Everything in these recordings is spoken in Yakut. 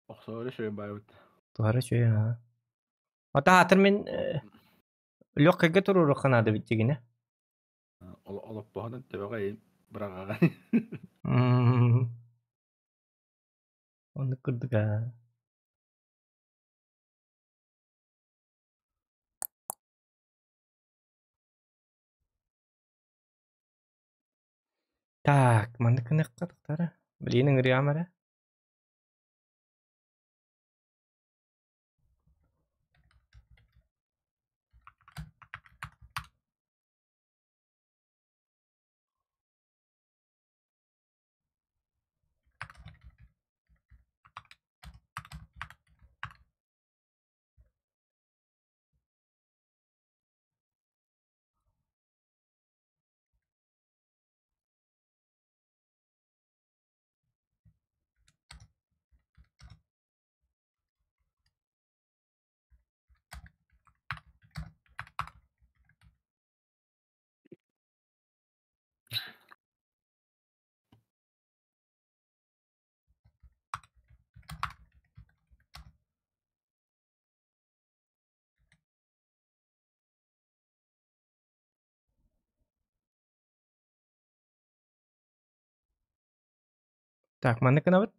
Охсоору үчүгэй баайбыт. Туһара үчүгэй аа. Ата аатыр мин легкайга туруоруохха наада эбит дьигинэ. Олоппоһунан төбөҕө быраҕаҕын. Оннук курдук аа. Так, маннык гыныахха тахтара. Билигин ыҥырыам эрэ. Так, маннык гынабыт.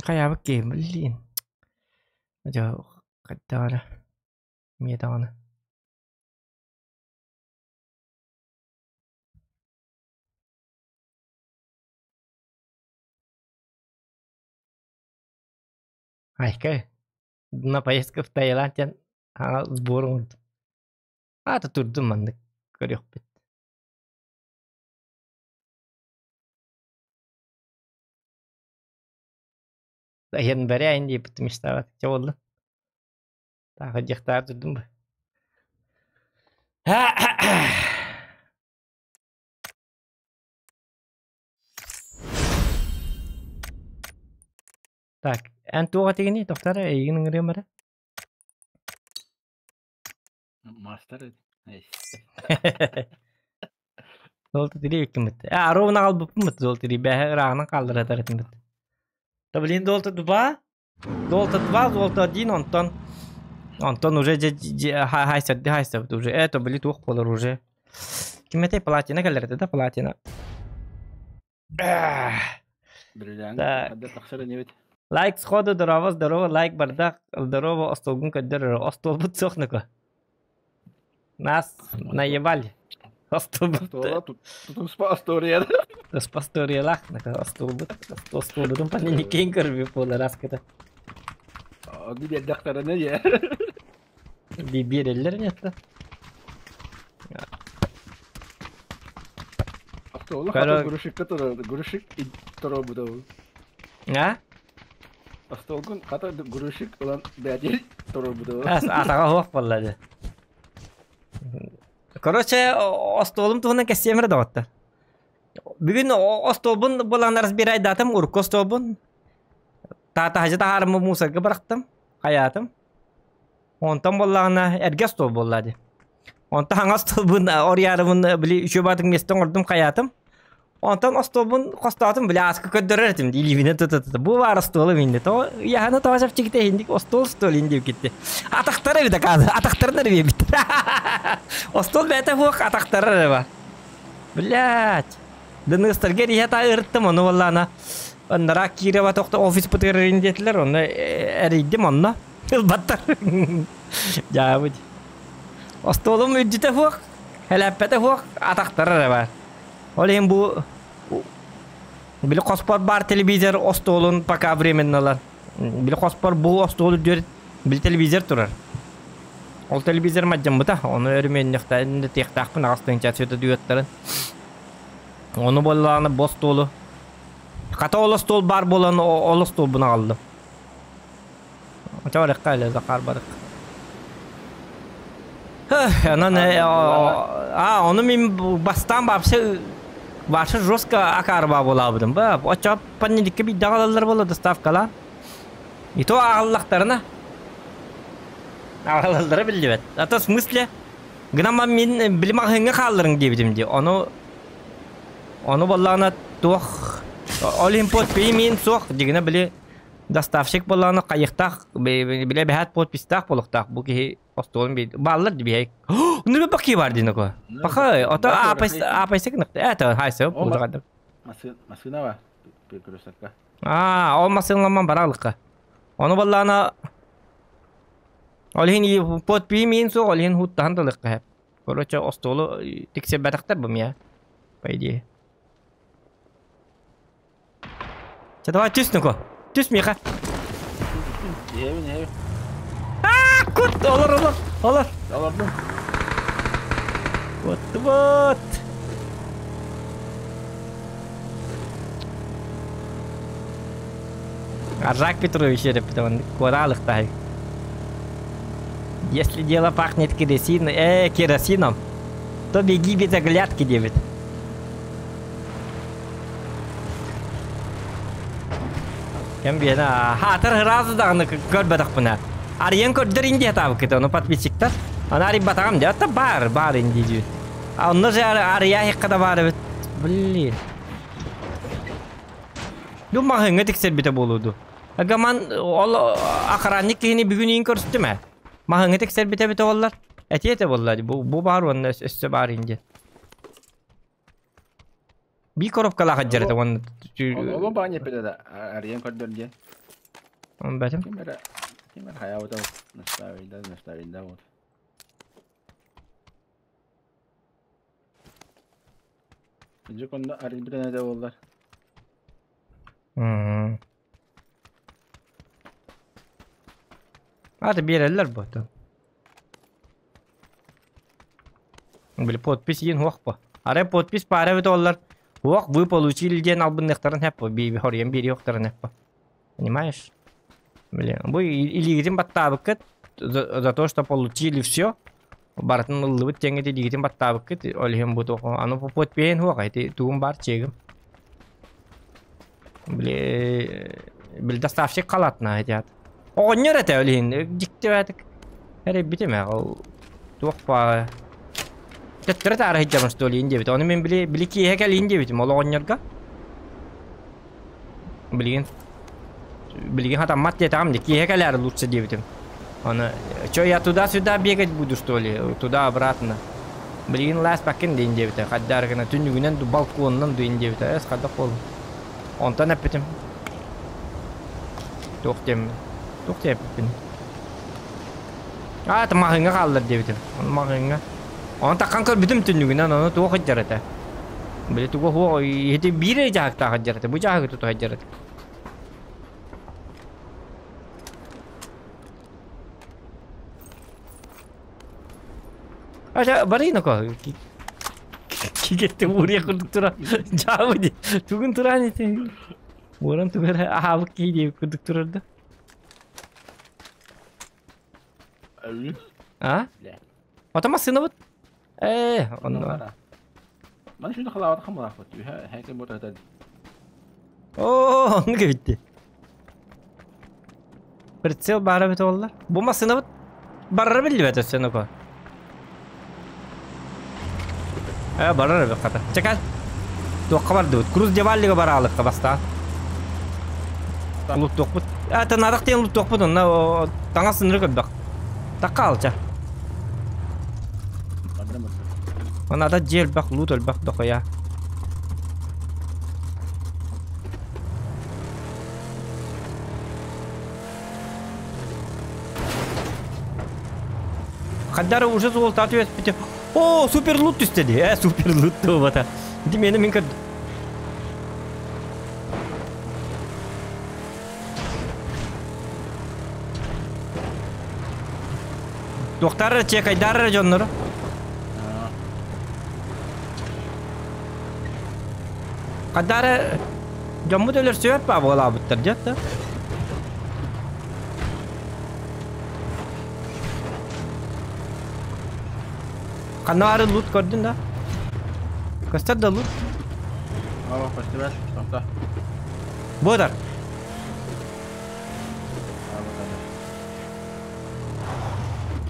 Хайаабыт киһи, блин. Дьэ, хайдах эрэ. Эмиэ даҕаны. Айка, на поездка в Таиланд диэн аҕа сбор оҥордум. Аата турдум маннык көрүөхпүт. Января диэбит мечтаабат. Чэ буолла. Таах дьахтаар турдум бу. Так, эн туох этигиний, тохтор эйигин ыҥырыам эрэ. Мастер Золото три иккиммит. А, ровно аҕалбыппыт золото три. Бэһэ ырааҕынан хаалларатар этиммит. Да блин, золото два, золото два, золото один, онтон онтон уже хайсарды хайсабыт уже. Это блин туох буолар уже. Ким этэй платина кэлэр этэ да платина. Бриллиант тахсар инибит. Лайк сходу, здорово, здорово, лайк бардак, здорово, остолгун көддөр, остолбут сохнуко. Нас наебали. Остолбут. Туспа история. Туспа историялаах, остолбут, остолбутун панини көрбү буолар аскыта. Ону биэрдэхтэринэ дьэ. Биэрэллэр нет. Остуолу хата грушикка турар, грушик туруорбута ол. А? Остуолгун хата грушик ылан бээтир туруорбута ол. Атаҕа суох буолла дьэ. Короче, остуолум туһунан кэссиэм эрэ доҕоттор. Бүгүн остуолбун булан разбирайдаатым, урукку остуолбун. Таатаһдьа таһаарыммы мусорга бырахтым, хайаатым. Онтон буоллаҕына эргэ остуол буолла дии. Онтон хаҥас остуолбун орйаарыбын били үчүгэй баҕатык миэстэ оҥордум хайаатым. Онтон остуолбун хостоотум били ааска көрдөрөр этим дии илиибинэн тута-тута. Бу баар остуолум инде. Тоҕо ыйаһана тоҕо чэпчэкитэ иһинник остуол остуол ин диэбит китти. Атахтара эбит акаады. Атахтарын эрэ биэрбиттэр. Остуол бэйэтэ суох атахтара эрэ бар. Блядь. Дыныыстарга эриһэ та ырыттым ону буоллаана анараа киирэ тохто офиспытыгар эрин диэтилэр онно эрийдим онно ылбаттар дьаабыт остуолум үрдүтэ суох элэппэтэ суох атахтара эрэ баар ол иһин бу били хоспор баар телевизор остуолун пока временналар били хоспор бу остуол үрдүгэр били телевизор турар ол телевизор мадьаммыта ону өрүмүөннүөхтээхпин тиэхтээхпин аҕыс тыһыынча светодиодтарын Ону буоллаҕына бу остуолу хата ол остуол баар буолан ол остуолбун аҕаллым. Очо барыахха эле Захар барык. Онон а ону мин бастаан вообще вообще жестко акаарба буолаабытым ба. Очо понедельникке биирдэ аҕалаллар буолла доставкалаан. И то аҕаллахтарына аҕалаллара биллибэт. А то в смысле? Гынан мин били маҕаһыыҥҥа хаалларыҥ диэбитим дии. Ону ону буоллаҕына туох ол иһин подпиһи миин суох дьигинэ били доставщик буоллаҕына хайыахтаах били эбэһээт подписьтаах буолуохтаах бу киһи остуолун биир бааллар дии биһэй Нүрэ баки бар дии ноко. Паха ото апайс апайса гыныкты. Это хайсы булагады. Массыына ба перекрестокка. Аа, ол массыыналаман баралыкка. Ону баллаана Ол иһин подпиһи миин суох, ол иһин хуттаһан да ылыахха сөп. Короче, остуолу тиксэрбэтэхтэр бу миэ, по идее. Чэ, давай түс, ну-ка. Түс, Миха. Иһэбин, иһэбин. Аа, кут, олор, олор, олор. Олордум. Вот, вот. Аржак Петрович эрэ куораалыктаһай. Если дело пахнет керосин, керосином, то беги без оглядки диэбит. Кэм биэнэ хаатар ыраас даҕаны көрбөтөхпүнэ. Арыйан көрдөр инди хатаабыккыт, ону подписчиктар. Аны арыйбатаҕым дии, это баар, баар инди диир. А онно же арыйа иһикка да баар эбит. Блин. Бу маҕаһыыҥҥа тиксэрбитэ буолуо дуу? Агаман ол охранник киһини бүгүн иин көрүстүм ээ. Маҕаһыыҥҥа тиксэрбитэ эбитэ буоллар. Этиэ этэ буолла бу, бу баар уонна өссө баар ин диэн. Биир коробкалаах сылдьар этэ уонна Ол баанньа эппитэ да арыйан көрдөр диэн. Бэтим. Ким эрэ ким эрэ хайаабыта наставайда наставайда вот. Дьэ онно арыйбытын этэ буоллар. Аты биэрэллэр буотун. Били подпись иин хуох по. Арай подпись паара эбит оллар. Хуох вы получили диэн албынныахтарын хэп по. Би хоруйан биэриэхтэрин хэп по. Понимаешь? Блин, бу илиигитин баттаабыккыт за, за то, что получили все. Барытын ыллыбыт диэҥҥит илиигитин баттаабыккыт. Ол иһин бу туох аны подпиһин хуох ити тугум бар чегим. Били били доставщик халатна этиат. Оҕонньор этэ ол иһин дьиктибэтик. Эрийбитим ээ ол туох баа төттөрү таары сылдьабын что ли диэбит. Ону мин били били киэһэ кэлиин диэбитим ол оҕонньорго. Билигин билигин хатаммат диэтэҕим дии киэһэ кэлээри лучше диэбитим. Аны чё я туда-сюда бегать буду что ли туда-обратно. Билигин лааспаккын диэн диэбитэ. Хайдаар гына түннүгүнэн ду балконунан ду диэбитэ. Эс хайдах буоллум. Онтон эппитим. Туох диэм туох диэппин. Аа, это маҕаһыыҥҥа хааллар диэбитим. Ону маҕаһыыҥҥа. Ону таххан көрбүтүм түннүгүнэн, ону туох сылдьар этэ. Били тугу хуох ити биир эрэ дьаһыктаах сылдьар этэ. Бу дьаһыгы тута сылдьар этэ. Ача барыйна ко. Кигетте уурия курдук тура. Дьаабы ди. Тугун туран ити. Уоран тугар аһаабыт киһи диэбит курдук турар да. А? Ото массыынабыт? Ээ, онно. Маны шуны халаабат хамалаахпыт. Үһэ хэкэ бу Оо, оннук эбитти. Прицел баара эбит буоллар. Бу массыынабыт барара биллибэт өссө нука. Э, барар эбит хата. Чекал. Туохха бардыбыт? Круз Деваллига бараалыкка бастаан. Луттуохпут. А, танарах диэн луттуохпут онно таҥас сыныры көрбөх. Такка алча. Онада дьиэ элбэх, лут элбэх дохуя. Хаддары уже суолтаа түбэспитим. О, супер лут түстэ дии. Э, супер лут туобата. Ити мени мин көрдүм. Туохтар эрэ чекайдар эрэ дьоннору. Хаддары дьоммут өлөрсүбэт баа буолаабыттар дьэ да. Ханна баары лут көрдүн да? Көстөр да лут? Aa, көстүбэт. Тоқта. Буодар.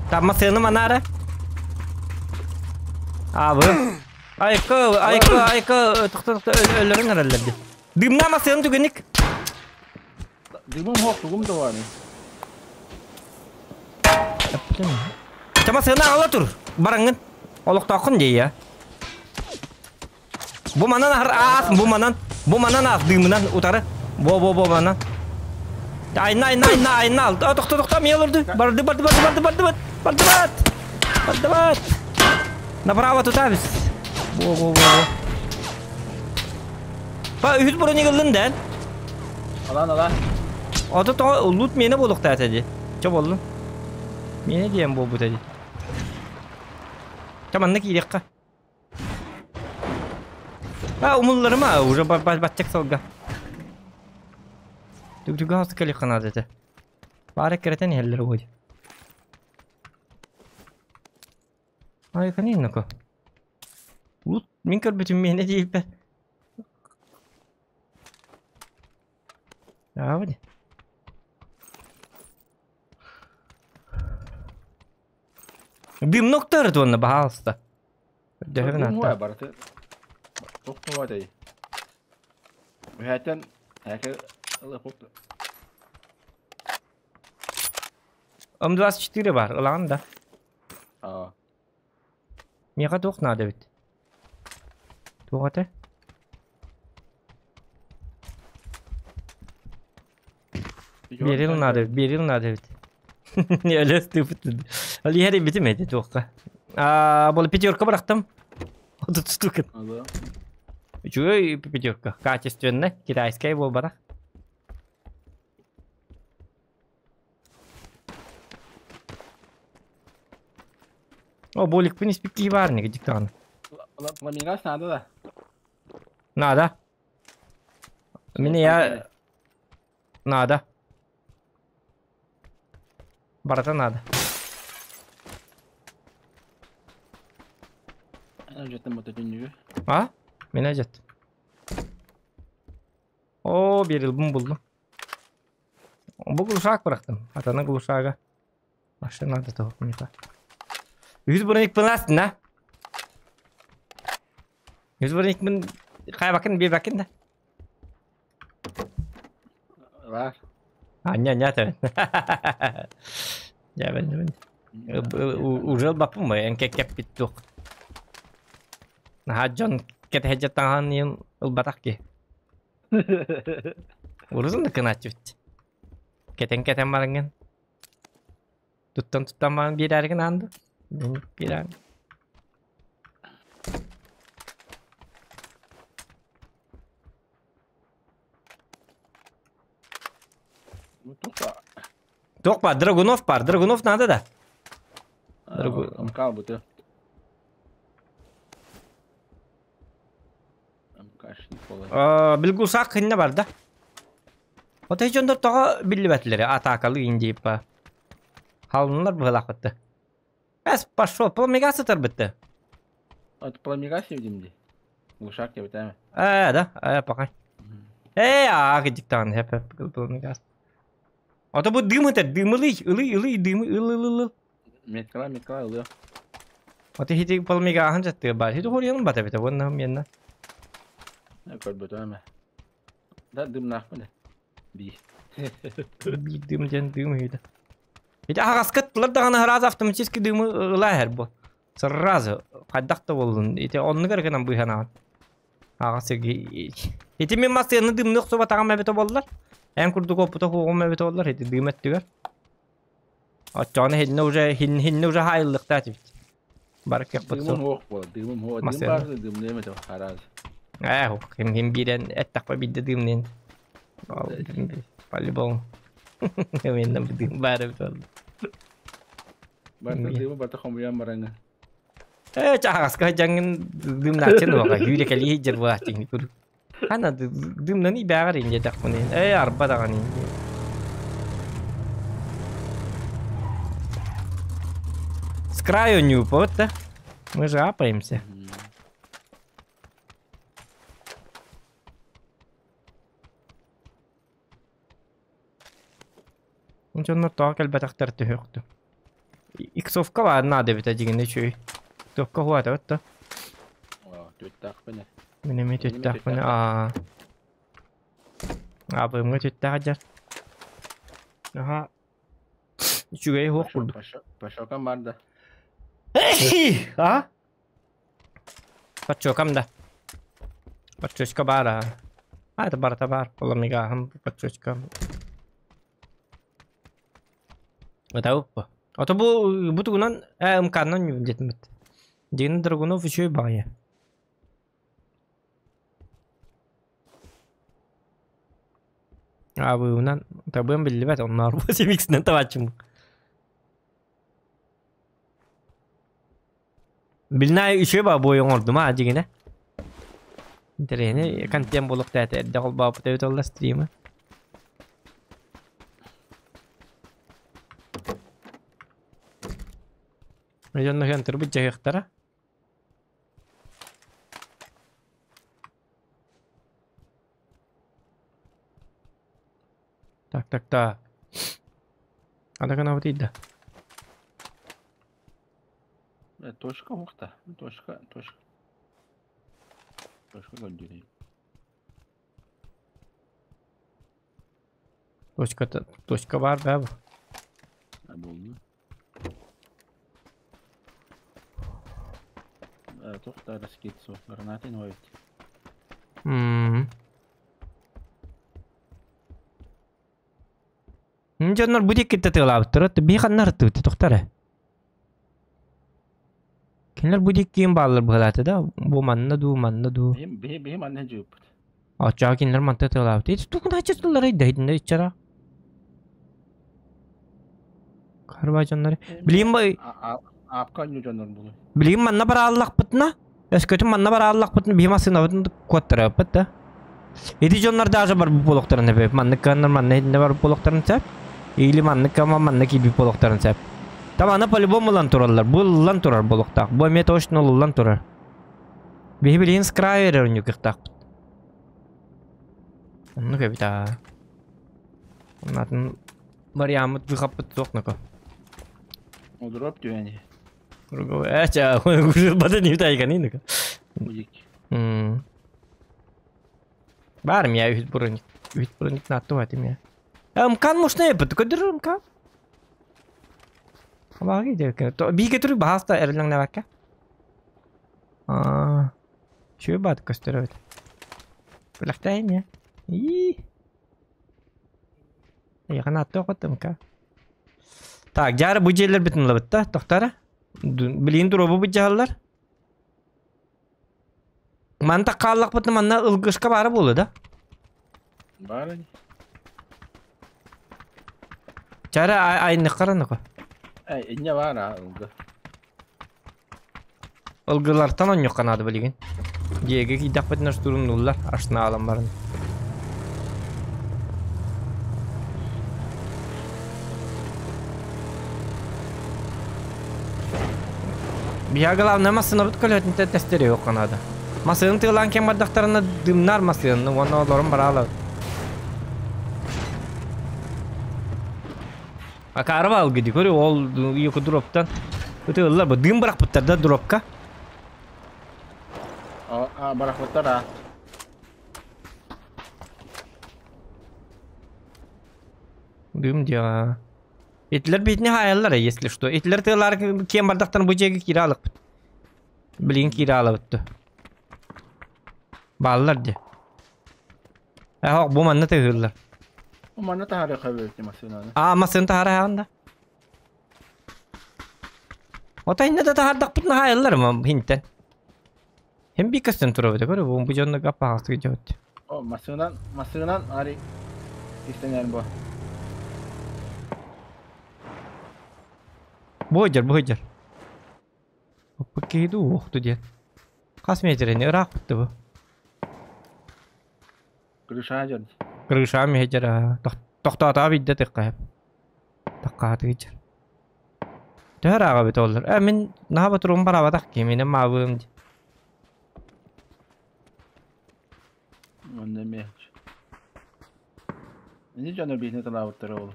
Там массыына манаара. Абы. Айка, айка, айка, тохто, тохто, өлөрөн эрэллэр дии. Дымна масыан түгэнник. Дымым хоқ, тугум да бар. Чама сыана аҕала тур. Бараҥҥын. Олохтооххун дии я. Бу манан аһар аас, бу манан, бу манан аас дыымынан утары. Бо бо бо манан. Айна айна айна айна ал. Тохто тохто мия олорду. Барды барды барды барды барды барды барды барды барды. Направо тутабыз. Бо бо бо бо. Ба үһүс броник ыллын дэн. Алан алан. Ото тоҕо лут миэнэ буолуохтаах этэ дии. Чэ буоллун. Миэнэ диэн буолбута дии. Чэ манна киириэххэ. А умулларыма уже баччак сылга. Түгү хас кэлиэххэ наада этэ. Баара эккирэтэн иһэллэр уһу. Ай каниннако. Лут мин көрбүтүм миэнэ диэбиппэр. Аабы дии. Дымноктар уонна баһаалыста. Дөһөбүн Дым ааттаах. барыты. Тохтоо дэй. Үһәтен әке ылып М24 бар, ылаҕын да. Аа. Миэхэ туох наада эбит? Туох этэ? Берил надо, берил надо эбит. Өлөс тыыпыт. Ол иһэр битим эти туохха. Аа, бұл пятерка бырахтым. 30 штук. Ага. Үчүгэй пятерка. Качественная, китайская буолбатах. О, боликпин испикки бар неге диктан. Ламинас надо да. Надо. Мне я надо. Барыта надо. Жеттім бата түннүгү. А? Мен ажат. О, берилбин булдум. Бу глушак бырахтым. Атана глушага. Машина надо того миха. Үз броник пынастын да. Үз броник мин хай бакын бир бакын да. Бар. А, не, не, это. Я ben уже бапым эн кеккеппит туох. Наһаа дьон кэтэһэ таҥаһын иһин ылбатах киһи. Урузун да кынааччыбыт. Кэтэн-кэтэн бараҥҥын. Туттан-туттан баран биэрээригин аан дуу? Биэрээҥ. Туох баар? Драгунов баар. Драгунов надо да? МК буту. МКшник болар. Билгусаак хиннэ барда. Отой дьоннор тоҕо биллибэтилэри атаакалыы индииппа. Халыннар быһылаахпытты. Эс пошел, пламега сытарбытты. От пламега севдим ди. Глушак тебе там. Э, да, э, пока. Э, а, диктан, хеп, хеп, пламега. А то бу дым это, дым ылый, ылый, ылый, дым, ылы, ылы, ылы. Меткала, меткала, ылы. А ты хити пламега ахан жатты бар. Хити хорьян бата бите, вон нам менна. Көрбөтө эме. Да дым нахмын. Би. Би дым ден дым үйді. Ити аҕаскыттылар даҕаны сразу автоматически дымы ылаа бу. Сразу хайдах да буоллун. Ити оннугар гынан быыһанаҕын. Аҕас Ити мин массыаны дымны охсубатаҕым эбитэ буоллар. Эн курдук оппута хуоҕум эбитэ буоллар ити дым өттүгэр. Оччоҕуна хиннэ уже хиннэ уже хаайыллыктаа этибит. Бары кыахпыт Дымым суох. хуох буолар, дымым хуох. Дым Массыана. баар дымны эме хараз. Ээ, ким ким биирэн эттэхпэ биирдэ дымнын. По-любому. Мен дым баар эбит буолла. Барта дымы барта хомуян бараңа. Э, чаҕаска дьаҥын дымнааччын уоҕа үүрэ кэлии дьэр буолааччыҥ курдук. Хана дымнаны бээҕэр инде дахпын э арба даҕаны С краю не упал, да? Мы же апаемся. Дьоннор тоҕо кэлбэтэхтэр түһүөхтү. Иксовка баар наада эбит дьигинэ үчүгэй. Туохка хуата да. Түөттээхпин. Мин эмиэ түөттээхпин. Аа. Абыымҥа түөттээх дьар. Аха. Үчүгэй суох курдук. Пашокам бар да. А? Подчокам да. Подчочка баар аа. А, это барыта баар. Оламигаһым, подчочкам. Ытабыппа. Ото бу бу тугунан МК-нан диэтиммит. Дина Драгунов үчүгэй баҕайы. Аабыынан табыам биллибэт, онноор 8-нэн табааччым. Билнай үчүгэй баа буой оҥордум аа дьигинэ. Интэриэһинэй контент буолуохтаата эрдэ холбооппут эбит олла стримы. Дьонно турбут дьаһыахтара. Так, так, так. Ана гынабыт да. Точка ухта. Точка, точка. Точка көрдүрей. Точка, точка бар да бу. Болду. Туох да скид суох. Гранатын ойут. Дьоннор бу диэки тыалаабыттар, биһи ханна ырыттыбыт тохтор. Кинилэр бу диэки киин бааллар быһалаата да, бу манна дуу, манна дуу. Биһи манна жыыппыт. Оччоҕо кинилэр манта тыалаабыт. Ити тугун аччытылларай да итиннэ иччара. Карба дьоннор. Билигин бу Аапка онньу дьоннор булу. Билигин манна барааллахпытына, өскөтүн манна барааллахпытына биһи массыынабытын куоттарыаппыт да. Ити дьоннор даже барбыт буолуохтарын сөп. Маннык кыаннар манна итиннэ барбыт буолуохтарын сөп. Или маннык кама манна киирбит буолуохтарын сөп. Там аны по-любому ылан тураллар. Бу ыллан турар буолуохтаах. Бу эмиэ точно ыллан турар. Биһи билигин с краю эрэ оонньуу кыахтаахпыт. Оннук эбит аа. Оннатын вариаммыт выхаппыт суох нако. Дроп түөни. Эча, бата не тайганы нако. Будик. Бар я үһүт броник. Үһүт броник наатту атым я. МК мушна епыт көдөр МК. Баги деркен. То биге түрү баһаста эрлең набакка. Аа. Чү бат көстөрөбүт. Билэхтайын я. И. Яхан атты окот МК. Так, жары бу жерлер бүтүн лабыт да, токтара. Билин туробу бу жааллар. Манта кааллакпытын манна ылгышка бары болду да. Бар. Чара айныккараныко. Инне бар а ылгы. Ылгылартан онньук канады билигин. Диэге кийдахпытын турун нуллар ашна алан барын. Бия главное массына бут көлөтүн тестери yok канады. Масының тыылан кем бардактарына дымнар масыны, оны олорун баралы. Акарба алгыды көрү ол юку дроптан. Өтө ыллар бу дым быракпыттар да дропка. А барахваттар а. Дым дия. Итлер битне хаяллар, если что. Итлер тыылар кем бардактан бу жеге кире алык. Билин кире алыпты. Баллар де. Э, бу манна тыгыллар. Манна тахары кабы масынаны. А, масын тахара ханда. Ота инне да тахардак бутна хаяллар ма хинтен. Хем би кастен тура бит, көрө бу бу жонно гапа хасты жот. О, масынан, масынан ари истенер бу. Бу жер. Опа кейду охту ден. Кас метрени ырак бутты бу. Крыша жер. Крыша мехежер тохтоото бидде тыкка. Такка тыгыжыр. Төр ага бит олар. Э мин наха турум барабатак ки менен мабым. Онда ме. Инде жонор битне талабыттар ол.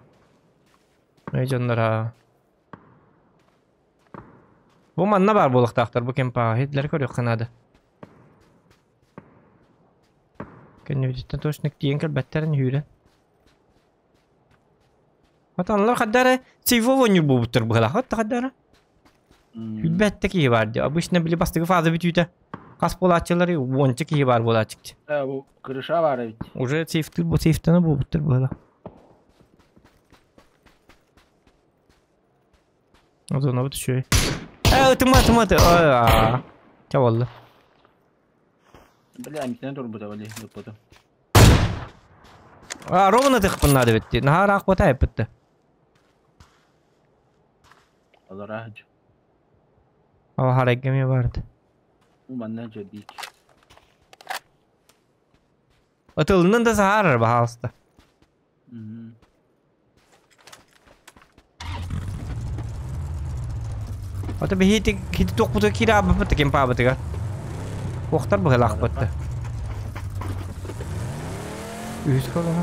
Эй жоннора. Бу манна бар булыктактар бу кемпа хитлер көрүк канады. Кэннибититтэн точно тиийэн кэлбэттэрин үүрэн. Отоннор хайда эрэ сейфовой оонньуур буолбуттар быһыылаах. Отто хайда эрэ. Билбэттэ киһи баар дии. Обычно били бастакы фаза бүтүүтэ хас буолааччылары уонча киһи баар буолааччы. Э, бу крыша баар эбит. Уже сейфтыр бу сейфтана буолбуттар быһыылаах. Озонобут үчүгэй. Э, ытыма, ытыма, ытыма. Ой, Ча болла. Бля, амитынан турбута, били, ыппытым. А, ровно тыхпын надо битти. Наһаа ыраах бота айыппытты. Олора О, харайга эмиэ баарда. Манна дьэбиик. Ытылыннын да саһаарар, баһаалыста. Ото биһи хити туохпутугар киирэ аабыппыт кемпаабытыгар. Уохтар быһылаахпыт да. Үһүс колоһа.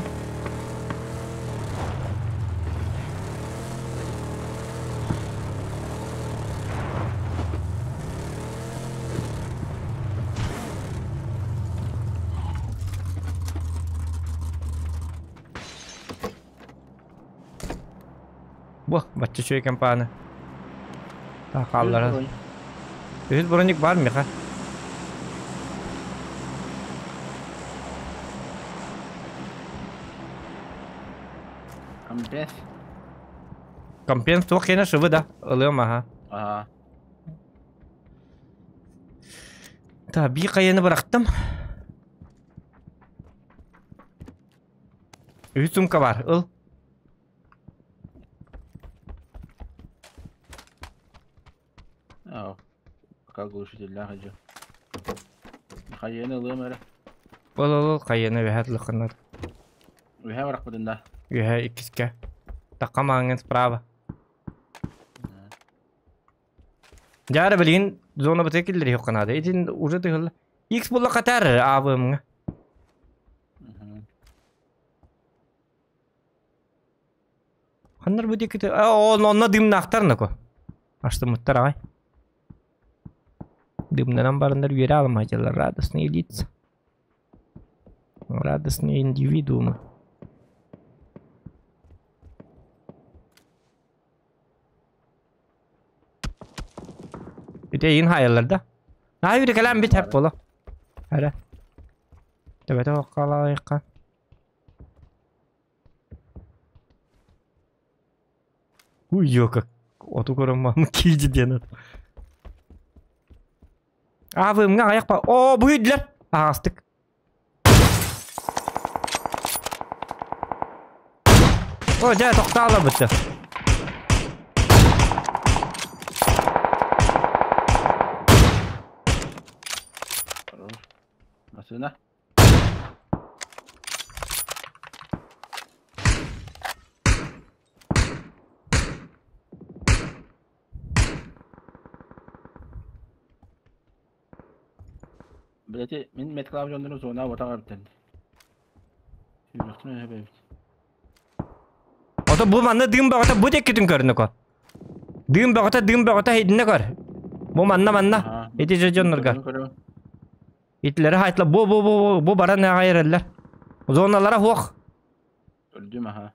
Бу, бачча үчүгэй компания. Хааллара. Үһүс броник бар миха. Компенс. Компенс туох киэнэ шыбы да. Ылыам аха. Ага. Та, бии хайаны бырахтым. Үһүс сумка бар, ыл. Аа, пока глушительлээх дьэ. Хайыаны ылыам эрэ. Ыл, ыл, ыл, хайыаны үөһэ тылыххыннар. Үөһэ барахпытын да. Үөһэ иккискэ. Тахха мааҥҥын справа. Дьаара билигин зона бытыга киллэриэххэ наада. Итин уже тыһылла. X буолла катар АВМ-ҥа. Ханнар бу диэки онно дымнаахтар нако. Аштымыттар аҕай. Дымнанан бараннар үөрэ аламаһдьаллар радостные лица. Радостные индивидуумы. Ити эйигин хаайаллар да? Аа үөрэ кэлээн бит хэп буоло. Эрэ. Төбөтө хоккалаайыкка. Уй, ё как оту көрөн маам киирди диэн ат. Аабымҥа аҕыйах ба Оо, бу үйдүлэр. Аһаҕастык. О, дьэ, тохтоолор бытты. Массыына. Блять, мин медклаб дьоннору зона батаҕа эбиттэн. Сүүрүөхтүн эһэбэ эбит. Ото бу манна дыым бөҕөтө бу диэккитин көрүнү Дыым бөҕөтө, дыым бөҕөтө эһидинэ көр. Бу манна манна. Ити же дьоннорго. Итилэри хайтла бу бу бу бу баран аҕай эрэллэр. Зоналара хуох. Көрдүм аха.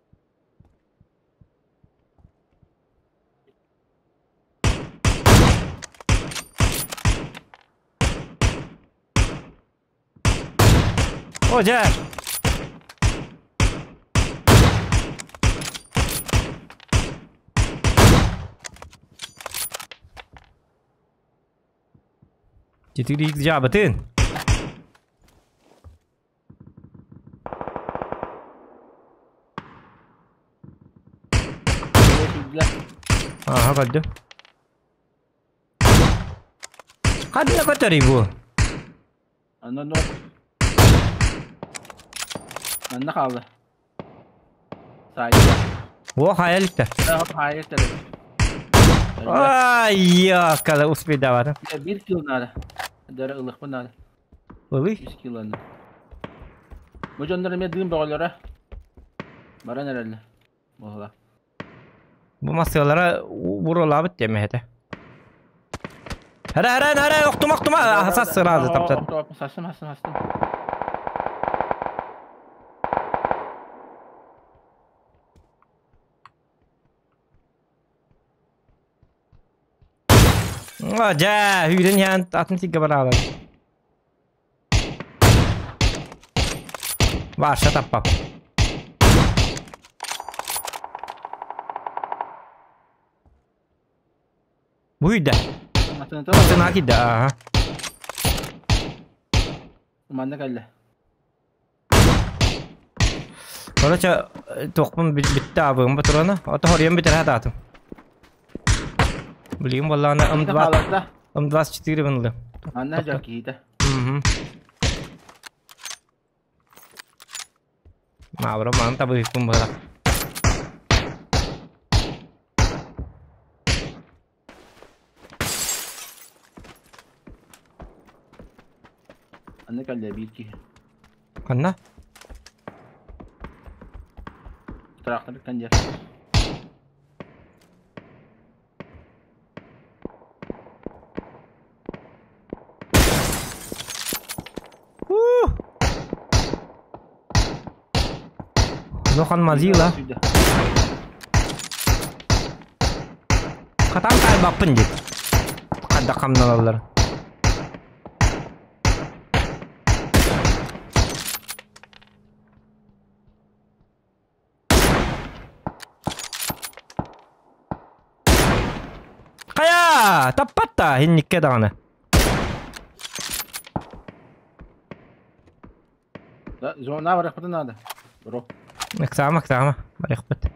О, дьэ! Титирик дьаабытын. Ага, көрдүм. Ханна көтөрүй бу? Анна но. Манна хаалла. Саайда. О, хайа иликтэр. Хайа иликтэр. Ай, ёкала, успейдаватым. Биир килл надо. Дөрө ылыхпын надо. Ылый? Үс килл Бу дьоннор эмиэ дыым бөҕөлөрө. Баран эрэллэр. Буолла. Бу массыалара буруолаабыт диэмэ этэ. Хара хара хара охтума охтума хасас сразу таптат. Хастым хастым хастым. Дьэ, үүрэн иһэн атын сиргэ бараалар. Ваша таппап. Буйда. Атына киирдэ, ааха. Манна кэллэ. Короче, туохпун бүттэ аабыым патрона. Ото хоруйан бүтэрэ сатаатым. Билигин буоллаҕына М2 М24 бынылы. Анна жа киһитэ. Маабыра маан табыһыкпын быһа. Анна кэллэ биир киһи. Ханна? Тракторыттан диэр. Улахан мазила. Хатан таайбаппын диир. Хадда хамналаллар. Хайа! Таппат да, инникке даҕаны. Да, зона барыахпытын наада. Бро. Ыксаама, ыксаама. Барыахпыт.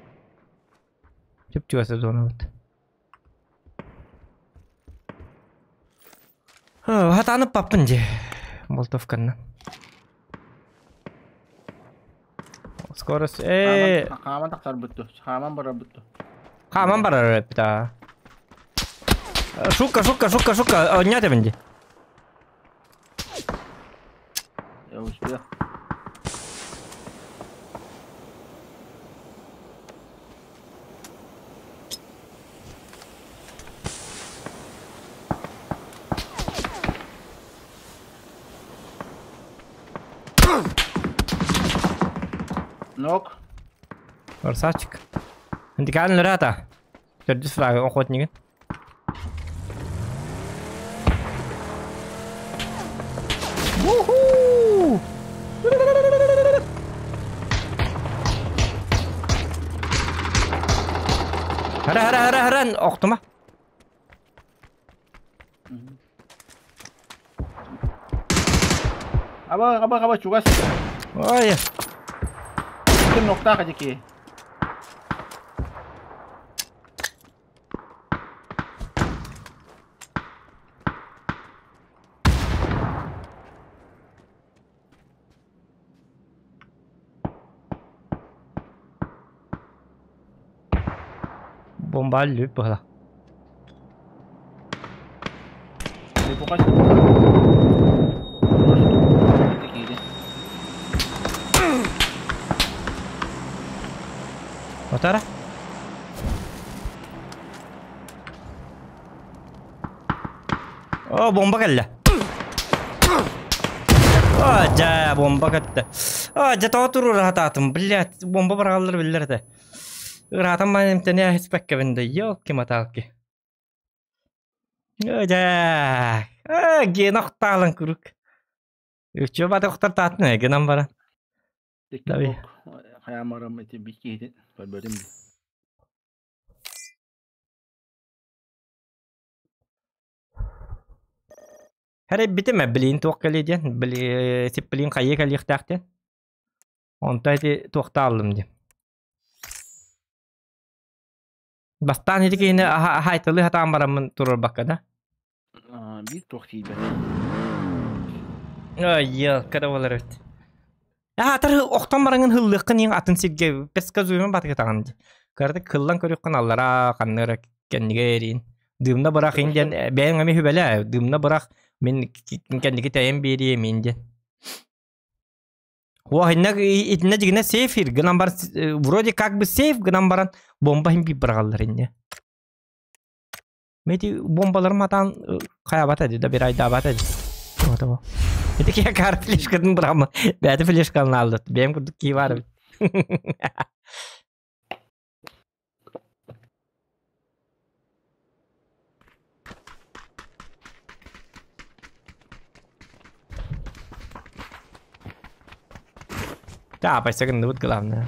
Чуп-чугас зонабыт. Хатаанып паппын дии. Болтовканна. Скорость Хааман тахсарбыт ту. Хааман барарбыт ту. Хааман барар эппит аа. Шука, шука, шука, шука. Онньоот эбин дии. Я успел. Нок. Красавчик. Интикалын ырата. Төрдүс фрага охотнигын. Уху! Хара хара хара хара охтума. Аба аба аба чугас. Ой. Ким ноктаах дики. Бомба лүп быһа. Отара? О, бомба кэллэ. О, дьэ, бомба көттө. О, дьэ, тоҕо туруора сатаатым, блядь, бомба быраҕаллар биллэр этэ. Ыраатан баран эмтэнэ испэккэбин да, ёлки-маталки. О, дьэ, гена охтаалан куруук. Үчүө баты охтор таатын гынан баран. Давай. Хайаамарым ити бит киһитин көрбөтүм. Хэрэй битимэ билин туох кэлиэ диэн, били сиппилин хайыы кэлиэхтээх диэн. Онто ити туохтааллым диэн. Бастаан ити киһини аһайтылыы сатаан бараммын туруорбакка да. Биир туох тиийбэт. Ой, кыра буолар эбит. Аатар охтон бараҥын һыллыаххын иһин атын сиргэ предсказуемый батыгытаҕын дии. Кыратык кыллан көрүөххүн аллараа ханна эрэ кэннигэ эриин. Дымна бырах ин диэн бэйэҥ эмиэ сүбэлээ. Дымна бырах мин кэнники тэйэн биэриэм ин диэн. О, итиннэ дьигинэ сейф гынан бар вроде как бы сейф гынан баран бомба иһин биир быраҕаллар инньэ. Мети бомбаларым атаан хайаабата ди да бир айдаабата ди. Того. Ити киһи каар флешкатын бырама. Бэйэтэ флешкалын аалдат. Бэйэм курдук кии баар эбит. Таапайса гынныбыт главное.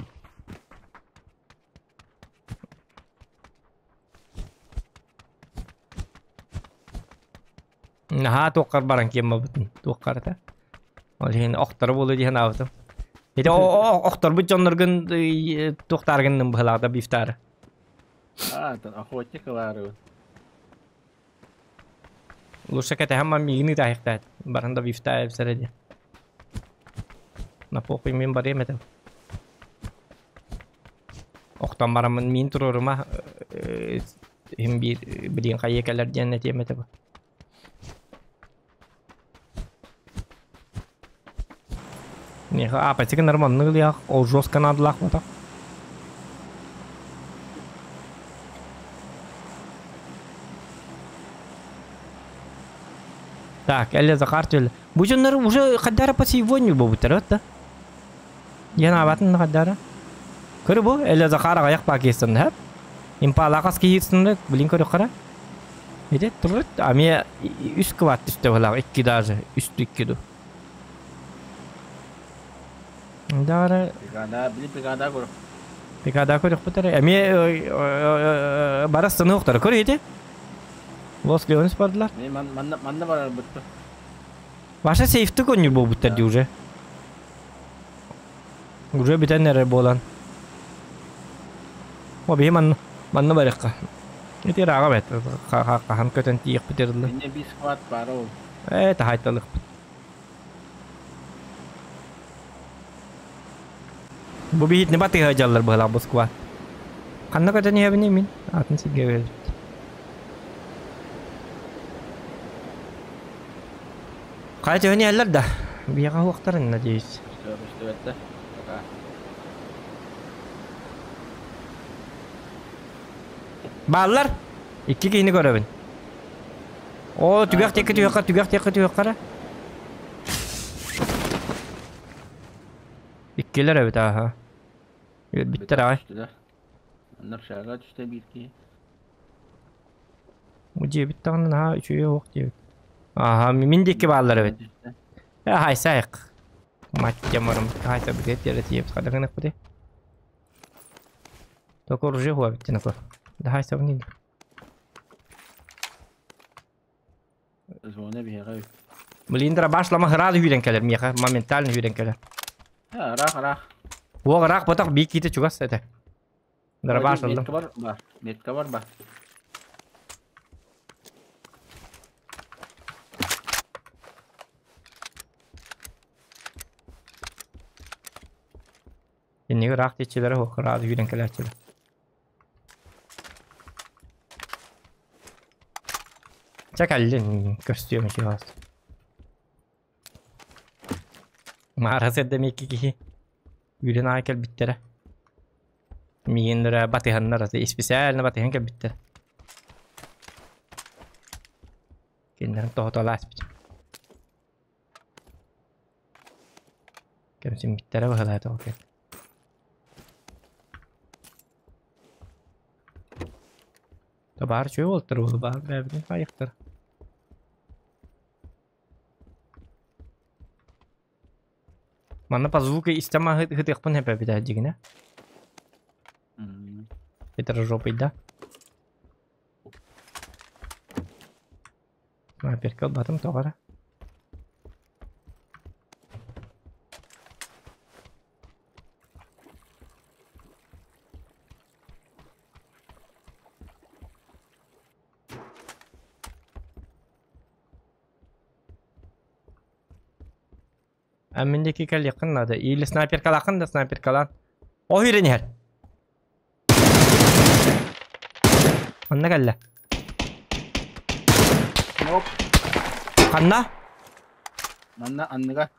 Наһаа туоххар баран киэммабытын туоххарата. Ол иһин охторо буолуо дии санаабытым. Ити охторбут дьонноргун туохтааргын быһалаата бифтаары. А, охотник ылаарыбын. Лучше кэтэһэн ман миигин ыытаахтаат. Баран да бифтаа эбсэрэ дии. На похуй мин барыам этим. Охтон бараммын миин туруорума иһин биир билигин хайыы кэлэр диэн этиэм этэ бу. Миэхэ аапачы гынарым оннук ылыах, ол жестко наадалаах буолбатах. Так, Элли Захар түл. Бу дьоннор уже хайдара по сегодня буолбуттар да? Диэн аабатын хайдара. Көрү бу, Элли Захар аҕыйах Пакистан һэп. Импала хас киһи блин көрү Ити турут, а мне үс кват түстэ была, икки даже, үс икки ду. Дара. Бригада, били бригада көрө. Бригада көрөхпүт эрэ. Эмиэ барас сыныктар көр ити. Лос Леонс бардылар. Манна манна барар бытты. Ваша сейфти көннүр буолбуттар ди уже. Уже бүтэн эрэр буолан. О биһи манна манна барыахха. Ити ырааҕа бэт. Хаһан көтөн тиийиэхпит ырыллы. Инне бис хват баар ол. Ээ таһайталыахпыт. Бу биһитини батыһа дьаллар быһалаах бу сквад. Ханна көтөн иһэбиний мин? Атын сиргэ өлбүт. Хайа төһөн иһэллэр да? Биһиэхэ уохтарын, надеюсь. Көстүбэттэ. Пока. Бааллар. Икки киһини көрөбүн. О, түгэх диэки түһүөххэ, түгэх диэки түһүөххэ эрэ. Иккилэр эбит ааһа. Өлбүттэр аҕай. Аннар шага түстэ биир киһи. Бу дьиэбит даҕаны наһаа үчүгэй уох диэбит. Ааһа, мин диэки бааллар эбит. Э, хайсайык. Мать барым, хайса битет диэри тиийэбит хада гыныкпыты. Только оружие хуа бит тинакор. Да хайса бу Зона биһиэхэ. Блин, дробаш лама сразу үүрэн кэлэр миэхэ, моментально үүрэн кэлэр. Ыраах, ыраах. Уох ыраах ботах биир киитэ чугас этэ. Дробаш ыллым. Метка бар, бар. Метка бар, бар. Инниги ыраах диэччилэрэ уох ыраах үүрэн кэлээччилэр. Чэ кэллин көстүөм үчүгэй. Маара сирдэм икки киһи үүрэн аҕай кэлбиттэрэ. Миигин эрэ батыһаннар исписээлинэ батыһан кэлбиттэр. Кинилэрин тоһуталаа испитим. Кэмсиммиттэрэ быһалаата ол кэн. Табаар үчүгэй буолтар буолу баар бэйэбитин хаайыахтара. Манна по звуку истэн ытыахпын сөп эбит ээ дьигинэ. Хитрожопый да? Снайперка ылбатым тоҕо эрэ. А мин диэки кэлиэххин наада. Или снайперкалааххын да снайперкалаан. О иһирэн иһэр. Манна кэллэ. Оп. Ханна? Манна анныга.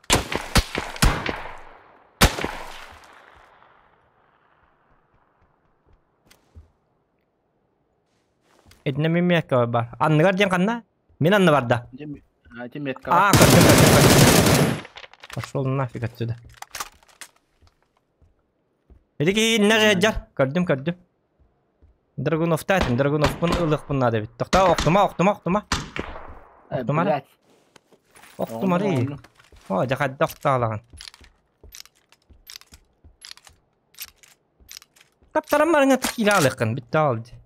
Итиннэ мин миэккэ бар. Анныгар диэн ханна? Мин анны барда. Ити метка. А, көрдүм, көрдүм, көрдүм. Пошел нафиг отсюда. Ити киһи иннэ сылдьар. Көрдүм, көрдүм. Драгуновта этим, Драгуновпун ылыахпын наада эбит. Тохтоо, охтума, охтума, охтума. Охтума. Блять. Охтумары. О, дьэ хайдах охтоолаҕын. Таптаран барыҥа киирэ аалыаххын бүттэ аал дии.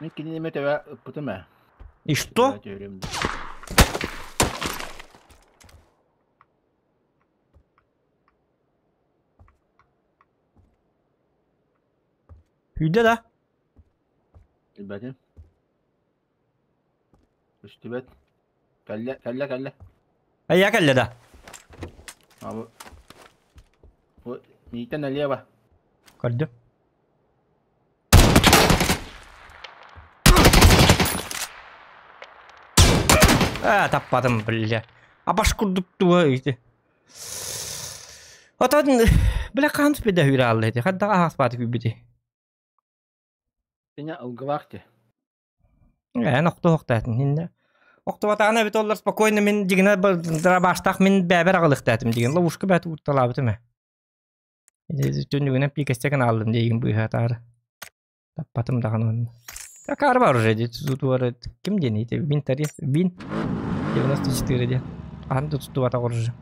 Мин кинини эмэ төбө ыппытым ээ. И что? Түһүрүм. Күйдэ да? Билбэтим. Көстүбэт. Кэллэ, кэллэ, кэллэ. Айа кэллэ да? А бу. Бу миитэн налево. Көрдүм. Аа, таппатым, бля. Абаш курдук туга ити. Отон, бля, хаан түспэдэ хүрэ алла ити. Хаддаға ааспааты күйбүти. Сеня ылгылаах ти. Эн охтуохтаатын иннэ. Охтубатаҕына эбит оллар спокойно мин дьигинэ дырабаштаах мин бэбэр аҕалыхтаатым дигин ловушка бэт уурталаабытым ээ. Түннүгүнэн пиикэстэ аллым диигин быыһаатаары. Таппатым даҕаны онно. Акаары бар уже дии ким диэн ити Вин Тарес Вин 94 диэн. Хаһан да туттубатах уже.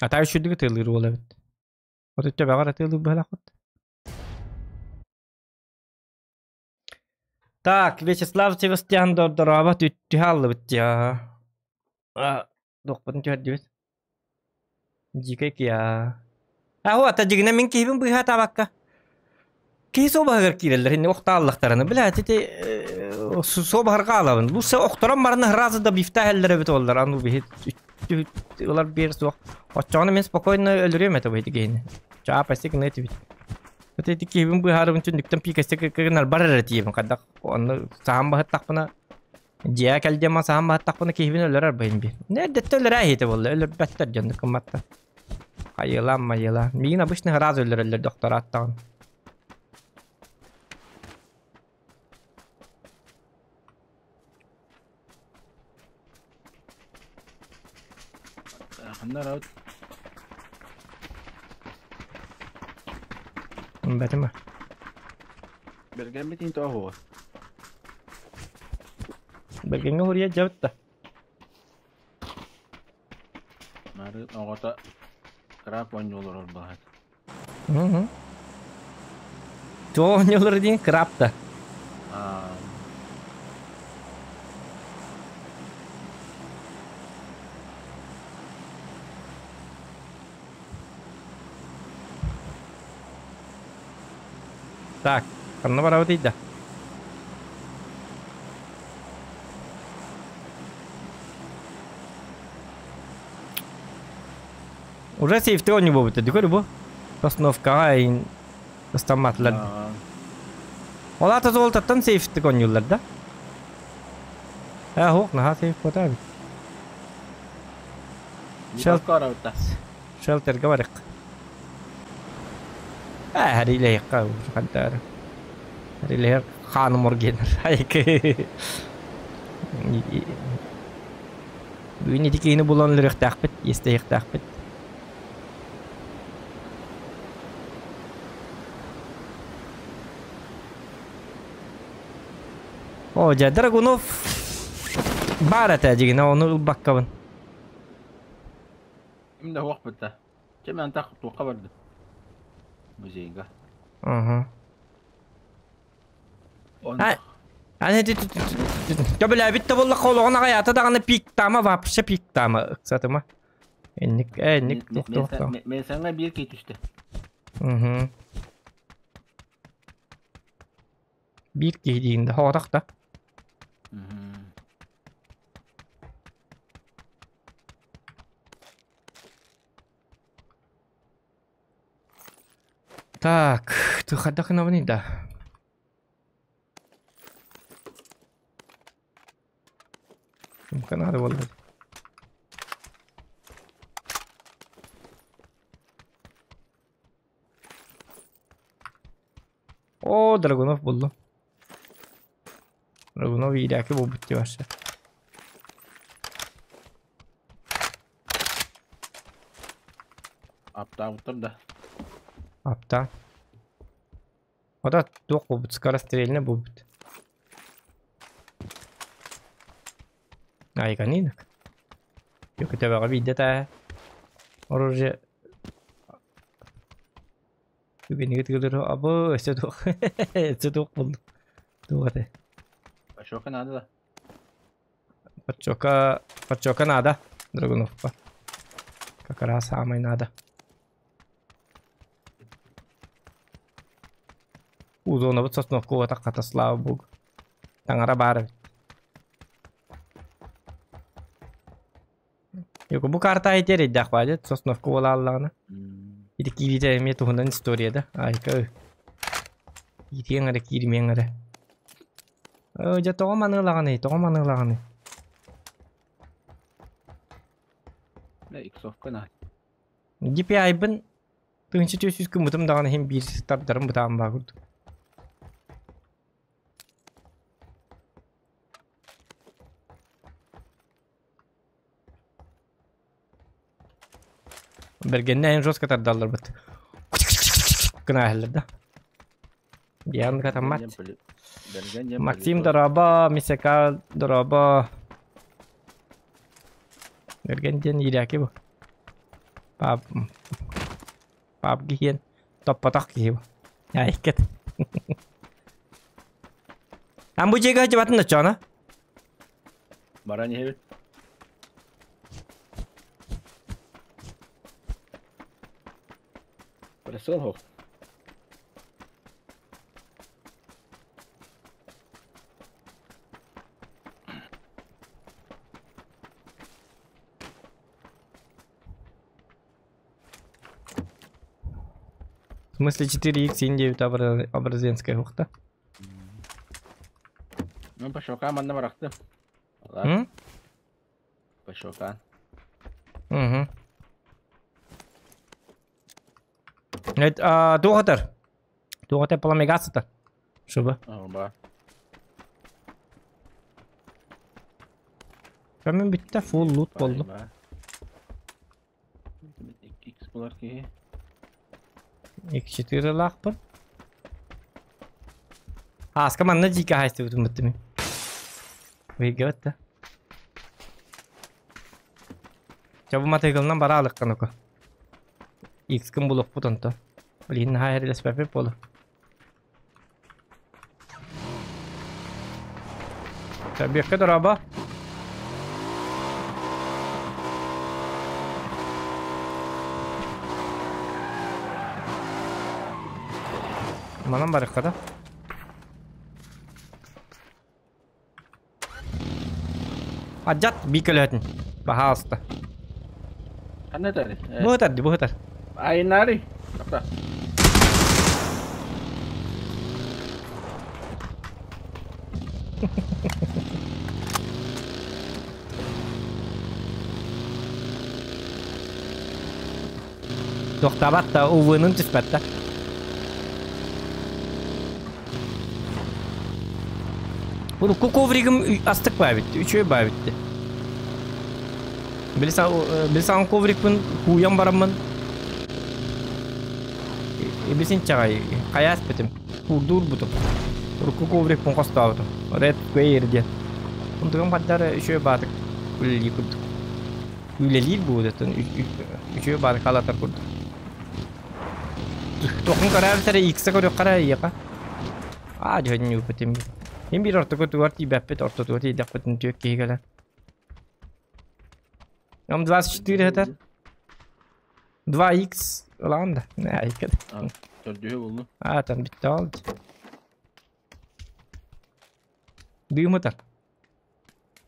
Ата үчүдүгү тыалыыр уол эбит. Отучча бэҕэр атыылыыр быһалаахпыт. Так, Вячеслав Севастьян дордорообо түһэ аллыбыт дьа. Туохпутун түһэрдибит. Дьиикэй киа. А ата дьигинэ мин киһибин быыһаатаабакка. Киһи суобаһыгар киирэллэр инни охтааллахтарына бля ити суобаһарга алабын. Лучше охторон бараны сразу да бифтаһэллэр эбит оллар ану биһи ылар биэр суох. Оччоҕуна мин спокойно өлөрүөм этэ бу ити киһини. Чаа пасик гына этибит. Вот ити киһибин быыһаарыбын түннүктэн пиикэсте гынар бар эрэ тиийэбин хайдах онно саһан баһыттахпына дьиэ кэлдиэм саһан баһыттахпына киһибин өлөрөр быһын би. Не эрдэттэ өлөрөө иһитэ буолла өлөрбөттөр дьонну кымматтар. Хайыылаан майыылаан. Миигин обычно сразу өлөрөллөр доктораттаҕын. Ханна араабыт? Бэтима. Бэргэммитин тоҕо оһуоҕа. Бэргэҥҥэ хуруйа дьабыт да. Нары оҕото краб оонньуу олорор баһат. Туох оонньуулар диэн краб да. Так, ханна барабыт да? Уже сейфте оонньуу буолбут дии көрү бу. Сосновкаҕа эйин ыстамматылар. Ол аата золототтон сейфтик оонньууллар да? Ээ суох наһаа сейф буота эбит. Шелтерга барык. Ээ хэрилэһиэххэ хантаары. Хэрилэһэр хааным оргиэнэр. Айкы. Бүгүн ити киһини булан өлөрүөхтээхпит, иэстэһиэхтээхпит. О, дьэ, Драгунов баар этэ дьигинэ, ону ылбаккабын. Ким да суох бытта. Чэ, мен антах туохха бардым? Музейга. Угу. Аны Төбөлөөбүт да буоллахха олоҕун аҕайаата даҕаны пиктаама вообще пиктаама ыксатыма. Инник э инник туох Мен саҥа биир киһи түстэ. Угу. Биир киһи диин да хоотох да. Так, ты хайдах гынабыный да? Кимка надо буолла. О, Драгунов буллум. Драгунов иирээки буолбут дии вообще. Аптаабыттар да. Апта. Ота туох буолбут, скорострельный буолбут. Айганинок. Төбөҕө биирдэ таа. Оружие Түгэнигит гылыр абы өссө туох өссө туох булду. Туох этэ? Пачока надо да. Пачока, пачока надо, Драгуновка. Как раз самый надо. Узонабыт сосновка уотаххата, слава богу. Таҥара баар эбит. Юку бу карта айтер эйдэх баадет сосновка буолааллаҕына. Ити кииритэ эмиэ туһунан история да. Айка Киириэҥ эрэ, кииримиэҥ эрэ. Дьэ тоҕо маныылаҕыный, тоҕо маныылаҕыный? Иксовка на. DPI-бын 1400 гыммытым даҕаны иһин биир тардарым бытаан баа курдук. Бэргэннээн жестко тардаллар быт. Гына да. Диан катаммат. Максим дорообо, Мисека дорообо. Бэргэн диэн иирээки бу. Пап пап киһиэн топпотох киһи бу. Айкет. Ам бу дьиэгэ сылдьыбатын да чоно. Баран иһэбит. Присыл хох. В смысле 4х 7,9 образенская ухта? Ну, пошока манна барахты. М? Пошока. Угу. Это туохатар. Туохатар пламегасата. Шуба. Ба. Мен бүтті фулл лут болду. X булар киһи. X4 лаахпын. Ааска манна дьиикэ хаайстыбытым быттым. Выигрывать да. Ча бу матыгылынан бара алыккан око. X-кын булукпут онто. Блин, наһаа эрэлэспэппит буолу. Бүөккэ дорообо. Манан барыахха да. Адьат бии көлөһөтүн. Баһаалыста. Ханна этэр? Бу ытар ди, бу ытар. Айнари. Тохто. Тохтаабат да, УВ-нын түспэт да. Урукку ковригым астык баабитти, үчүгэй баабитти. Били коврикпын кууйан бараммын ибисин чаҕай хайаас битим куурдуур бутум. Урукку коврикпын хостообутум. Red Square диэн. Онтугам хаддара үчүгэй баатык үлэлиир курдук. Үлэлиир буолуттан үчүгэй баатык халатар курдук. Туохун көрөөбүтэрэ иксэ көрүөххэ эйиэхэ. Аа дьэ ньууппутум. Мин биир ортоку тугар тиийбэппит, ортотугар тиийдэхпитин түөрт киһи кэлэн. Ам 24 этэр. 2х ылаан да. Нэ, икки. Төрдүһү булду. А, там битте ол. Дыым ытар.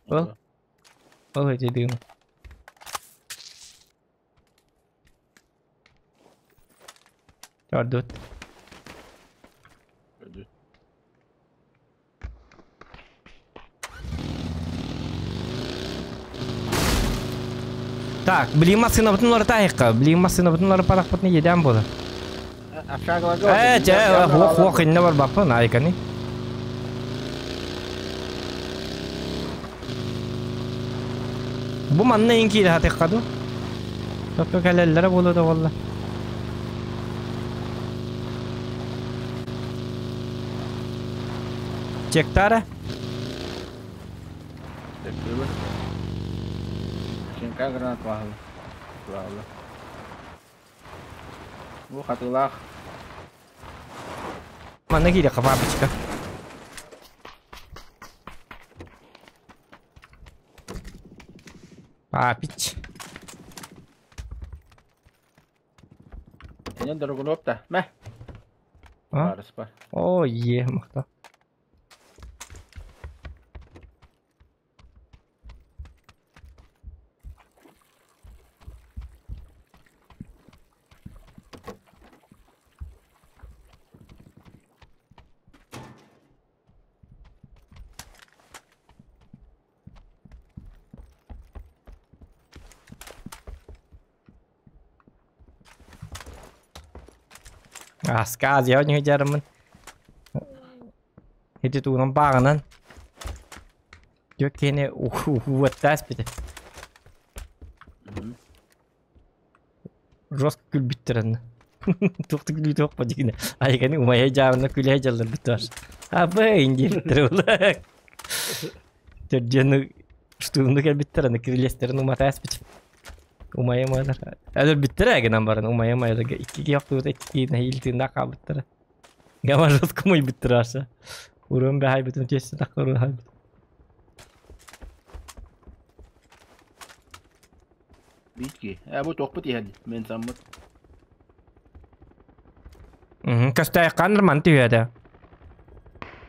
Ол. Ол эти дыым. Төрдүт. Төрдү. Так, билигин массыынабытын уларытаайыкка. Билигин массыынабытын уларыппатахпытына иэдээн буолар. Ээ, чэ, хуох хуох иннэ барбаппын, айканы. Бу манна ин киирэ сатыахха дуу? Топпо кэлэллэрэ буолуо да буолла. Чектара? Чектыыбын. Ченка гранат баһылы. Тураалла. Бу хатыылаах. Манна киириэххэ папочка. Папич. Энен дорогунуоп да. Мэ. А? Барыспар. О, е, махта. Аска азия оонньуу Ити тугунан бааҕынан дьэ киһини уоттаас бите. Жестко күлбүттэр анна. Туох да күлүү туох дигинэ. Айганы умайа дьаабына күлэ дьалларбыт бар. Абы диэбиттэр була. Төрдүөн штурмну кэлбиттэр аны крылестерин уматаас бит. Умайа умайалар. Өлөрбүттэр эгинэн баран умайа умайаларга икки киһи охтубута икки киһи нэһиил тыыннаах хаалбыттара. Гама жестко умайбыттар аша. Урун бэһайбытын тиэссе тахха урун хайбыт. Биитки. Э бу туохпут иһэн мен саммыт. Көстөөххөн норман түһүөтэ.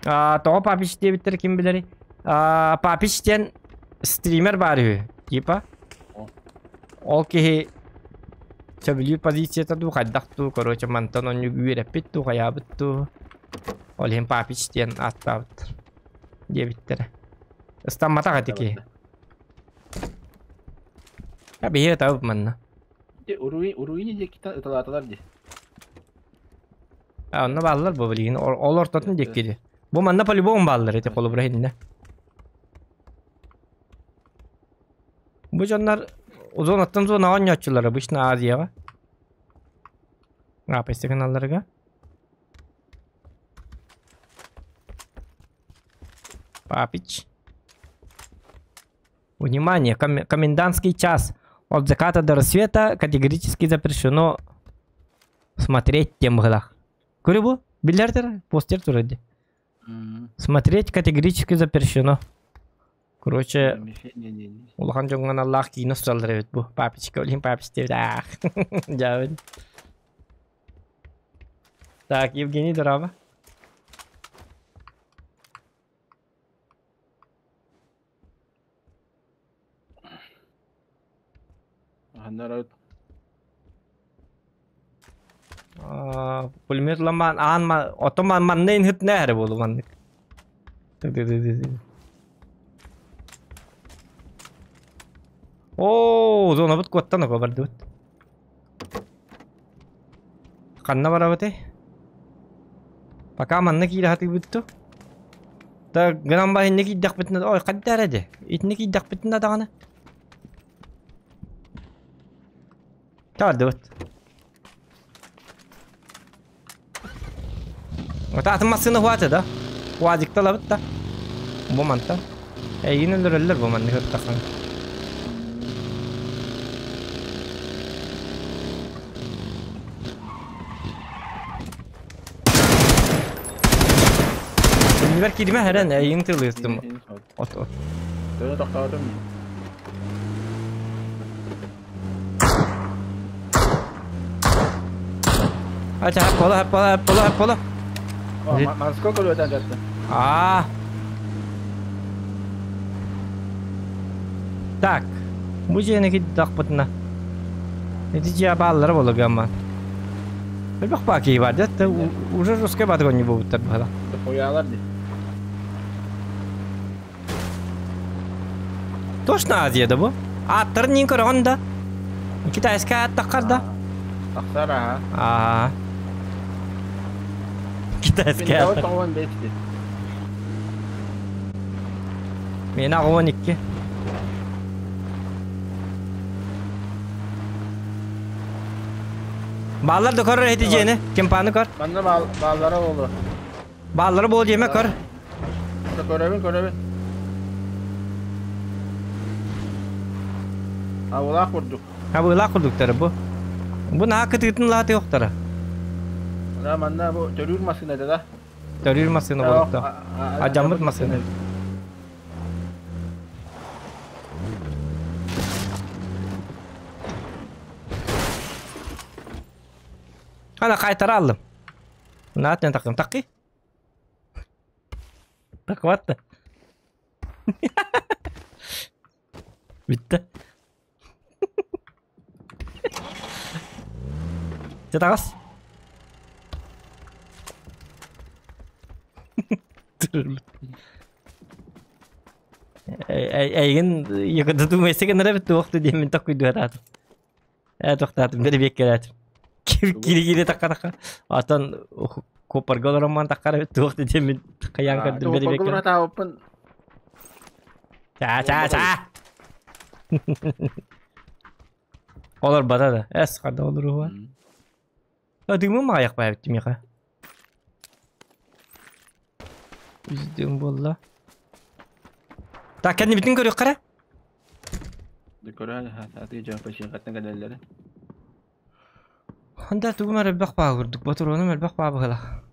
Тоҕо Папич диэбиттэр ким билэрий? Папич диэн стример баар үһү. Типа. Ол киһи сөбүлүүр позицията дуу, хайдах дуу, короче, мантан оннук үөрэппит дуу, хайаабыт дуу. Ол иһин Папич диэн ааттаабыттар. Диэбиттэрэ. Ыстамматах ити киһи. А биһиги ытабыт манна. Уруй уруйни диэкиттэн ыталаатылар дии. А онно бааллар бу билигин. Ол ортотун диэки дии. Бу манна по-любому бааллар ити холобура иһиннэ. Бу дьоннор зонаттан зонаҕа оонньооччулар обычно Азияҕа. Апайса каналларыгар. Папич. Внимание, комендантский час. От заката до рассвета категорически запрещено смотреть тем быһылаах. Көрө бу, биллэрдэр, постер турар дии. Смотреть категорически запрещено. Короче, улахан дьоҥҥо аналлаах киинэ усталлар эбит бу. Папичка, блин, папич диэбит. Аах. Дьаабын. Так, Евгений, здорово. Пулемет ламан аан ото манна инһытна эрэ буолу маннык. Оо, зонабыт куоттан око бардыбыт. Ханна барабытай? Пока манна киирэ сатыыбыт дуу? Да гынан ба инники киирдэхпитинэ ой хайда эрэ дии. Итинник киирдэхпитинэ даҕаны. Тардыбыт. Атын массыына хуата да? Уазикта ылабыт да. Бу мантан. Эйигин өлөрөллөр бу маннык ыттаххына. Иннибэр кииримэ хэрэн эйигин тылыыстым. От от. Төһө тохтоотум? Ача пола пола пола пола. Морской көлүөтэн дьаттым. Аа. Так. Бу дьиэни киддахпытына. Эти дьиэ бааллара буолла гамма. Элбэх баа киһи бар дьэ уже русскай баатыган не буолбуттар быһала. Хуялар ди. Точно Азия да бу? Ааттарын нин көрөҕүн да? Китайскай аат таххар да? Тахсар аха. Аа. Китайскай аат. Тоҕуон бэсти. Мен аҕуон икки. Бааллар да көрөр эти дьиэни. Кемпаны көр. Манна бааллара болу. Бааллара буол диэмэ көр. Көрөбүн, көрөбүн. Абылаах курдук. Абылаах курдуктара бу. Бу наһаа кытыытын лаатыохтара. Да, манна бу төрүүр массыына этэ да. Төрүүр массыына буолуохтаах. Адьаммыт массыына. Ана кайтара алдым. Наат такым такки. Такватта. Bitti. Дьэ таҕыс. Эйигин якутутумайса гынара бит туох диэммин токкуйдуһатаатым. Ээ тохтоотум бэрэбиэккэлээтим. Кири-кири такка-такка. Оттон куоппарга олороммун таккара бит туох диэммин хайаан көрдүм бэрэбиэккэлээтим. Хатаабыппын. Чаа чаа чаа. Олорбата да. Эс хада олоруһуа. Дымым аҕыйах баайбыт миэхэ. Үс буолла. Так, кэннибитин көрүөххэ эрэ. Көрө саатыы дьон пачыахаттан кэлэллэрэ. Ханда тугум элбэх баа курдук, ботуруонум элбэх баа быһыылаах.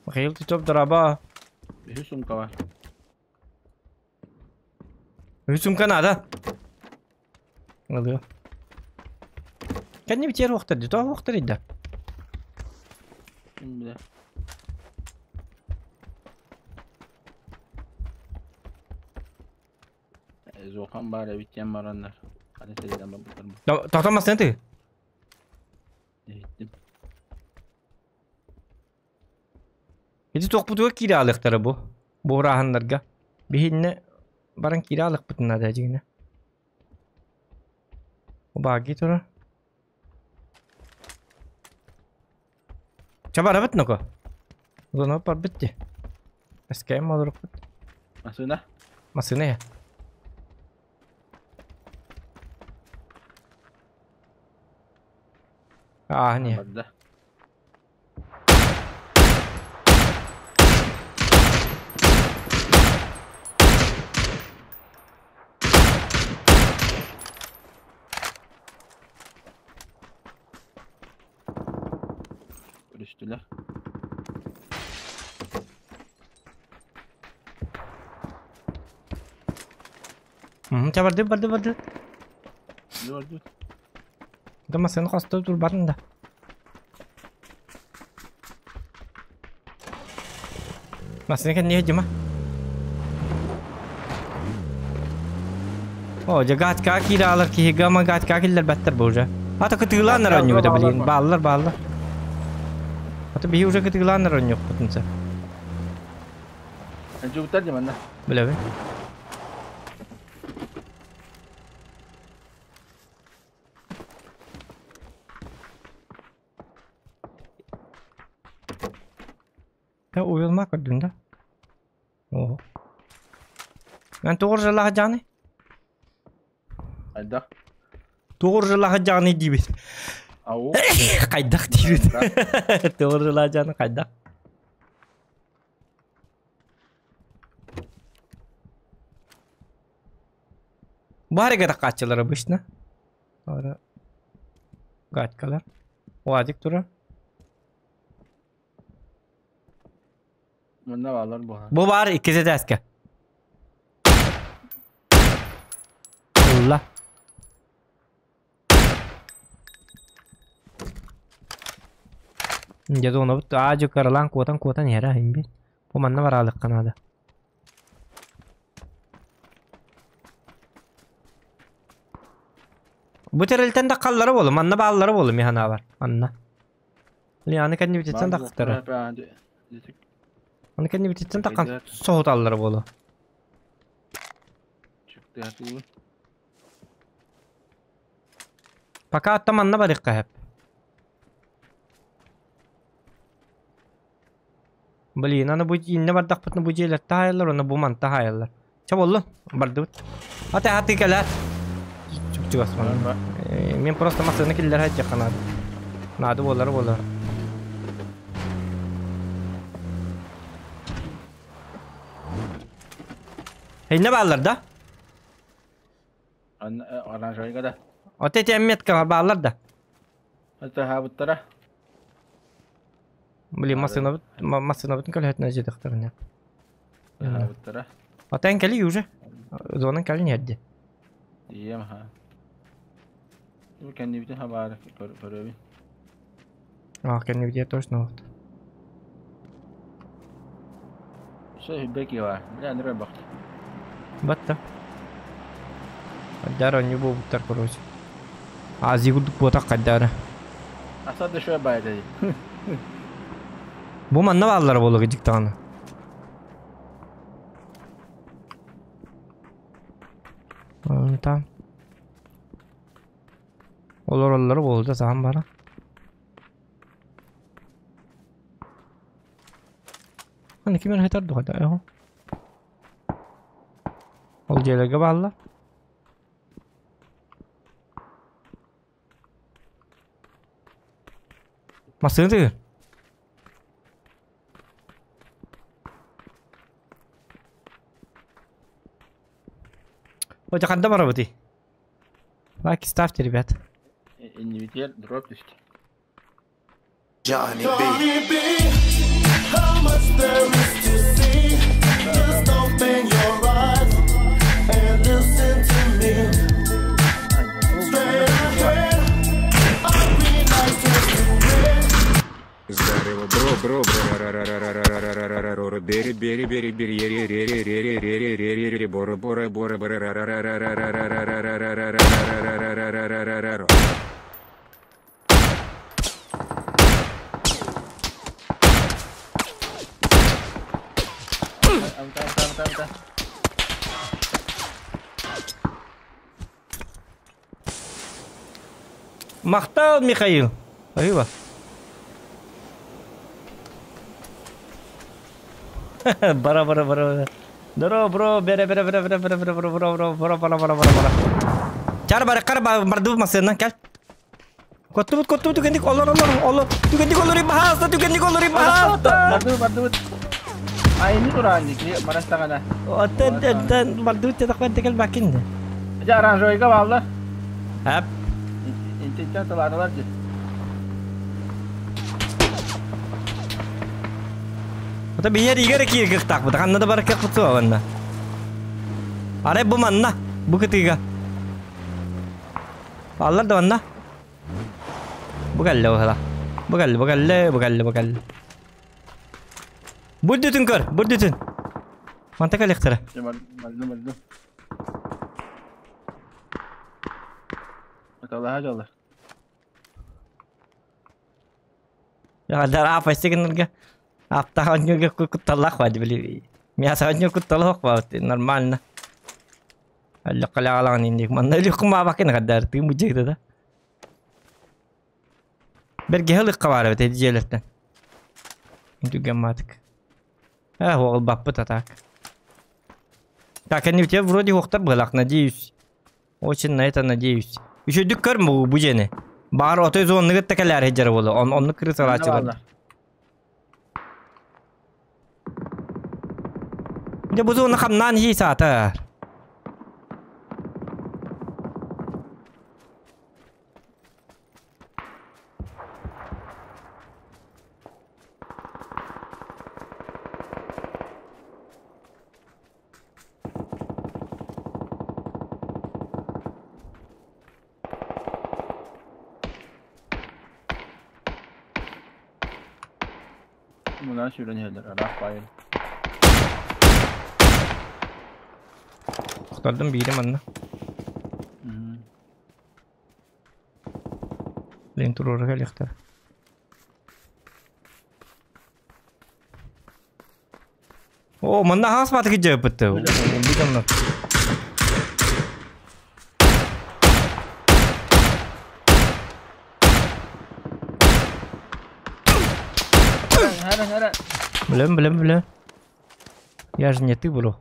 Михаил Титов, дороба. Үһүс сумка бар. Үһүс сумка надо. Ылыа. Кэнни битиэр уохтар дии, тоҕо уохтар да? Ким билэр. Зохан баар эбит диэн бараннар. Хата сирдэн барбыттар бу. Тохтомасын ты. Иһиттим. Ити туохпутугар киирэ аалыахтара бу. Бу ырааһыннарга. Биһиннэ баран киирэ аалыахпытын наада дьиҥинэ. Убааги тура. Ча барабыт ноко. Зона барбыт ди. СКМ олорукпут. Массыына? Массыына я. Аа, не. Барда. Көрүстүлэр. Ча барды барды барды. Барды. Да массыына хосто турбатын да. Массыына кэннигэ Дима. О, дьэ гаатка киирэ аалар киһи гама гаатка киллэрбэттэр бу уже. Ата кытыылааннар оонньуубута билигин. Бааллар, бааллар. Ата биһи уже кытыылааннар оонньуохпутун сөп. Дьугуттар дьэ манна. Билэбин. Та уйулма көрдүм да. Оо. Мен тоҕур жылаах дьааны? Хайдах? Тоҕур жылаах дьааны диибит. Ау. Хайдах диибит. Тоҕур жылаах дьааны хайдах? Бары такааччылар обычно. Ара Гаткалар. Уазик турар. Манна баалар буолар. Бу баар иккис этээскэ. Ылла. Дьэ дуонабыт аа-дьу кыралаан куотан-куотан иһэрэ иһин Бу манна бараалыахха наада. Бу тэрилтэн да халлара буолу, манна бааллара буолу мин санаабар. Манна. Аны кэннибититтэн тахтара. Аны кэннибититтэн таххан соһуталлара буолу. Пока атта манна барыахха сөп. Блин, аны бу иннэ бардахпытына бу дьиэлэр таайаллар, уонна бу манта таайаллар. Чэ буоллун, бардыбыт. Аты аты кэлээр. Чугас манна. Мен просто массыына киллэр сылдьыахха наада. Наада буолара буолар. Иннэ бааллар да? Оранжевыйга да. Вот эти метка бааллар да. Это хаабыттара. Блин, массыынабыт массыынабытын көлөһөтүнэ дьиэтэхтэринэ. Хаабыттара. Отен кэлий уже. Зонан кэлин иһэрди. Ием ха. Бу кэннибитин хабаары көрөбүн. А, кэннибитигэр точно вот. Все беки бар. Бля, ныры бакты. Батта. Хайдаар онньу буолбуттар, короче. Азия курдук буотах хайдаара. Аса да шо байда. Бу манна бааллара буолуо дьиктаҕына. Там. Олороллоро буолда саһан бара. Аны ким эрэ хайтар духа да Ол дьиэлэргэ бааллар. Массыына тыгыр. Хотя ханда барабытый? Лайки ставьте, ребят. Иннибитигэр дроп түстэ. Johnny B. How much there is to see? Just open your eyes and listen to me. Straight ahead, a green light turns to red. Здорово, бро, бро, бро, ра ра ра ра ра ра ра ра ра ра ра бери бери бери бери ре ре ре ре ре ре ре ре ре ре бора бора бора бора ра ра ра ра ра ра ра ра ра ра ра ра ра ра ра ра ра ра ра. Амта, амта, амта, амта. Махтал, Михаил. Спасибо. Бара бара бара. Здорово, бро, бере бере бере бере бере бере бро бро бро бро бара бара бара бара. Чар бары кар барды массыынан кел. Коттубут коттубут түгэнник олор олор олор түгэнник олор баһаста түгэнник олор баһаста. Барды барды. Айны туран ки барастагана. Оттен тен барды те такван текел бакин. Жа оранжевыйга бааллар. Ап. Интенчан таларалар же. Ота бияр игер кир кыктак бу. Ханна да бар кык анна. Аре бу манна. Бу кытыга. Аллар да манна. Бу кэллэ оһала. Бу кэллэ, бу кэллэ, бу кэллэ, бу кэллэ. Бурдүтүн көр, бурдүтүн. Манта кэлэхтэрэ. Барды барды. Аталаha жолар. Дар апа стегенерге. Апта оннюге кутталлах бады били. Мяса онню кутталлах бады нормально. Алла калагалан индик. Манна иликум бабакын гадар тым бу да. Берге хылык кабары бит эдиелертен. Түгемматык. А, оғыл баппы так. Так, они у тебя вроде охтар былак, надеюсь. Очень на это надеюсь. Еще дүк көр бу бу жени. Бар отой зонны гытта кэлэр хеджер болу. Он онны крысалачылар. Де бу зонны хамнан хи саатар. Муна сүүрэн хелер араах байыл. Кутардым бири манна. Лен турор кэлэхтэр. О, манна хас батык жеппитти. Бидамна. Хара хара. Блин, блин, блин. Я же не ты, бро.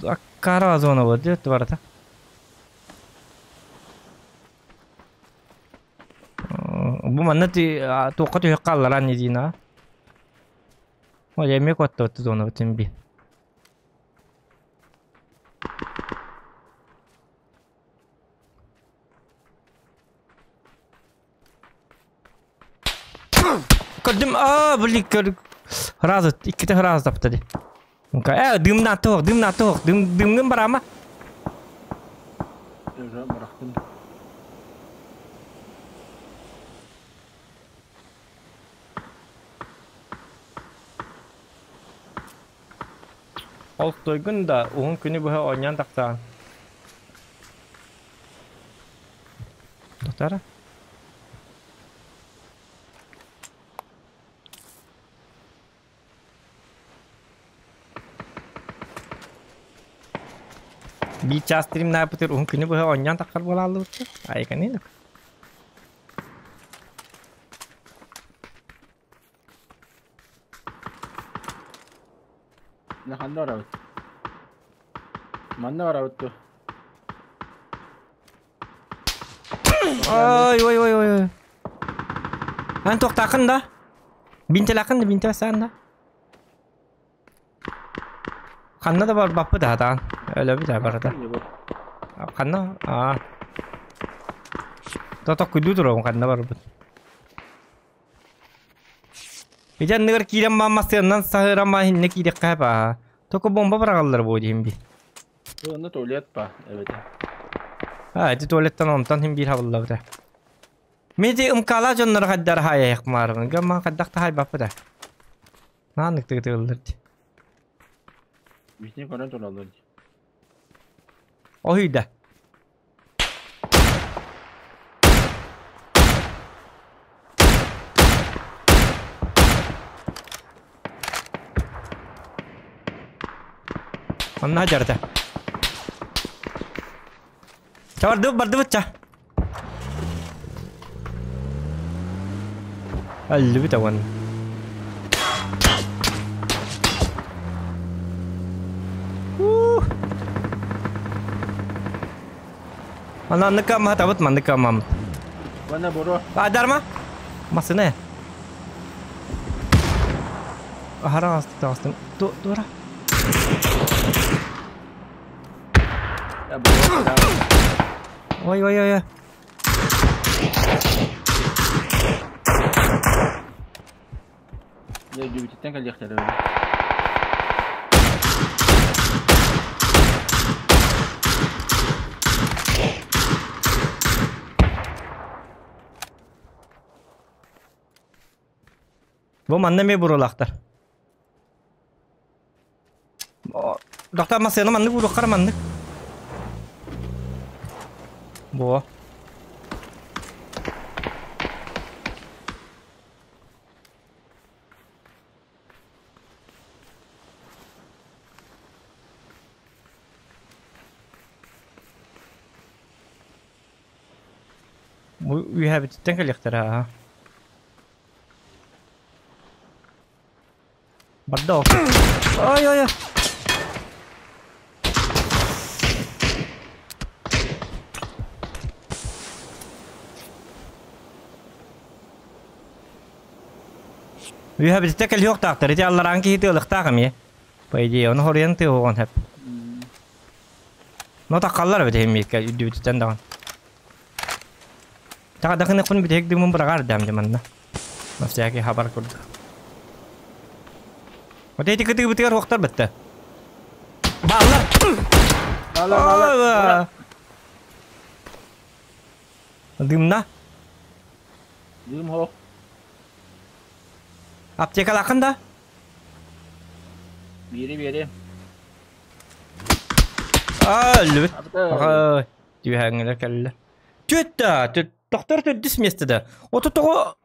Аккара зона вот, где тварта? манна туохха түһүөххэ аллараа ньидиина. Ол эмиэ куоттабыт зонабытын би. Көрдүм, аа, блин, көр... Сразу, иккитэ сразу тапта ди. Э, дымна туох, дымна туох, дым, дымгын барама. Уже бырахтым. Ол тойгун да уһун күнү быһа оонньоон тахсаҕын. Тохторо. Биир чаас стримнаабытыгар уһун күнү быһа оонньоон таххар буолааллыбыт. Айыканыы. Ханна барабыт? Манна барабыт дуо? Ой, ой, ой, ой. Эн туохтааххын да? Бинтэлээххин да, бинтэ саан да? Ханна да барбаппыт аһатаан. Өлөбүт аа барыта. Ханна? Аа. Тото күйдүү турабын ханна барбыт. Ити анныгар киирэн маама сыаннан саһыыран маа иһиннэ киириэххэ баа. Токо бомба быраҕаллар буо диһин би. Онно туалет ба эбэтэ. А, ити туалеттан онтон хин биир хабыллабыта. Мен ити ымкала дьоннор хайдар хаайайах маарыбын. Гамма хайдах та хайбаппыта. Нааннык тыгытыыллар ди. Битини көрөн тураллар ди. Оһуйда. Онно дьарда. Ча бардыбыт бардыбыт ча. Өллүбүт ауан. Ана анныка махатабыт манныка мамыт. Вана буро. Адарма? Масына. Ахара астык тастым. Тура. Ой, ой, ой. Дьэ, дьүбүтүттэн кэлиэхтэрэ. Бу манна эмиэ буруолаахтар. Доктор массыына маннык ууруоххара маннык. Бо. Бу үөһэбититтэн кэлиэхтэрэ аа. Барда ол. Ой ой ой. Үөһэбититтэн кэлиэхтаахтар. Ити аллараан киһи тыалыктаах эмиэ. По идее, ону хоруйан тыаһуоҕун сөп. Но таххаллар эбит иһин үрдүбүтүттэн даҕаны. Таҕа дахыныхпын бүтэһик дымын быраҕар даам дьэ манна. На всякий хабар курдук. Вот эти кытыыбытыгар уохтар бытта. Бааллар! Бааллар, бааллар. Дымна. Дым хоох. Аптекалаахын да? Биэри биэри. Аа, өллүбүт. Ой, түһээҥҥилэр кэллилэр. Түөттэ, тохтор төрдүс миэстэдэ. Ото тоҕо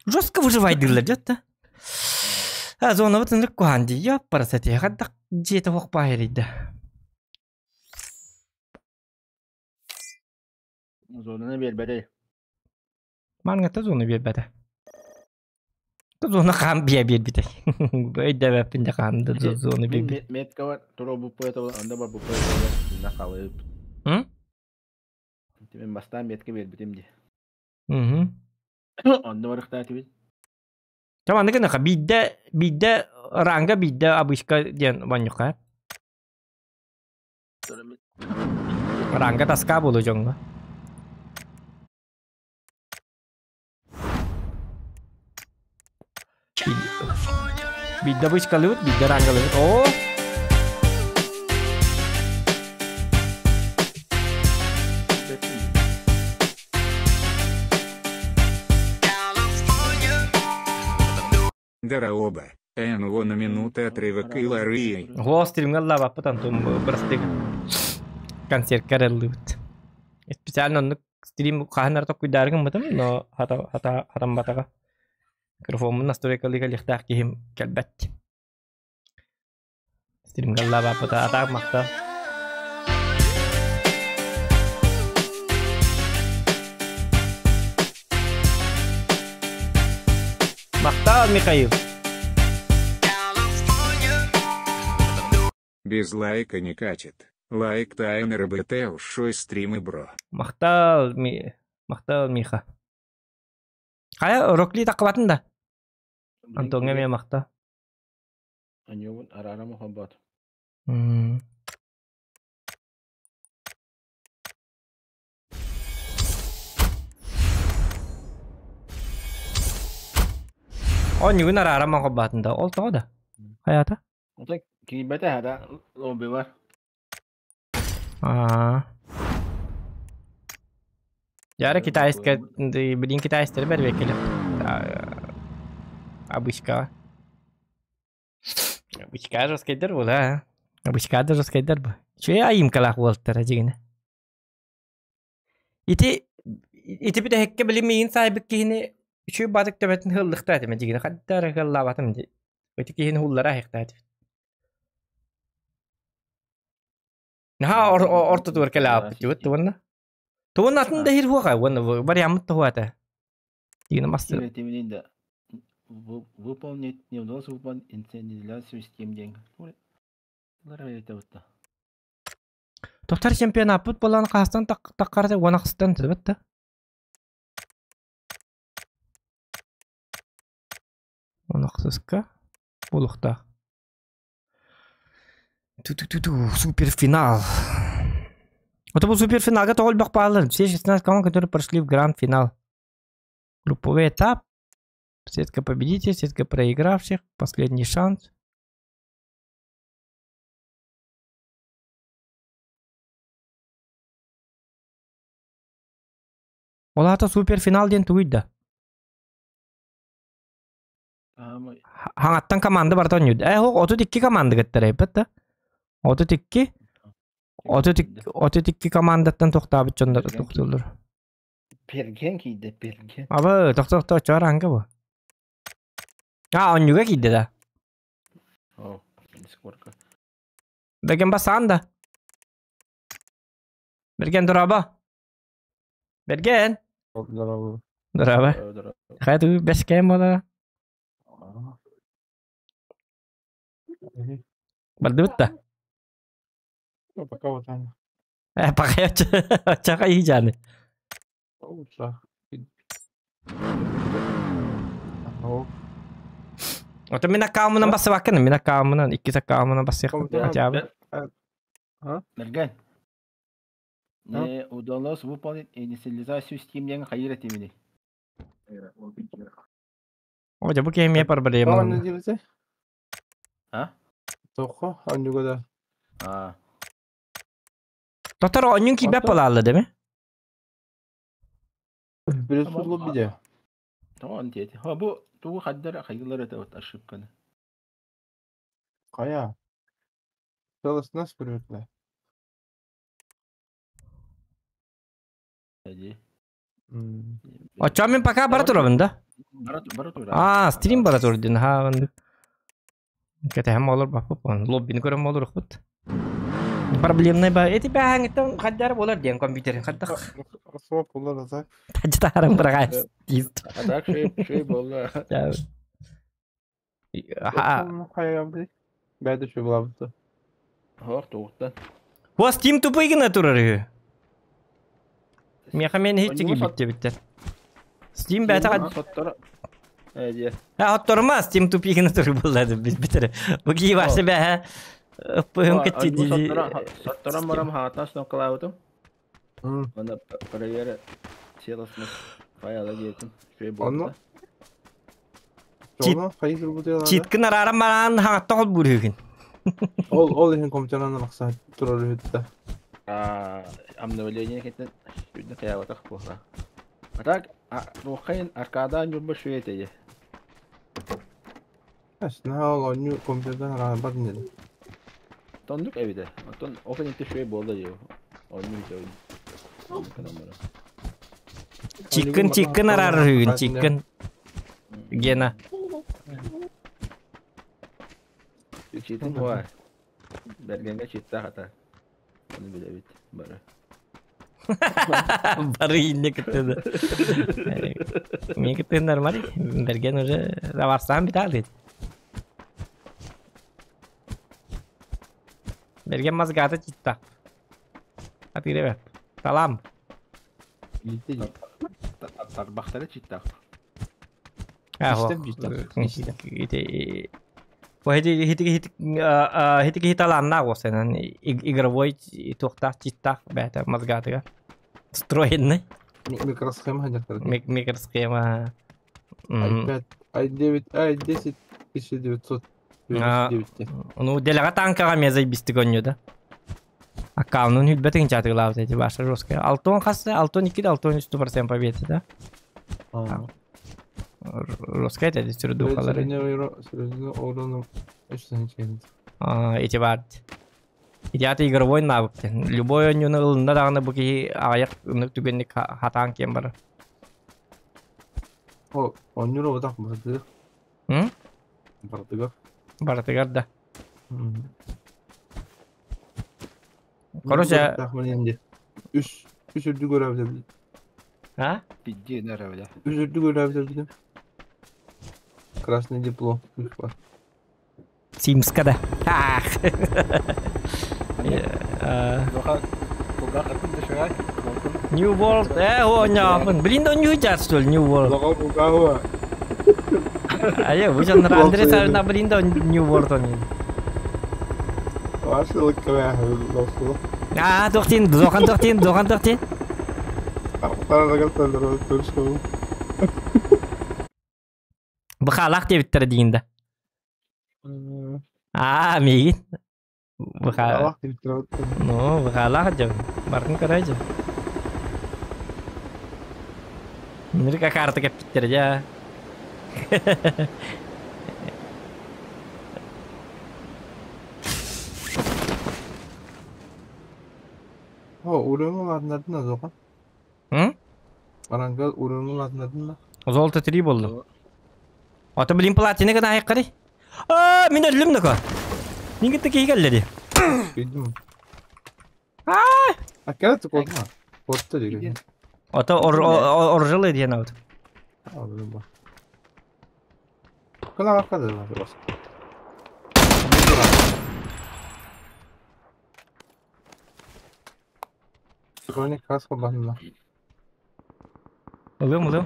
жестко выживайдыыллар дьэ А, зонабыт ынырык куһаан дии. Яппараса хайдах дьиэтэ суох баайарыйда. Зонаны биэрбэтэй. Манҥата зона биэрбэтэ. Зона хаан биэ биэрбитэй. Өйдөбөппүн да хаан да зона биэрбит. Меткабар тура буппуйа анда бар буппуйа на халып. М? Мен бастаан метка биэрбитим дии. Мгм. Онно барыахтаатыбыт. Чэ маннык гыныха биирдэ биирдэ ранга биирдэ обычка диэн монньукка. Ранга таска буолуо дьоҥҥо. Биирдэ обычкалыыбыт, биирдэ рангалыыбыт. Оо! Дороба. НЛО на минуты отрывок и лары. Оо, стримҥа ыллаабаппыт Антон бырастык концертка эрэллибит. Специально оннук стрим хаһан эрэ токкуйдаары гыммытым, но хата хата хатамматаҕа. Микрофоммун настройкалыы кэлиэхтээх киһим кэлбэт. Стримҥа ыллаабаппыта атаах махта. Махтал, Михаил! Без лайка не катит. Лайк тайны РБТ ушой стримы бро. Махтал, Ми... Махтал, Миха. Хайа, Рокли таққыбатын да? Антоҥҥа эмиэ махтал. Аньуубун араарама холбоот. Оонньуугун араарама холбоотун да. Ол тоҕо да? Хайата? Отой киирбэтэ хата лоббибар. Аа. Яра китайская, блин, китайстары бэрбэккэлэр. Обычка. Обычка жесткайдар була, а? Обычка да жесткайдар бу. Үчүгэй айымкалаах уолтара дьигинэ. Ити ити бүтэһиккэ били миигин саайбыт киһини үчүгэй баатык төбөтүн ыһыллыахтаа этим дьигинэ ханта эрэ ыһыллаабатым дии. Ити киһини уһуллара аһыахтаа этибит. Наһаа ортотугар кэлээппит дибит уонна. Тугун атын да иһир хуоха уонна вариаммыт туһуата. Дигинэ мас да выполнить не удалось выполнить инициализацию систем диэн. Тоқтар чемпионаппыт буолан хаастан таққарата уон ахсыстан тыбыт да. Уон ахсыска буолуохтаах. Ту-ту-ту-ту, суперфинал. Это был суперфинал, это Ольбах Павлович. Все 16 команд, которые прошли в гранд-финал. Групповой этап. Сетка победителей, сетка проигравших. Последний шанс. Ол аата суперфинал диэн тугуй да? Хаҥаттан команда барыта оонньуур. Ээ, 32 команда кыттар да? 32 32 командаттан тохтообут дьоннор тохтууллар. Перген киирдэ, перген. Абы, тохто-тохто, чуораанга бу. А, оонньууга киирдэ да? О, дискорка. Берген басаан да? Берген дорообо. Берген. Здорово. Дорообо. Хайа тугу бэскээн буолара? Бардыбыт да? Пока вот она. Э, пока оччаха иһдьааны. Лучше. Ото мин аккаунмунан бассыбаккын, мин аккаунмунан, иккис аккаунмунан бассыахпын хотя бы. Мерген. Не удалось выполнить инициализацию Steam диэн хайыр этимини. О, дьэ бу киһи эмиэ проблема. А? Тоқо, аннюга да. А. Тотор онньун киирбэт буолаалла деми? Билет видео. Тоҕо диэти. Ха бу тугу хаддара хайылар это вот ошибканы. Кая? Целостность привыкла. Оччоҕо мин пока бара турабын да? Бара тур. Аа, стрим бара тур дин. Ха, оннук. Кэтэһэн олор баппыт. Лоббини көрөн олоруохпут. Проблемный ба. Эти бэһэҥиттэн хаддар болар диэн компьютерин хаддах. Суох булар аса. Тажытааран быраҕаас. А так шей шей болла. Хайа Бәді шөй булабыты. Хор тугуттан. Хуас Steam тупой гына турар үһү. Миэхэ мен һиччи киирбит диэбиттэр. Steam бэйэтэ Соттор э Хотторума Steam тупигин туру буллады biz битер. Бу ки башы бәһә ыппыһым кытчы ди. Сотторон барам хаатан снокалаабытым. Аны проверя целостность файла диэтим. Шуй Онно буолла. Чоно хайы бу Читкин арарам баран хаңатта хол бүрүгүн. Ол ол иһин компьютерынан ахса турар үһүттэ. А обновление кеттен шүйден каябатах буолла. А так рухайн аркадан юрба шуй этеде. Әсна ол оню компьютердан арар бар не. Тондук эбите. Оттон офен шуй буолла диу. Онну үтөйүн. Чиккин чиккин арар үгүн чиккин. Гена. Читин буа. Бергенге читта хата. Оны билебит бары. Бары инне кытты. Мен кытты нормально. Берген уже даварсан бит алды. Берген мазгата читта. Атыребе. Салам. Тарбахтары читта. Ахо. Хити хити хити хити аланна госенан игровой туохтаах читтаах бээтэ мазгаатыга встроенный Микросхема хадяктар. Микросхема. i5, i9, i10 1999. Ну делега танкага мезай бистик онню да. Аккаунун хүлбетин чатыглаабыт эти баша жесткая. Алтон хассы, алтон 2, алтон 3% победы, да? Жесткая это сүрдухалары. Эти бар. Идеята игровой навык. Любой оннюну ылында даганы бу киһи аяк түгенник хатаан кем бар. О, оннюра отак барды. Бардыгар. Бардыгар да. Короче, Үс, үс үрдү көрөбүт. А? Пидди нөрөбүлэ. Үс үрдү көрөбүт. Красный диплом. Үс бар. Симска да. Ах. New World. О, няпын. Блин, да не хотят, что ли, New World. А я, вы же на Андре на блин, да New World он. А, тохтин, дохан тохтин, дохан тохтин. Бухалах деп дейін А, мейін. Бухалах. Ну, бухалах деп. Бардың карайжы. Нирка карта кеп жа. О, уровень ладнадын зоқан. М? Арангал уровень ладнадын. Золото 3 болды. Ата блин платина гына айққари. А, мен өлдүм нака. Мен кетті кей келді. Bildim. А! А келді korkma. Korktu деген. Ата оржылы диен аут. Aldım bak. Кына аркада бар бас. Броник каска банна. Ылым, ылым.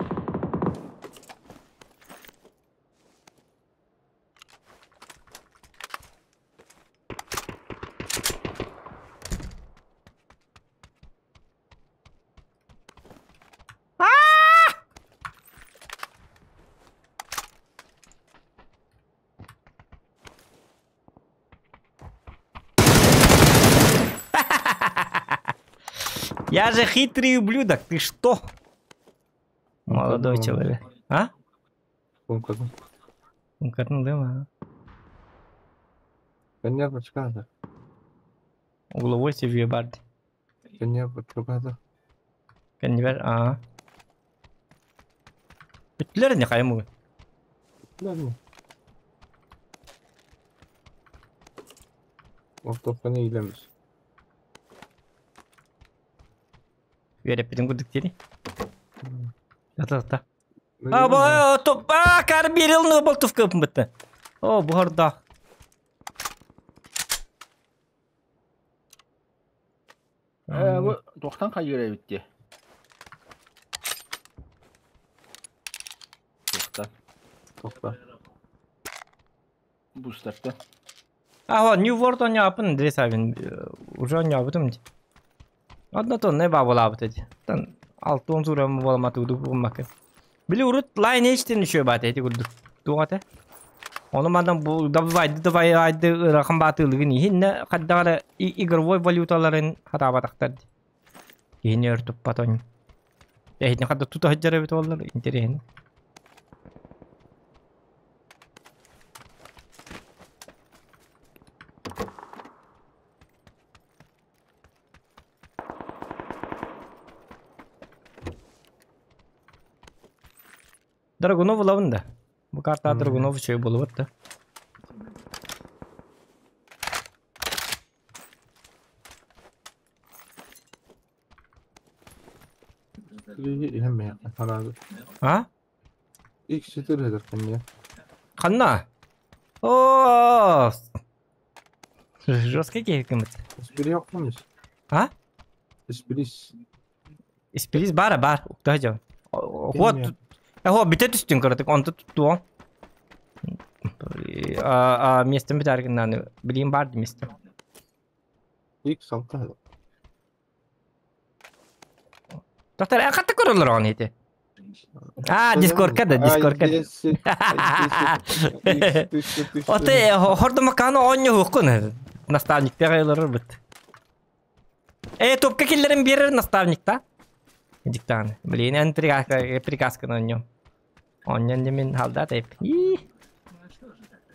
Я же хитрый ублюдок, ты что? Молодой человек. А? Угловой себе бард. Конвер, а. Бүтлер не каймы. Ортопканы илеміз. Вереппитин курдук дири. Ата-ата. А, бо, топ, а, карбирил, ну, болтовка бытты. О, бұхарда. Бу тоқтан қай бітті. Тоқта. Бустарта. А, New World оонньооппун Андрей Савин уже оонньообутум дии. Одно тонна баабылаабыт эти. Тан 6 суурам буоламатыгы гыммакка. Били урут Lineage диэн үчүгэй баата ити курдук. Туох этэ? Ону манан бу давайды давайды ыарахан баатыылыгын иһиннэ хайдах эрэ игровой валюталарын хатаабатахтар дии. Киһини өр туппат онньу. Эһини хадда тута сылдьар эбит буоллар интэриэһинэй. Драгунов ылабын да. Бу картаҕа Драгунов үчүгэй буолубут да. А? Ханна? О, жесткий киһи А? Испилис баара баар, укта дьон. Вот, эһо бүтэ түстүн кыратык, онто туттуоҥ. Местом бүтәргин билиим бар ди местом. X6. Доктор, эн хатта көрөлөр оҕону ити? А, дискорка да, дискорка. Оте хордумакааны оонньоһуоххун. Наставниктар ыларыр быт. Э, топка киллэрин биэрэр наставникта. Диктан. Блин, эн приказканы оонньуом. Оонньон димин халдат эп.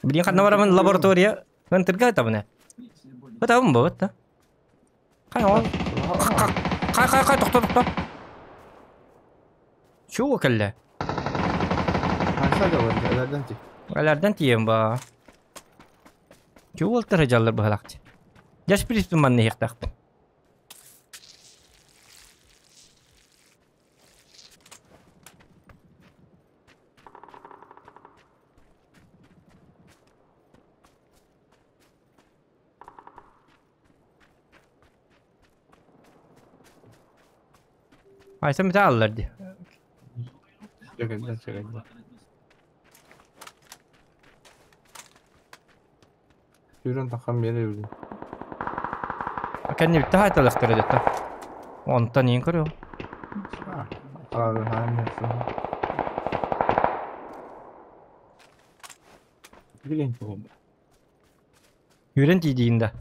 Блин, ханна барамын лаборатория. Ынтырга табына. Бытабын бу, бытта. Хай ол. Хай хай хай тохто тохто. Чего кэллэ? Алардан тиийэн ба. Чего уолтар дьаллар быһалаахчы. Дьас приспин манна иһиэхтээхпин. Айса мите аллар ди. Сүүрэн таххан биэрэ эбит. Кэнни бүтте хаайталахтара дэтэ. Онтон иин көрүө. Үүрэн тиийдиин да.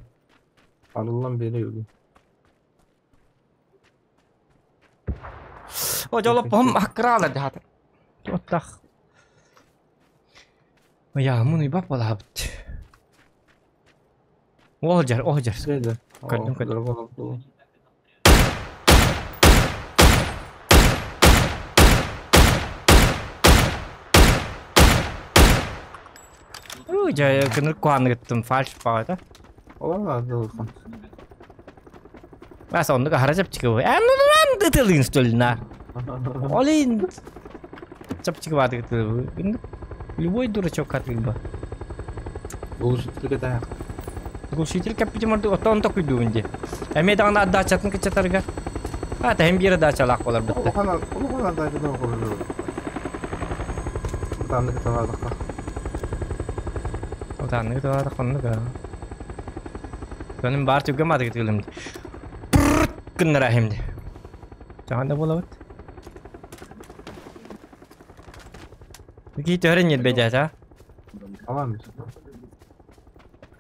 Арыллан биэрэ эбит. О, дьолоппоһум аккыраалар дьаһата. Оттах. Ыйаамын уйбап балаабыт. Оһдьар, оһдьар. Көрдүм, көрдүм. Дьэ, кыныр куһаныгыттым фальш баҕата. Олар да Бас оннук аһара чэпчэки буо. Эн нунан ытылыын столина. Олин чэпчэки баатык ытылы. Любой дурачок хатыылба. Глушитель кэтэх. Глушитель кэппитим ордук оттон токуйдуубун дии. Эмиэ даҕаны отдачатын кыччатарга. А, тэһин биир отдачалаах буолар бытта. Улахан улахан отдачадан оҕолору. Утааннык талаадахха. Утааннык талаадахха оннук аа. Көнүм баар түгэн маатыгы тыылым. Гыннара химди. Чахан да буолабыт. Кии төһөрөн ньирбэдэ а? Алам.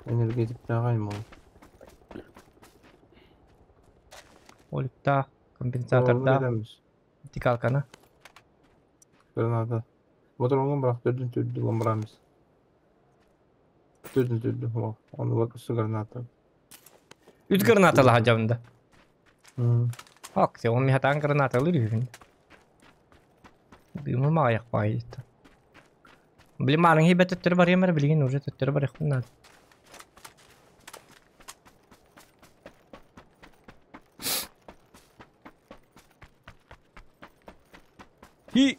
Энергетиктааҕай мол. Оликтаах, компенсатордаах, тикалкана. Граната. Мотороҥун бырах төрдүн түрдү ломбрамис. Төрдүн түрдү Ону вот өссө граната. Үт гранаталаһа дьабында. Ок, се он михатаан гранаталыр үһүн. Дыымы маҕайах баайыта. Блин, маарыҥ хибэ төттөрү барыам эрэ билигин уже төттөрү барыахпын наада. И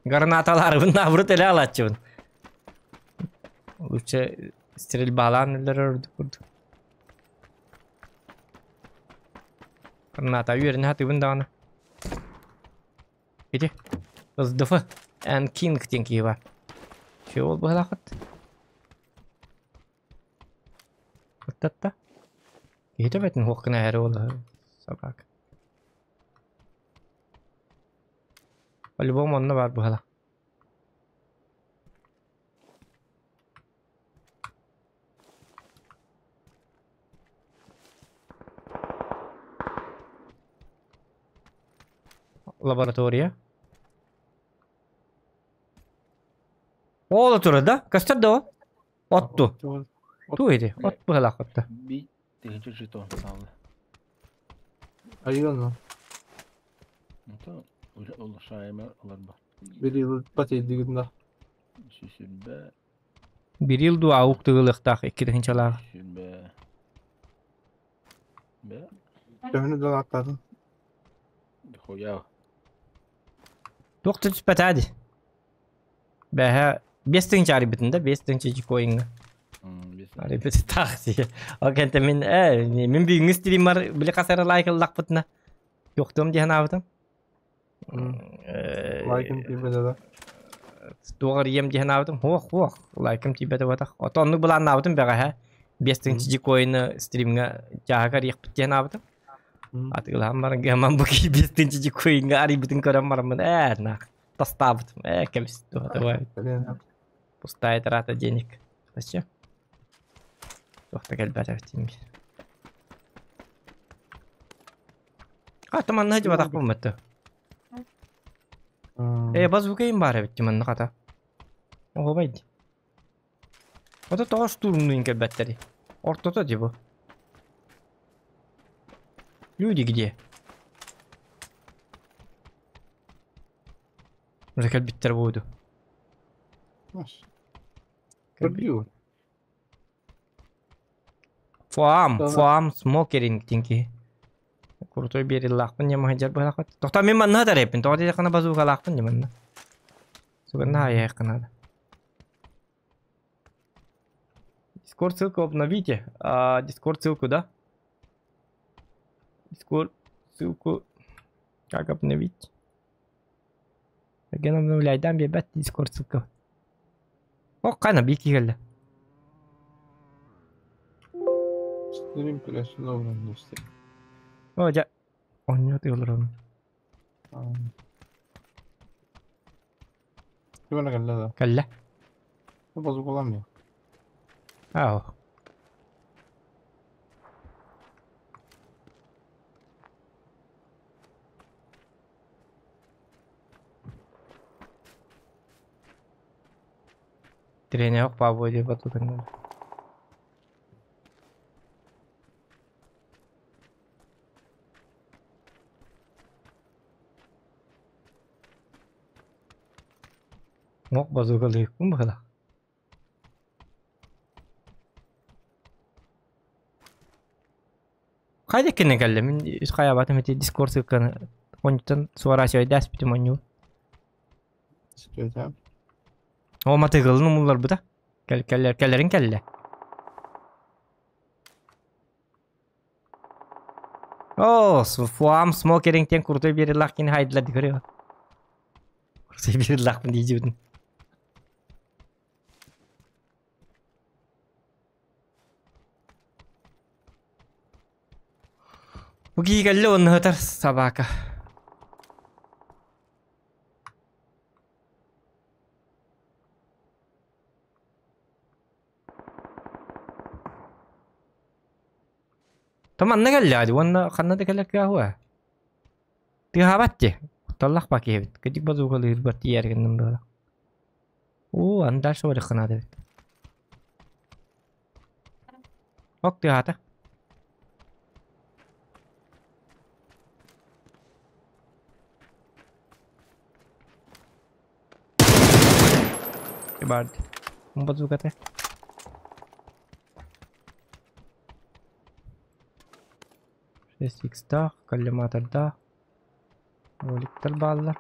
Гранаталарбын наоборот эле алааччыбын. Лучше стрельбалаан өлөрөр ордук курдук. Граната үөрэнэ сатыыбын даҕаны. Ити СДФ and King диэн киһи баар. Чего быһалаахыт? Ыттатта. Киһи төбөтүн хуох гына эһэри ол собака. По-любому онно баар быһалаах. Лаборатория. Ол турар да? Көстөр да ол? Отту. Ту ити? От быһалаах отта. Би тыһыынча жетон хаалла. Айыан Онтон уже улучшаемый ылар ба. Били батыйдыгын да. Сүсүрбэ, Бирил ду аук тыгылыктаах икки тыһыынчалаах. сүрбэ. Бэ, Төһөнү да аттадın. хуя. Туох түспэтээ ди. Бэһэ 5 тыһыынча арыйбытын да 5 тыһыынча коиҥҥа. Арыйбыт таах дии. Ол кэнтэ мин мин бүгүҥҥү стриммар били хас эрэ лайк ыллахпытына туохтуом дии санаабытым. Лайкын тиийбэтэ да. Туох арыйыам дии санаабытым. Хуох хуох лайкым тиийбэтэ буотах. Ото оннук былааннаабытым бэҕэһээ 5 тыһыынча коины стримҥа чааһыгар арыйыахпыт дии санаабытым. Атыылаһан баран гаман бу киһи 5 тыһыынча коиҥҥа арыйбытын көрөн бараммын нах тастаабытым. Кэмис туһа пустая трата денег. Зачем? Туох да кэлбэт эбит Хата манна дьыбатах бумматты. Базука им бар эбит манна хата. Ого байды. Ото тоҕо штурмнуин кэлбэттери. Ортото ди бу. Люди где? Уже кэлбиттер буду. Көрдүү. Фуам, фуам, смокеринг тинки. Крутой бериллаахпын ньама хадьар быһалаахпыт. Тохто мин манна тареппин, тоҕо диэтэххинэ базукалаахпын ньаманна. Суганна хайыахха надо. Дискорд ссылку обновите. А, Дискорд ссылку, да? Дискорд ссылку как обновить? Ген обновляйдан биэрбэт Дискорд ссылка. О, қана бики келді. Стрим пересылован стрим. О, жа. Онньо олорон. Ким кэллэ да? Кэллэ. Базукалам Ау. Тренер по воде батутын. Мок базукалыыкпын быһыла. Хайда кэннэ кэллэ мин үс хайаабатым ити Дискорд ссылканы онньуттан суораачайдаспитим онньу. Сөтэ. О матыгылын умулларбыта. Кэл кэллэр кэлэрин кэллэ. О, фуам смокеринг тен крутой берилах кин хайдла дикөрө. Крутой берилахпын дейдибитин. Бу киһи кэллэ онно ытар собака. Том анна кэллэ уонна ханна да кэлэр кыаһуа. Тыаһаабат дии. Кутталлах ба киһибит. Кыдьык базукалыыр тиийэр гынным буола. Оо, аны дальше барыахха наада эбит. Ок тыаһаата. Барды. Базуката. 6X-таах, коллиматордаах, роликтар бааллар.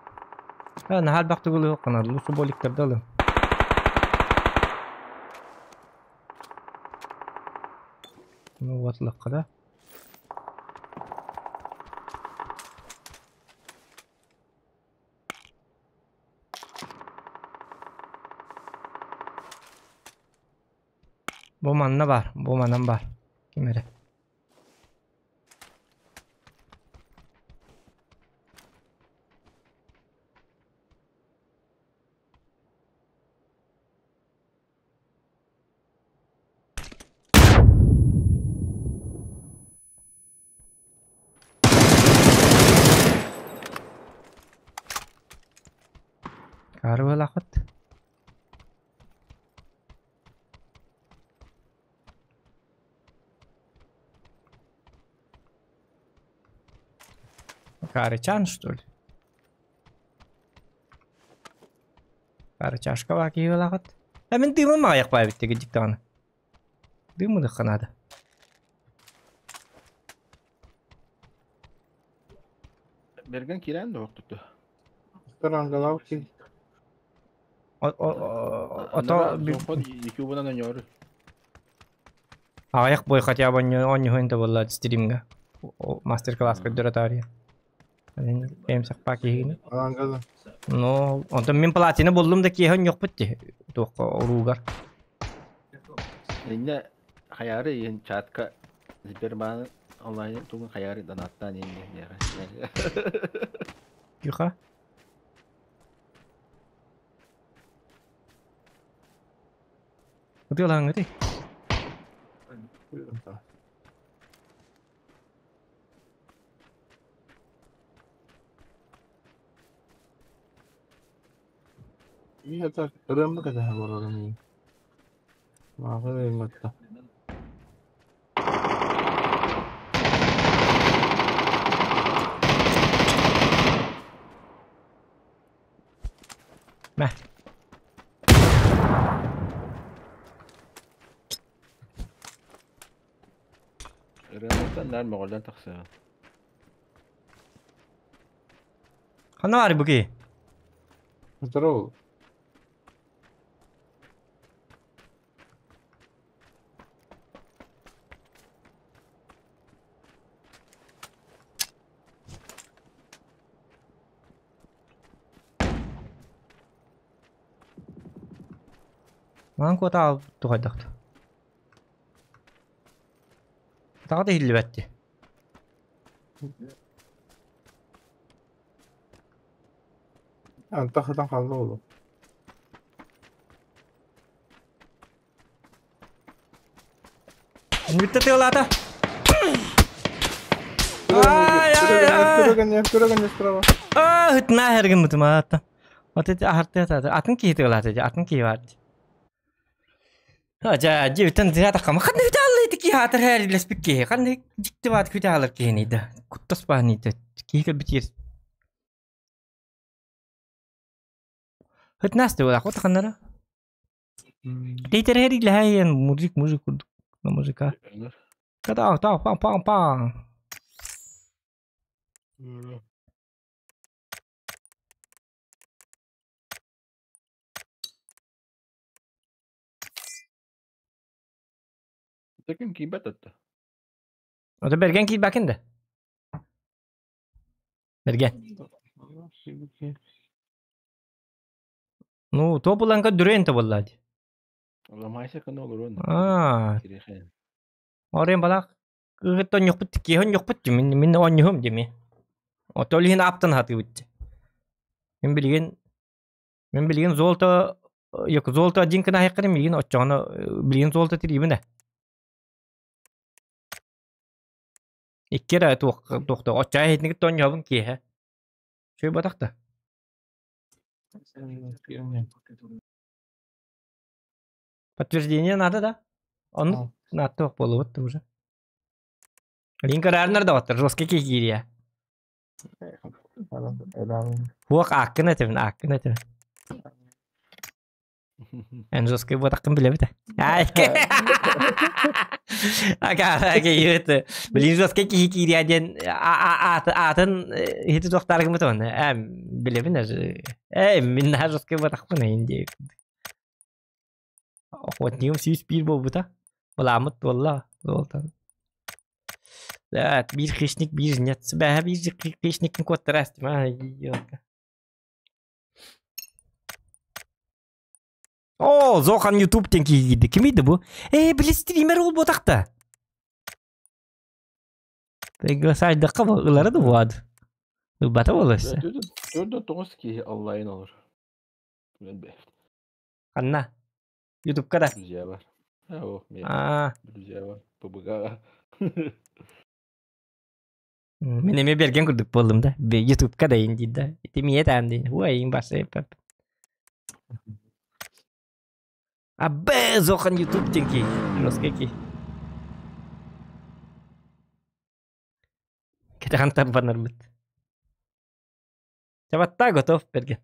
А, наһаа элбэх төгүл лучше роликтарды ылым. Ну вот лакка да. Бу манна баар, бу манан баар. Ким эрэ. Карвалахыт. Карычан, что ли? Карычашка баа киһи ылаҕыт. Э мин дыымым аҕыйах баайбыт дигидик даҕаны. Дыым ылыахха наада. Берген киирэн да тутtu. Тарангалау ки. Ото Ютубунан өнөрү. Аҕыйах бой хотя бы онньуһун да буолла стримҥа. Мастер-класс көрдөрө таарыйа. Эмсэх киһини. Арангала. Ну, онтон мин платина буллум да киэһэ онньуохпут дии. Туохха уруугар. Инне хаяры иһин чатка Сбербаан онлайн тугун хаяры донаттаан иһин диэҕэ. Тихо. Ытыалааҥҥытый? Ийэ ырыаммы кэтэһэ олорорум иин. Maaҕы ыҥырда. Мэ. Ырыамыттан наар моҕоллон тахсыаҕын. Ханна баар бу киһи? Здорово. Маҥан куота тухайдахт. Таҕа да иһиллибэт дии. Антах сытан хаалла буолуо. Бүттэ тыалаата. Ай, ай, ай. Көрөгөн справа. Аа, хытна хергин мутумаата. Вот эти ахартыата. Атын киһи тыалаата дии, атын киһи бар дии. Дьэ, дьиэбиттэн тыаатахха, ханна күтэ ити киһи аатар һээрилэспит киһи, ханна дьикти баат күтэ аалар киһиний да, куттас бааный да, киһи кэлбитигэр Хытнаас да буолаах ханнара. Тейтер һэрилэһэйэн мужик мужик курдук на мужика. Ката та пам пам пам. Таким киирбэт этэ. Ото бэргэн киирбэкин да. Бэргэн. Ну, то буланка дүрен то булла дии. Ламайса кына олорон. Аа, орен балак кыһыт онньохпут киһи онньохпут дии мин мин онньуһум дими. Ото лиһин аптан хатыыбыт. Мин билигин мин билигин золото yok золото один кына хайкарым билигин оччоҕуна билигин золото тириибин Икки эрэ туох туохта оччоо иһитинигит тонньообун киэһэ. Үчүгэй буотах да? Подтверждение надо да? Оннук нааттыах буолубут да уже. Линк араарнар да оттор жесткий киирия. Хуох ааккын этибин, ааккын этибин. Эн жесткий буотаххын билэбит ээ. Ака Блин, жесткий киһи киириэ диэн аатын иһити туохтааргыммыт уонна ээ билэбин ээ мин наһаа жесткий буотахпын эйин диэбит. Охотнигым 101 буолбута. Былааммыт туолла. Туолтан. Биир хищник, биир нет. Бэһэ биир хищниккин куоттара астым. О, Зохан YouTube диэн киһи киирдэ. Кимий да бу? Ээ, били стример буолбатах да. Приглашайдахха бу ылара да буолад. Ылбата буолар өссө. 49 киһи онлайн олор. Ханна? Ютубка да? Друзья бар. О, А, друзья бар. ПБГ. Мин эмиэ берген курдук буоллум да. Ютубка да иин диир да. Ити миэ таам диин. Уай, басы пап. Абэ, Зохан Ютуб диэн киһи. Жесткий киһи. Кэтэхэн тарбанарбыт. Чабатта готов берген.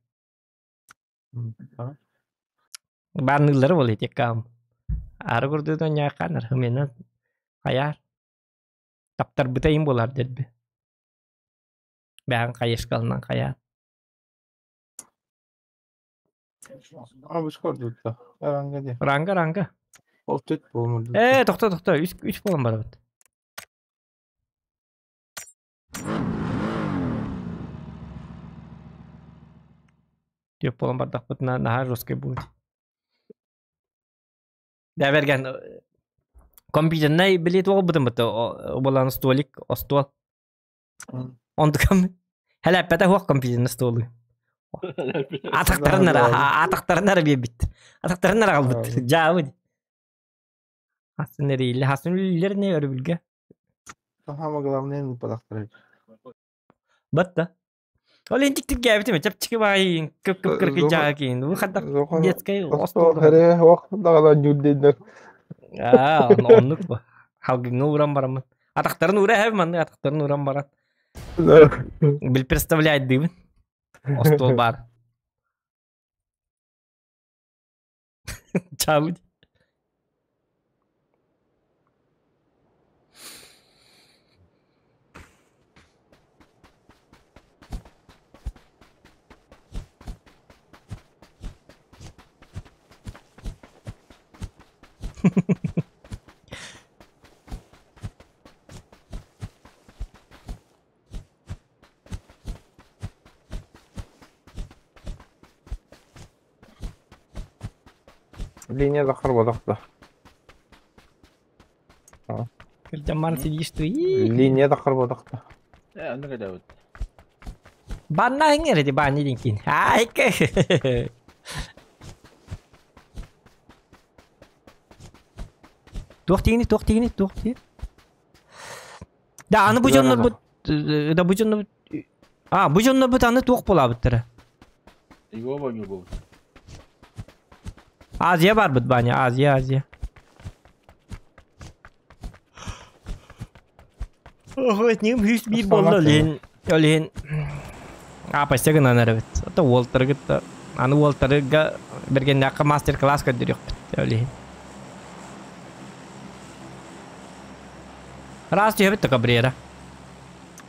Баанныыллары бол итеккаам. Ары курдуутун ньаакаанар хымена хайаар. Таптарбыта им буолар дэрби. Бэҕэн хайышкалынан хайаан. Абыс көрдүттэ. Ранга ди. Ранга ранга. Ол түт буолмут. Ээ, тохто тохто. Үс үс буолан барабыт. Түөрт буолан бардахпытына наһаа жесткай будет. Да берген компьютернай билет буолбутум буту буолан столик остуол. Онтукам хэлэппэтэ хуох компьютерный столу. Атахтарынара атахтарынара биэрбит. Атахтарынара аҕалбыт. Дьаабы. Хасын эрииллэ хасын үллэр не өрөбүлгэ. Самое главное ыыппатахтар. Батта. Ол интик тиргээбитим чэпчэки баайын кып-кып кыркыйдьааҕа киин. Бу хадах детскай остуол. Эрэ ох даҕана ньурдейдер. Аа, оннук бу. Халгыҥҥа ууран бараммын. Атахтарын уура эһэбин маннык атахтарын ууран баран. Бил представляет дыыбын. Остуол баар. Чаабыт. Линия захар бодохто. Кырдьамман сидишь ты. Линия захар бодохто. Э, онно кэдэбит. Банна иҥэр ити баанньы диҥкин. Айка. Туох тигини, туох тигини, туох тигини. Да, аны бу дьоннорбут, да бу дьоннорбут, а, бу дьоннорбут аны туох буолаабыттара? Его воню Азия барбыт, Баня, Азия, Азия. Ох, этнигим хүйс биир буолла, олиһин, олиһин аапайса гынан эрэбит. Ото уолтары кытта, аны уолтарыга бергеннээххэ мастер-класс көрдөрүөхпүт, олиһин. Раз түһэбит да Кабрера.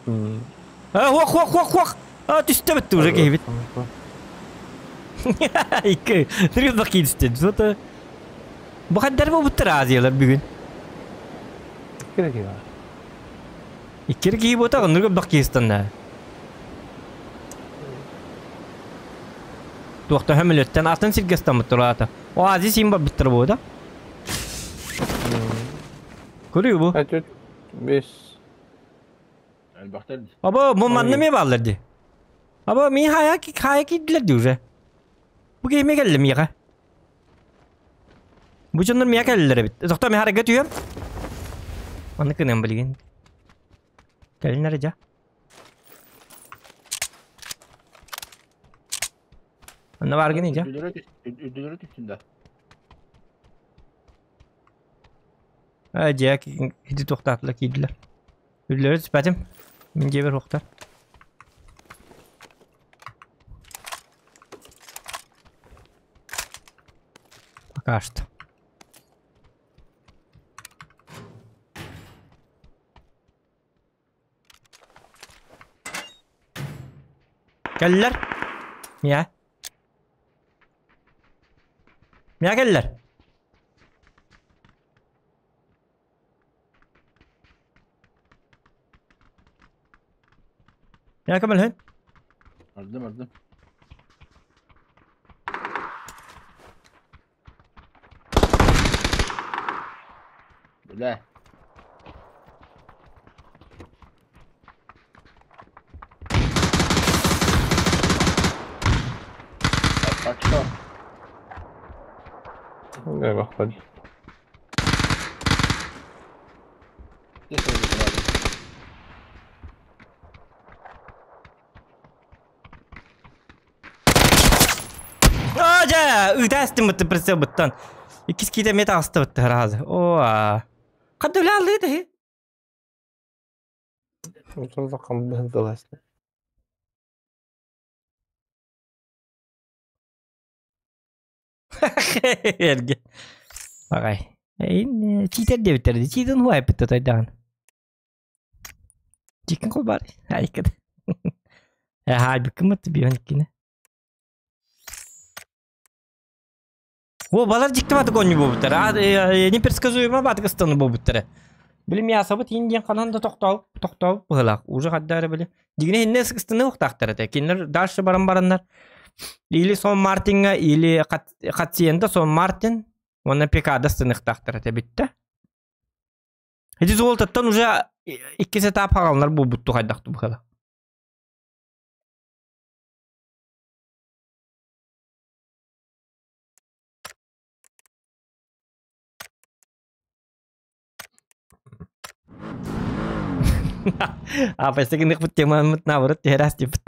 Хуох, хуох, хуох, хуох! А, түстэ битти уже киһибит. Икки, тридцать киирсте. Что-то... Бу хаддар буолбуттар Азиялар бүгүн. Икки киһи Икки киһи буотах, оннук элбэх киһи ыстанна. Туохта хөмөлөттөн атын сиргэ ыстаммыттар аата. О, Азия син барбыттар буо да? Көрүү бу. Түт, бес. Элбэхтэр Аба, бу манна эмиэ бааллар дии. Аба, мин хайа хайа киирдилэр дии уже. Бу киһи эмиэ кэллэ миэхэ. Бу дьоннор миэхэ кэллилэр эбит. Тохтоо, мин харайга түһүөм. Маннык гыныам билигин. Кэлин эрэ дьэ. Онно бааргын дьэ. Үрдүлэрэ түстүн да. Ээ дьиэ ити туохтаатылар киирдилэр. Үрдүлэрэ түспэтим. Мин дьиэбэр суохтар. Пока что. Кэллэр. Миа. Миа кэллэр. Миа көмөлөһүн. Ардым, ардым. Сөбүлээ. Бачча. Не бахтан. Аа дьэ, ыытаастым бытты прицел быттан. Иккис киитэ эмиэ таҕыста бытты сразу. Оо, аа. Хадда үлэ аллыы тэһи. Эргэ. Аҕай. Эйин чиитер диэбиттэр дии. Чиитин хуайпытта тойдаҕын. Чикин кулбар. Айкыт. Хаайбыккын бион иккини. О, балар дьикти батык оонньуу буолбуттар. Непредсказуемо батык ыстаны буолбуттара. Били мясобыт иин диэн ханан да тохтообут тохтообут быһыылаах. Уже хадда эрэ били. Дьиҥинэ иннэ ыстаны уохтаахтар этэ. Кинилэр дальше баран бараннар или Сон Мартиҥҥа, или Хациенда Сон Мартин уонна Пикада станыахтаахтар этэ бүттэ. Ити золототтон уже иккис этап хагаллар буолбутту хайдах быһыла. А пастыгыныхпыт темамыт наоборот түһэрээс диэбит.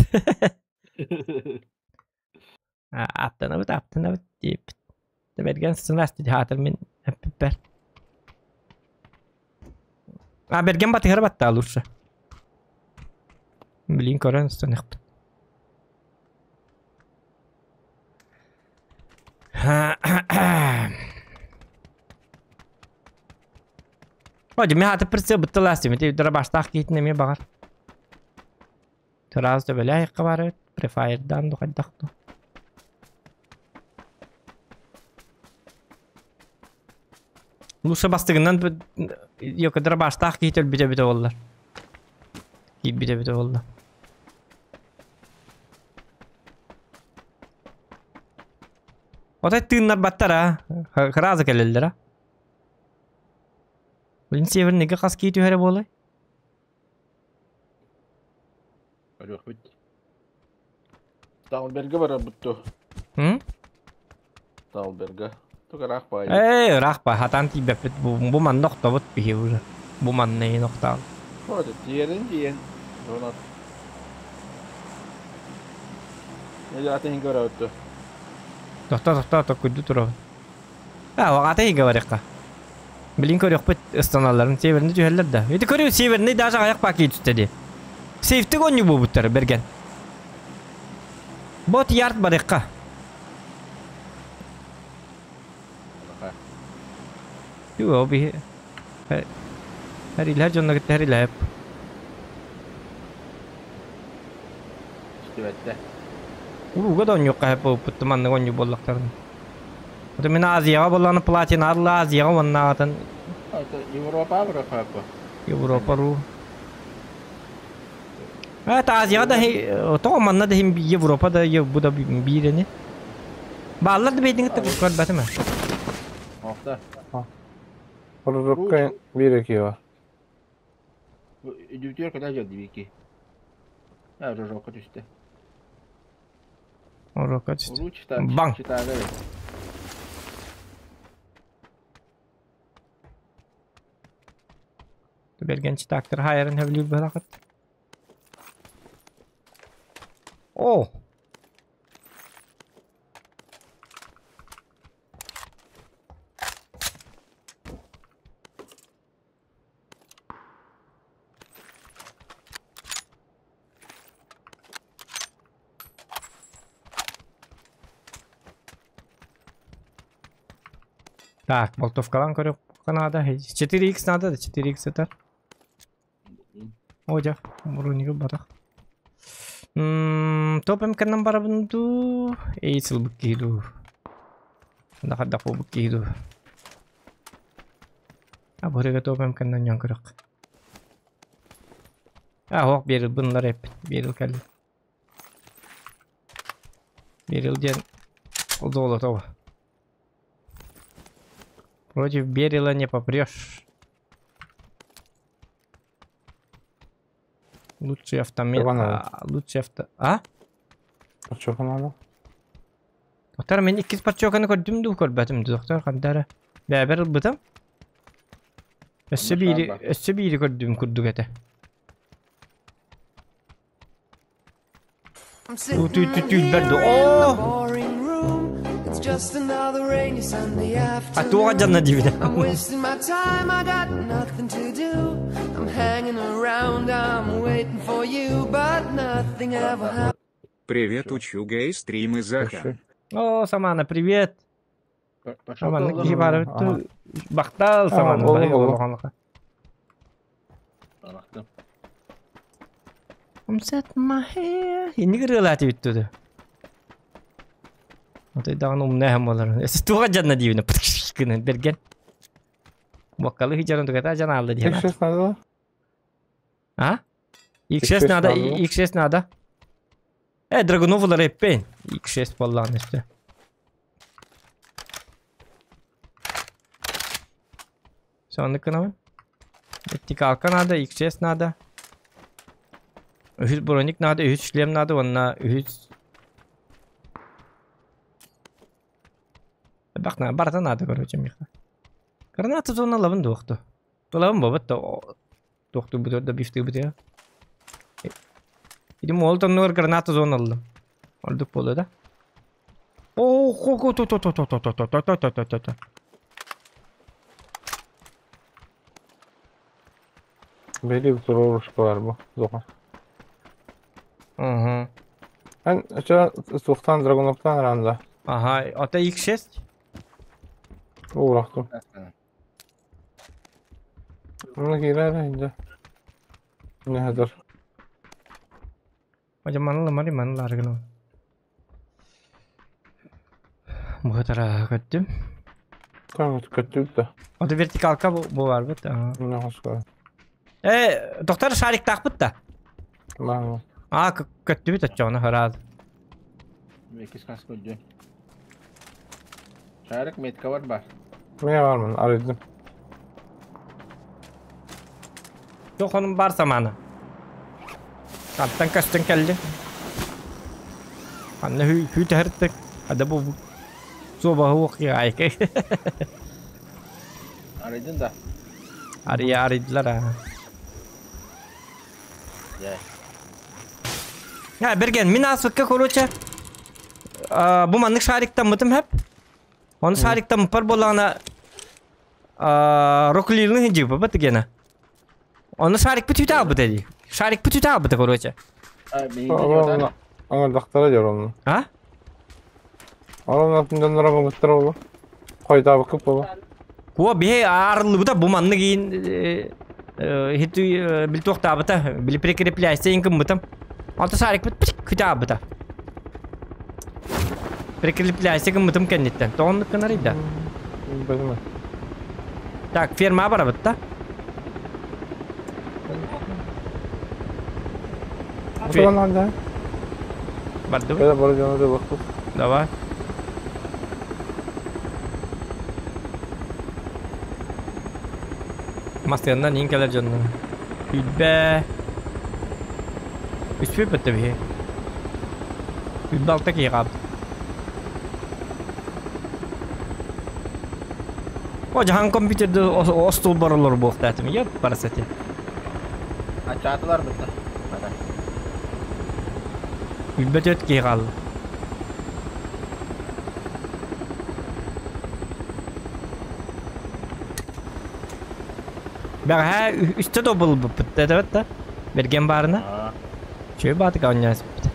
Аттанабыт, аттанабыт диэбит. Бэргэн сынаас хаатыр мин эппиппэр. А бэргэн батыһар баттаа лучше. Блин, көрөн станыхпыт. О, дьэ, хата прицел бытталаас дии, дырабаштаах киһитин эмиэ баҕар. Сразу төбөлөөх баар префайрдаан ду хайдах ду. Лучше бастыгынан ёка дырабаштаах киһи өлбүтэ эбитэ буоллар. Киирбитэ эбитэ буолла. Отой тыыннарбаттар а. Сразу кэлэллэр а. Блин, северныйга хас кии түһэрэ буолай? Көрүөхпүт. Талберга барарбыт дуо? М? Талберга. Тук ыраах баайы. Ээ, ыраах ба, хатаан тиийбэппит. Бу, бу манна охтобут биһи уже. Бу манна иһин охтоон. Вот, тиэрин тиийэн. Донат. Аты иһин көрөбүт дуо? Тохто, тохто, токкуйду турабын. А, аты иһин говорихха. Билин көрүөхпүт ыстаналларын северный түһэллэр да. Ити көрү северный даже аяқ паки түстэ ди. Сейфти гонню буолбуттар берген. Бот ярд барыхха. Юу би Хэрилэр дьонно кытта хэрилэп. Истибэттэ. Урууга да онньуохха хэп буолбут маннык онньу буоллахтарын. Это мин Азияҕа буоллаҕына платина арла Азияҕа уоннааҕытын Европа барыахха Европа ру. Это Азияҕа да тоҕо манна да иһин Европа да бу да биир ини. Бааллар да бэйдиҥ кытта көрбөтүм ээ. Охта. Ордукка биир киһи Үдүтүөр кытаа дьэлди бики. А, рожокка түстэ. Орокка түстэ. Уруу чита. Баң. Читага. Берген читактыр хайарын хөблүүр быһалакыт. О! Так, болтовкалан көрүөххэ наада. 4х надо да, 4х сытар. О, дьэ, мурунига батах. Топ МК-нан барабын дуу, эйс ылбыт киһи дуу. Дахардах буолбут киһи дуу. А бырыга топ МК-нан ньон көрөх. А, ох, берил бынлар эппит. Берил кэлли. Берил диэн золото. Против Берила не попрешь. Лучший автомет. Чего надо? Лучший авто... А? Чего надо? Доктор, мен иккис парчоканы көрдүм дуу, көрбөтүм дуу, доктор, хандара. Бэбэр ылбытым. Өссө биири, өссө биири көрдүм курдук этэ. Түү бэрди. Оо! А туоҕа дьанна диибин. Привет, учу гей стримы Заха. О, Самана, привет. Самана киһи баар Бахтал Самана. Умсет махе. Инник ырыалааты бүттү. Отой даҕаны умнаһым болар. Туға жанна диибин. Гынан берген. Баккалы хижарын тугата жан алды диэн. X6 надо? А? X6 надо, X6 надо. Драгуновлар эппейн. X6 боллаан өстө. Сонны кынабын. Вертикалка надо, X6 надо. Үһүс броник надо, үһүс шлем надо, онна үһүс... Бакна, барта надо, короче, миха. Граната зона лабын дуохту. Лабын бобот да туохту бутер да бифты бутер. Идим ол тоннугар граната зона аллым. Ордук болду да. О, хо хо то то то то то то то то то то то то. Бели турорушкалар бу. Зоха. Угу. Эн вчера суохтан Драгуновтан ранда. Ага, ата X6. Уурахтым. Мына киирээр инде. Не хазар. Мажа маныл мари маныл аргын. Мухатара көттүм. Там көттүк да. Ата вертикалка бу бар бит. Мына хошка. Доктор шарик тақпыт да. Маа. А, көттү бит аччона хараад. Мекис кас көддү. Шарик метка бар бар. Мен бармын, арыдым. Жоқ, onun бар саманы. Аттан көстөн келди. Анна хүй хүй тәрттек. Ада бу зоба хук я айке. Арыдын да. Ария арыдылар а. Я. Я берген мин асыкка короче. Бу маннык шариктан мытым хеп. Оны шариктан мыпар болағына Роклилин хинжи бу бит гена. Оны шарик бүтүтэ албыт эди. Шарик бүтүтэ албыт короче. Аңа дактара жор оны. А? Onun altından rama mıttır olу. Койда бакып болу. Куа бихе арылыбыта бу манны кийин хиту бил туохтаабыта били прикрепляйся инкым бытам. Алта шарик бит пик күтэ албыта. Прикрепляйся кым бытым кенниттен. Тооннук кынарыйда. Bilmem. Так, ферма барабыт да. Şuradan hadi. Барды. Böyle böyle canı da bakıp. Давай. Мастыяннан иин кэлэр дьонно. Үбэ. Үспү бөттө биһи. Үбэ алта киһи хаалбыт. О, жаһан компьютерде остуол баралар буохтаатым. Я парасати. Ачаатылар бытта. Үбэ төт киһи хаалла. Бэҕэһээ үстэ добулбуппут этэбэт да. Берген баарына. Чөй баатык аунньаспыт.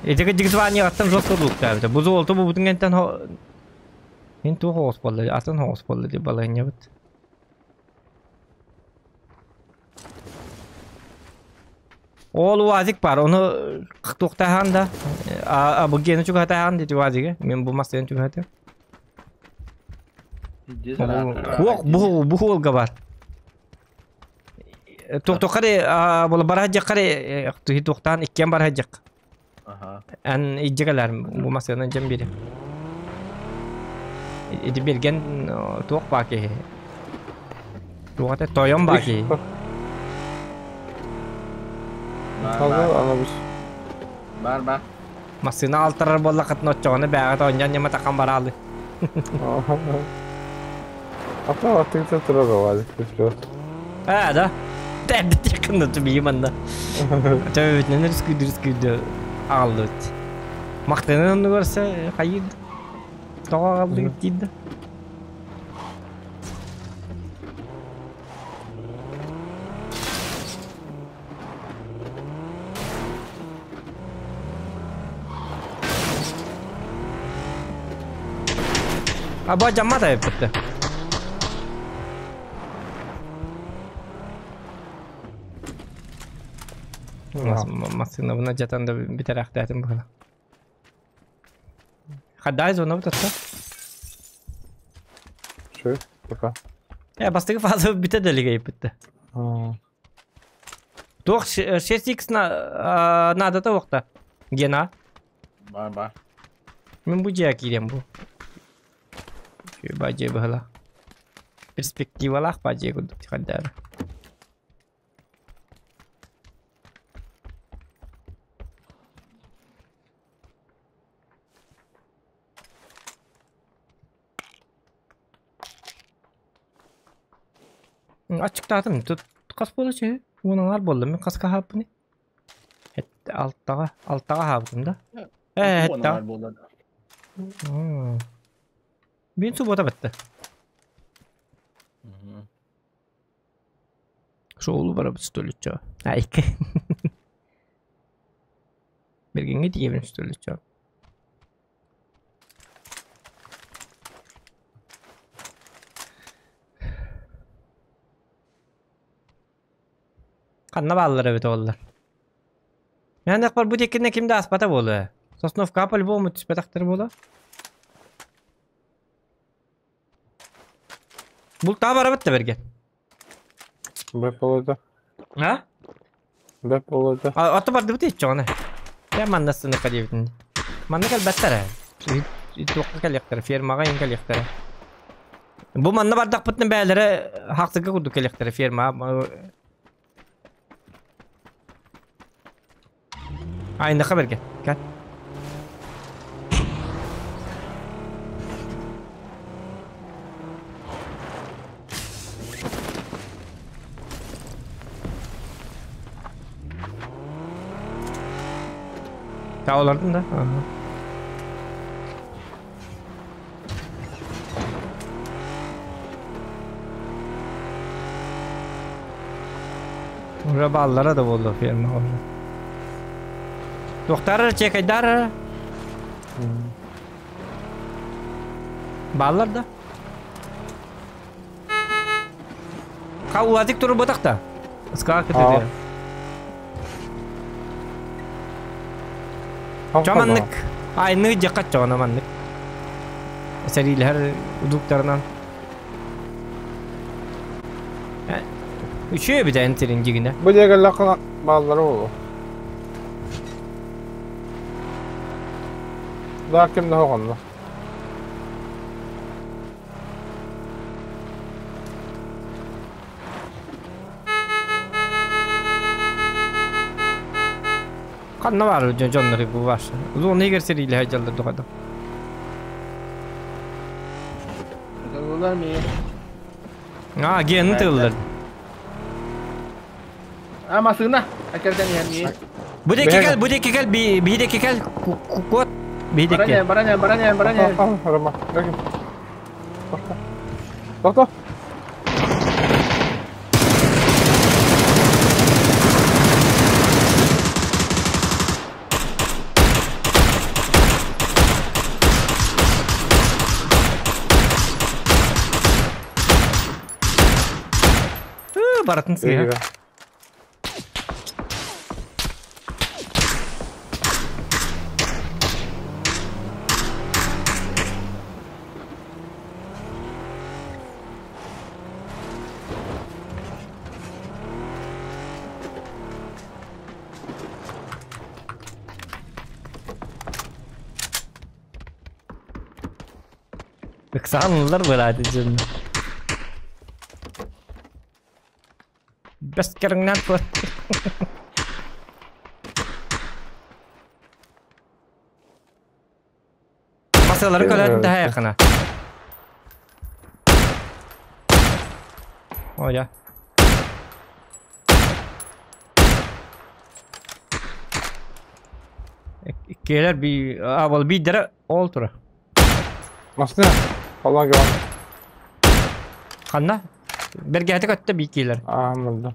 Этигэ дигзвани аттан жоско луктаабыта. Бу золото бу бутун кэнтэн Мин туох оҕус буолла, атын оҕус буолла дии балаһынньабыт. Ол уазик бар, ону туохтаахан да, а бу гены чугатаахан дии уазиге, мен бу мастыйын чугатым. Хуок бу бу хуолга бар. Туохтохари була бараһаджаккари тухтаан иккиэн бараһаджак. Эн иджигалар бу мастыйынан жем бири. Ити берген туох баки. Туохата тойон баки. Ханна ана бис. Бар бар. Массыына алтарар буоллаххытына оччоҕуна бээҕит оонньоон ньаматахан бараалы. Ата атыыта турар овалик плюс. Аа да. Тәрдит якында түбейім анда. Төбөтүнэн рискүйдү рискүйдү аҕаллыбыт. Мактанан онну көрсө хайыр тоҕо аҕаллыгыт диир да. Аба жаммат айыппытты. Массыынабына дьатан да бүтэрээхтээтим быһыла. Хаддай зона бутатта. Шö, пока. Э, бастакы фаза бүтэ дэлигейпитте. Туох 6x наадата уохта. Гена. Бар бар. Мин бу дьиэ киириэм бу. Ба дьиэ быһыла. Перспективалаах ба дьиэ курдук хаддаары. Аччыктаатым. Тут хас буола чүһү? Уон аҥаар буолла. Мин хаска аһаабыппыный? Алтаҕа, алтаҕа аһаабытым да? Ээ, Уон буолла. Бин суббота бытты. Шоулу барабыт столиччо. Айка. Бергенге тиебин столиччо. Ханна бааллар эбит оллар. Мен бар бу теккинне ким да аспата буолуо. Сосновка по-любому түспэтахтар буолуо. Бултаа барабыт да берген. Бэп болуйда. А? Бэп болуйда. Аты бардыбыт иччоҕуна. Я манна сыныка диэбитин. Манна кэлбэттэр ээ. Туохха кэлиэхтэрэ, фермаҕа иҥ кэлиэхтэрэ. Бу манна бардахпытына бээлэрэ хахсыга курдук кэлиэхтэрэ ферма. Айныха берген. Кэл. Та олордун да? Ага. Уже баллара да буолла ферма уже. Туохтар чекайдар. Баллар да. Ха уазик турбатах та. Скак это. Чаманнык. Айны жакка чоона маннык. Сәрилер удуктарынан. Үчүө бит энтерин дигине. Бу диэки лакына бааллара буолуо. Да ким да хоҕонно. Ханна баар дьоннору бу баар. Зона игер сэрилэһэ дьаллар духада. Тыллар ми. А, генин тыллар. А масына. Акерден ями. Бу диэки кэл, бу диэки кэл, биһи диэки кэл, куот. Биһи диэки. Бараня, бараня, бараня, бараня. Рома, Тоқта. Баратын сыйа. Ыксаанылар бырааты дьон. Бэс кэриҥнээн туот. Масалары көрөт да хайахына. О, я. Иккиэлэр би абал бииддэрэ ол тура. Масына. Allah güven. Ханна? Бэргэһэтэ көттө биикиилэр. Аа, мылды.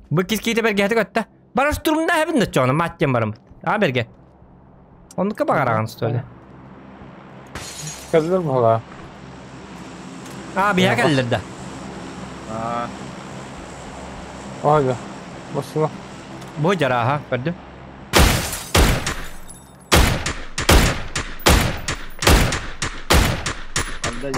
Бу кискиитэ бэргэһэтэ көттө. Барар штурмна хэбин да чоно мат диэн бараммыт. А бэргэ. Оннукка баҕараҕын что ли? Кэллэр буола. А, биһэ кэллэр да. Аа. Ага. Масына. Бу жарааха, көрдүм. Анда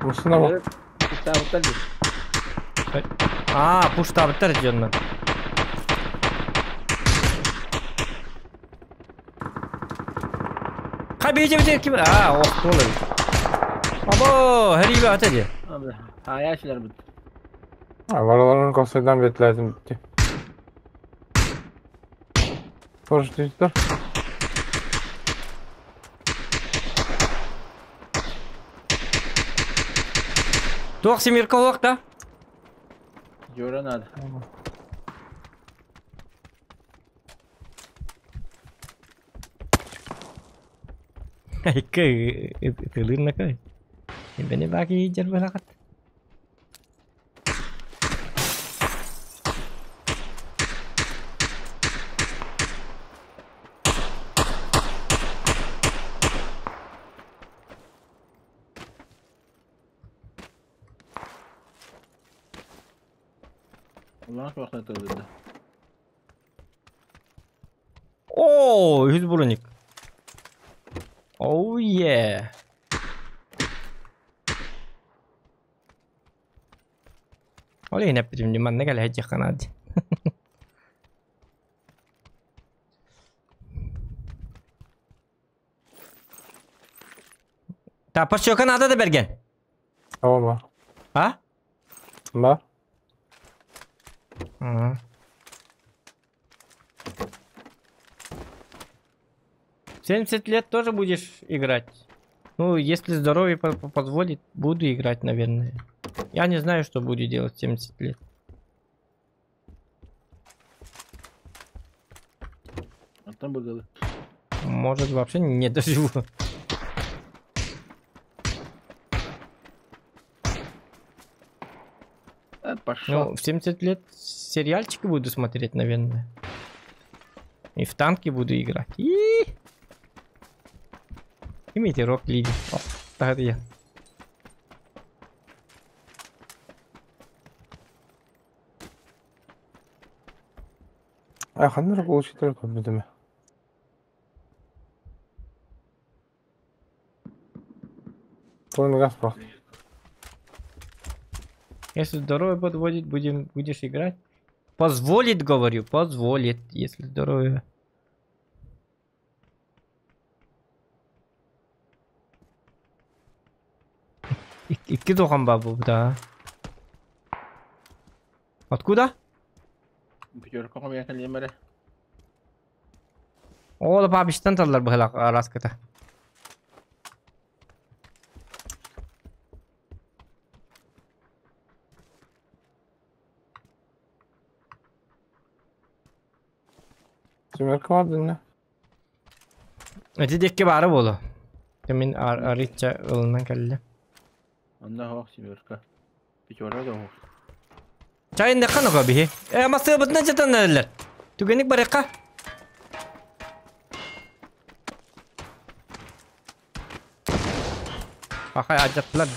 Масына бу. Куштаабыттар дии. А, пуштаабыттар дьоннор. Хай бейте бейте ким? А, ох, ол эбит. Або, һэриибэ ата дии. Хаайаачылар бит. Varıların konseyden beklerdim bitti. Konuştuydular. Туох семерка олох да? Жора надо. Икки ытылыын накай. Бени баки жер бэлакат. Улаан куохтан тыллыда. Оо, үһүс броник. Oh yeah. Ол иһин эппитим дии, манна кэлэ сылдьыахха наада дии. Таппа наада да бэргэн. Tamam mı? А? Ба? Ага. 70 лет тоже будешь играть? Ну, если здоровье позволит, буду играть, наверное. Я не знаю, что буду делать в 70 лет. Оттон быгылы. Может, вообще не доживу. Пошел. Ну, в 70 лет сериальчики буду смотреть, наверное. И в танки буду играть. И Имейте рок лиги. О, так я. Ay ханнар получить көрбүтүм. Полный газ просто. Если здоровье подводит, будешь играть. Позволит, говорю, позволит, если здоровье. Икки тохан бабу, да. Откуда? Пятерка хомия кэллиэмэрэ. Ол пабиштан таллар быһылак араската. Семерка бар динне. Эти декке бары болу. Мен арича ылынан кэлле. Онно хоох семерка. Пятерка да хоох. Чайын декка ного бихи. Э, масты бытына жатан эрелер. Түгеник барыкка. Ахай ажаттылар.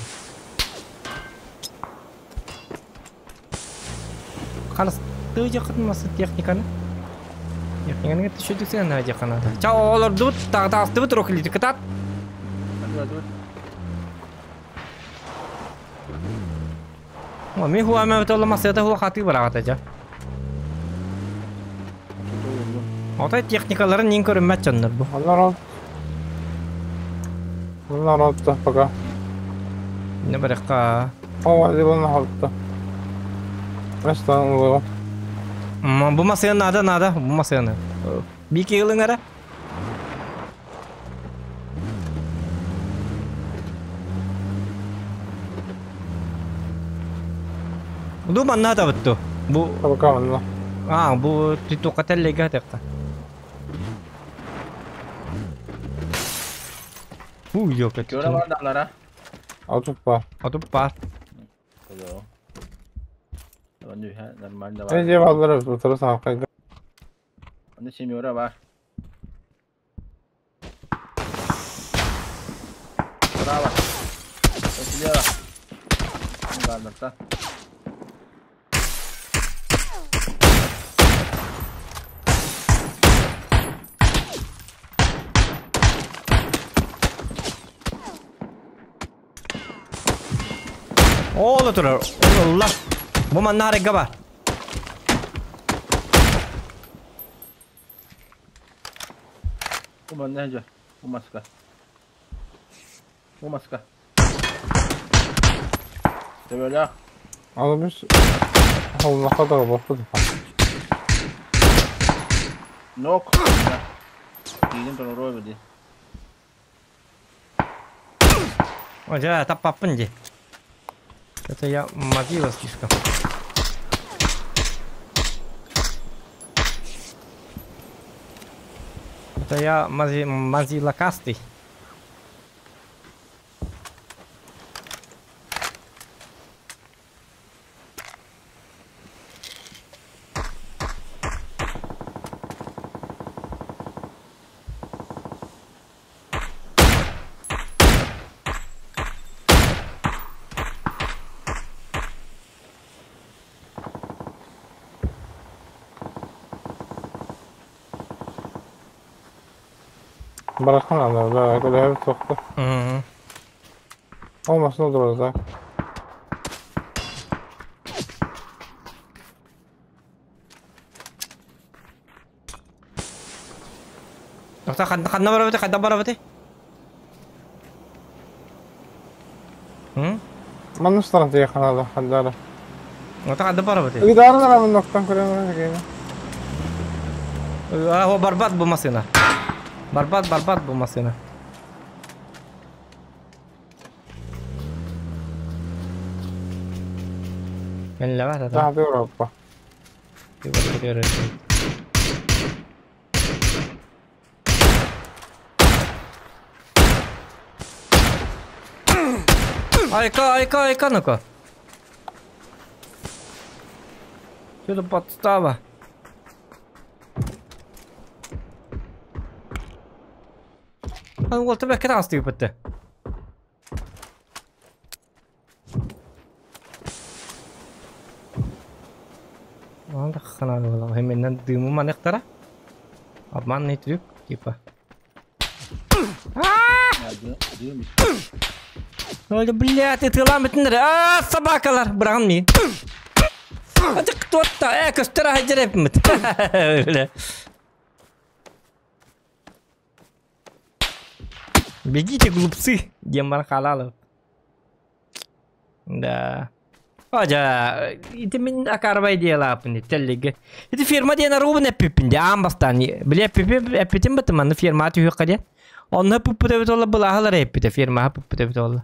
Халас ты жакын масы техниканы. Техниканы түшүдүк сен жакын. Ча олар дут тагы тагы рокли кытат. Ми хуа ме толла масета хуа хаты барагата жа. Отай техникаларын нин көрүнмөт жоннор бу. Onlar al. Bunlar altta пока. Не баракка. О, hadi bunu altta. Местан ылыаҕым. Бу масыан наада, наада, бу масыаны. Бики ылыҥ эрэ. Ду манна атабыт ту. Бу Табака манна. А, бу туохха тэллэйгэ атыахха. Бу ёлка. Кёра бар далара. Отуп баар. Отуп баар. Нормально Не бар. дьиэ бааллар эбит утары саҥархайга. Аны семёра бар. Браво. Слева. Ладно, Ол турар. Олла. Бу манна арыгга бар. Бу манна дьэ. Бу маска. Бу маска. Төбөлөөх. Аны біз холлахха да боппут. Нок. Тиигин толоруо эбити. О, дьэ, таппаппын дии. Это я могила слишком. Это я мази, мазилакастый. Барахан аны да көлөһөбүт суохтар. Мгм. Ол масына турар да. Тоқта ханна барабыты, ханна барабыты? М? Манна старан тиэ ханада хандара. Ота ханна барабыты? Ыйдаарын арамын ноктан көрөн киһини. А, барбат бу машина. Барбат, барбат бу машина. Мен лава та. Таһаты Европа. Айка, айка, айка, ну-ка. Что за подстава? А вот тебе красный бітті. Хеминнен дымы манықтара. Обманный трюк, типа. Ой, бля, ты тылам бітіндір. А, собакалар, бұрағын ми. Ады кто-то, көстер айдырепміт. Бля. Бегите, глупцы, Демар халалов. Да. Ожа, ити мин акарбай диэлаапын теллиге. Ити фирма диэн арубун эппиппин ди аан бастаан. Били эппиппин эппитим бытым манны фирма түһүөххэ диэн. Онно пуппут эбит олла былааһалар эппитэ фирмаҕа пуппут эбит олла.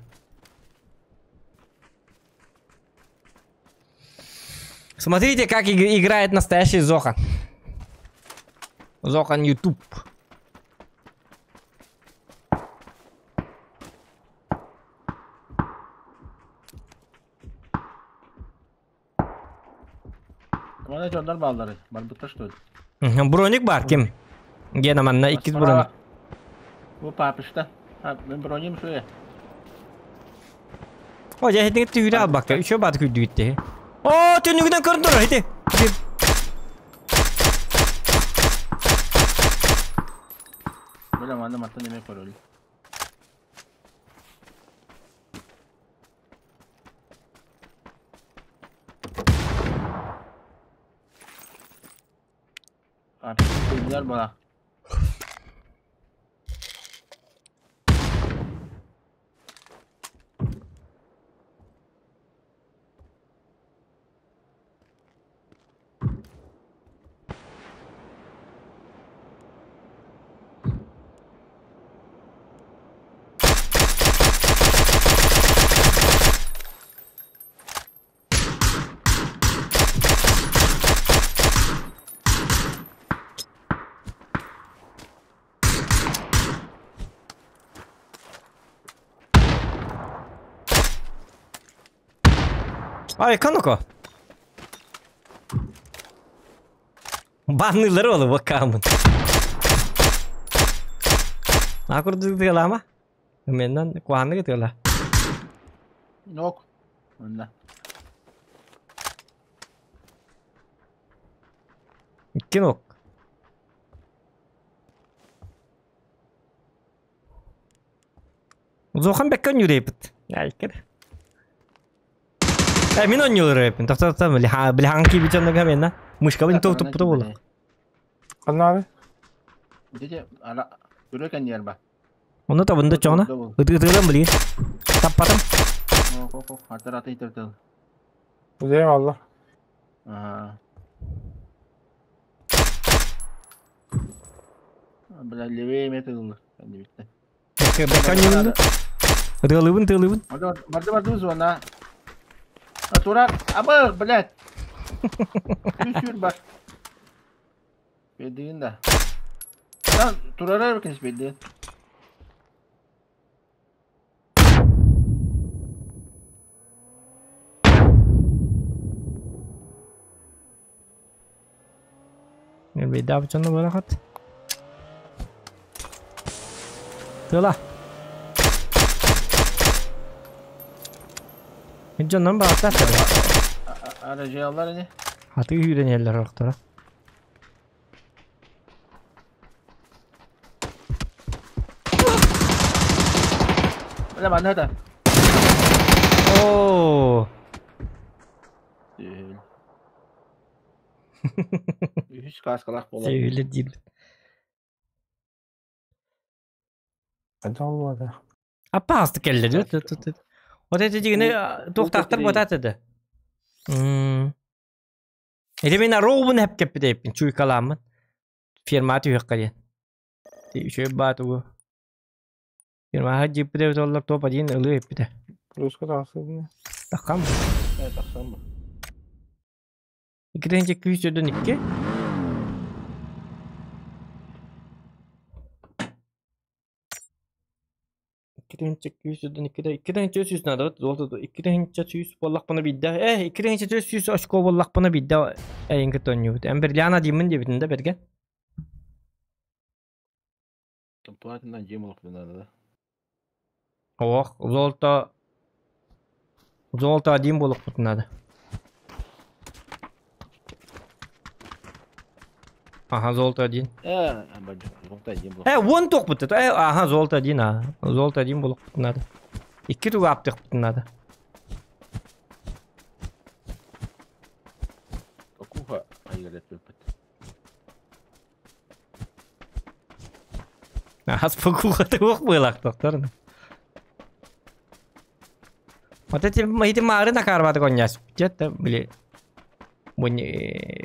Смотрите, как играет настоящий Зохан. Зохан YouTube. Команда дьоннор бааллары. Барбыттар что ли? Броник бар ким? Гена манна иккис броник. Бу папишта. Мен броним шуе. О, дьэ хитиҥ түүрэ албакка. Үчү бааты күрдүгүтте. О, түннүгүнэн көрөн турар хити. Бля, манна маттан эме көрөлү. Папишта бала. Ай, кануко. Баннылар олу бакамын. Акурдук тыалама. Менен куанны тыала. Нок. Онна. Икки нок. Зохан бекке нюрепит. Айкер. Э, мин онньулар эпин. Тохто билихан киби чоннога менна. Мышкабын тоқтуп була. Каннары? Деде ара үрөкөн нерба. Оны табында чоңна. Ытыгытыгын билин. Таппатым. Ок, ок, ок. Атыр аты итертел. Үзейм алла. Ага. Бля, левее метр. Битте. Бекке бекке онньулар. Ытыгылыбын тыгылыбын. Барды барды барды зона. А турар, абы, блядь. Үсүр бар. Бедигин да. Lan турарар бекин беди. Бейдап чонно була хат. Тыла. Мен жоннон багаттар. Арacı ne? Хаты үйренелер оқтара. Бля, бана да. О, Үс каскалак болар. Севиле дейм. Hadi Allah da. Аппасты келлер. Вот эти дигини тоқтақтар ботат еді. Эти мен роубын хеп кеппи дейппин, чуйкаламын. Фирма түйек кален. Үшө батугу. Фирма хаджиппи деп толлар топ один ылы эппи. Плюска тағысы. Таққам. Тақсан ба. Икиренче күйс өдөн икки. Икиренче күйс өдөн икки да икиренче сүүс надо золото икиренче сүүс боллак бана бидде. Э, икиренче сүүс очко боллак бана бидде. Эйин кытонню. Эм бер ляна деймин деп да берген. Платиндан жем алып надо да. Ох, золото золото один болуп надо. Ага, золото один. Э, золото один болуп. Э, вон тоқ бітті. Э, ага, золото один, а. Золото один болуп надо. Икки туга аптык надо. Окуха айгырет бит. Ас покуха ты ох было доктор. Вот эти эти мары на карваты коняс. Где-то, бли. Бой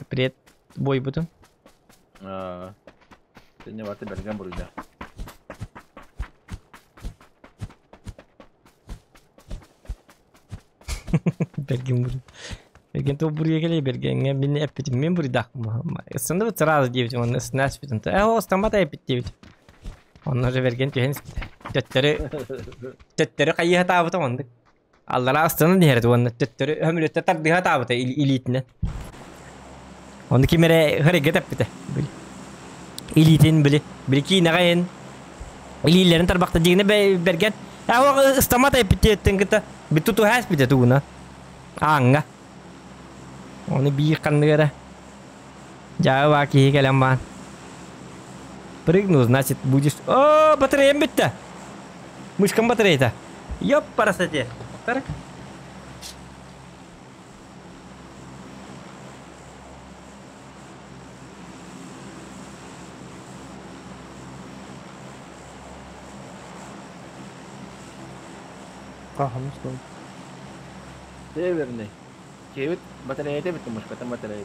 привет, бой бутун. Аа. Сене баты берген буруйда. Берген бур. Берген то бурья келе берген. Мен эппитим мен бурда. Сында вот сразу девять он снас битин. Э, о, стамата эппит девять. Он уже берген түһен төттөрү төттөрү кайыха таабыта онды. Аллара астына нерет он төттөрү өмүрөттө тардыха таабыта илитине. Онды кимере хырыгы теппите. Илитин били. Били кинагайын. Илилерин тарбакта дигине берген. Э, о, стамата эппит теттен кыта. Биту хас бите тугуна. Аңга. Оны бии канныгара. Жаба кихи келембан. Прыгнул, значит, будешь... О, батарея бітті. Мышкам батарея-то. Ёп, парасоте. Так. Тахамыз да. Северный. Кебит батарея битти мышкатын батарея.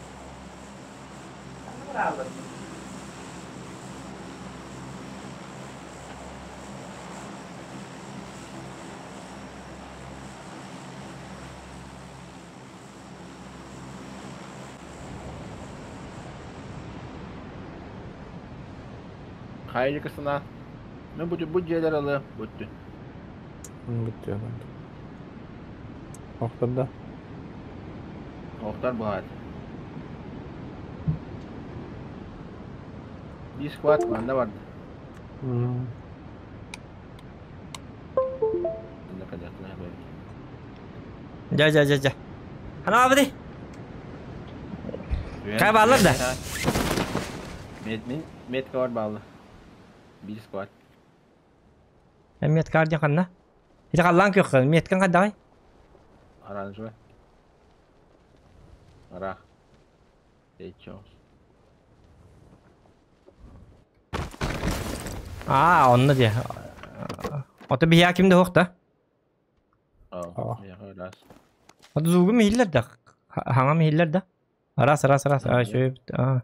Хайли кысына. Мен бу бу жерлер алы бүттү. Bitti adam. Oktırda. Охтор быһаат. Биир сквад манна барда. Манна кэлиэхтэрэ эбит. Дьэ, дьэ, дьэ, дьэ. Ханаабыты. Кай бааллар да? Мет, мин метка бар баалла. Биир сквад. Метка диэн ханна? Ити халлаан күөххэ меткаҥ хайдаҕый? Оранжевый. Ара. Эчо. Аа, онно дии. Ото биһиэхэ ким да суох да? Оо, миэхэ ыраас. Ото зуугум иһиллэр да? Хаҥам иһиллэр да? Араас, араас, араас. Аа, үчүгэй. Аа.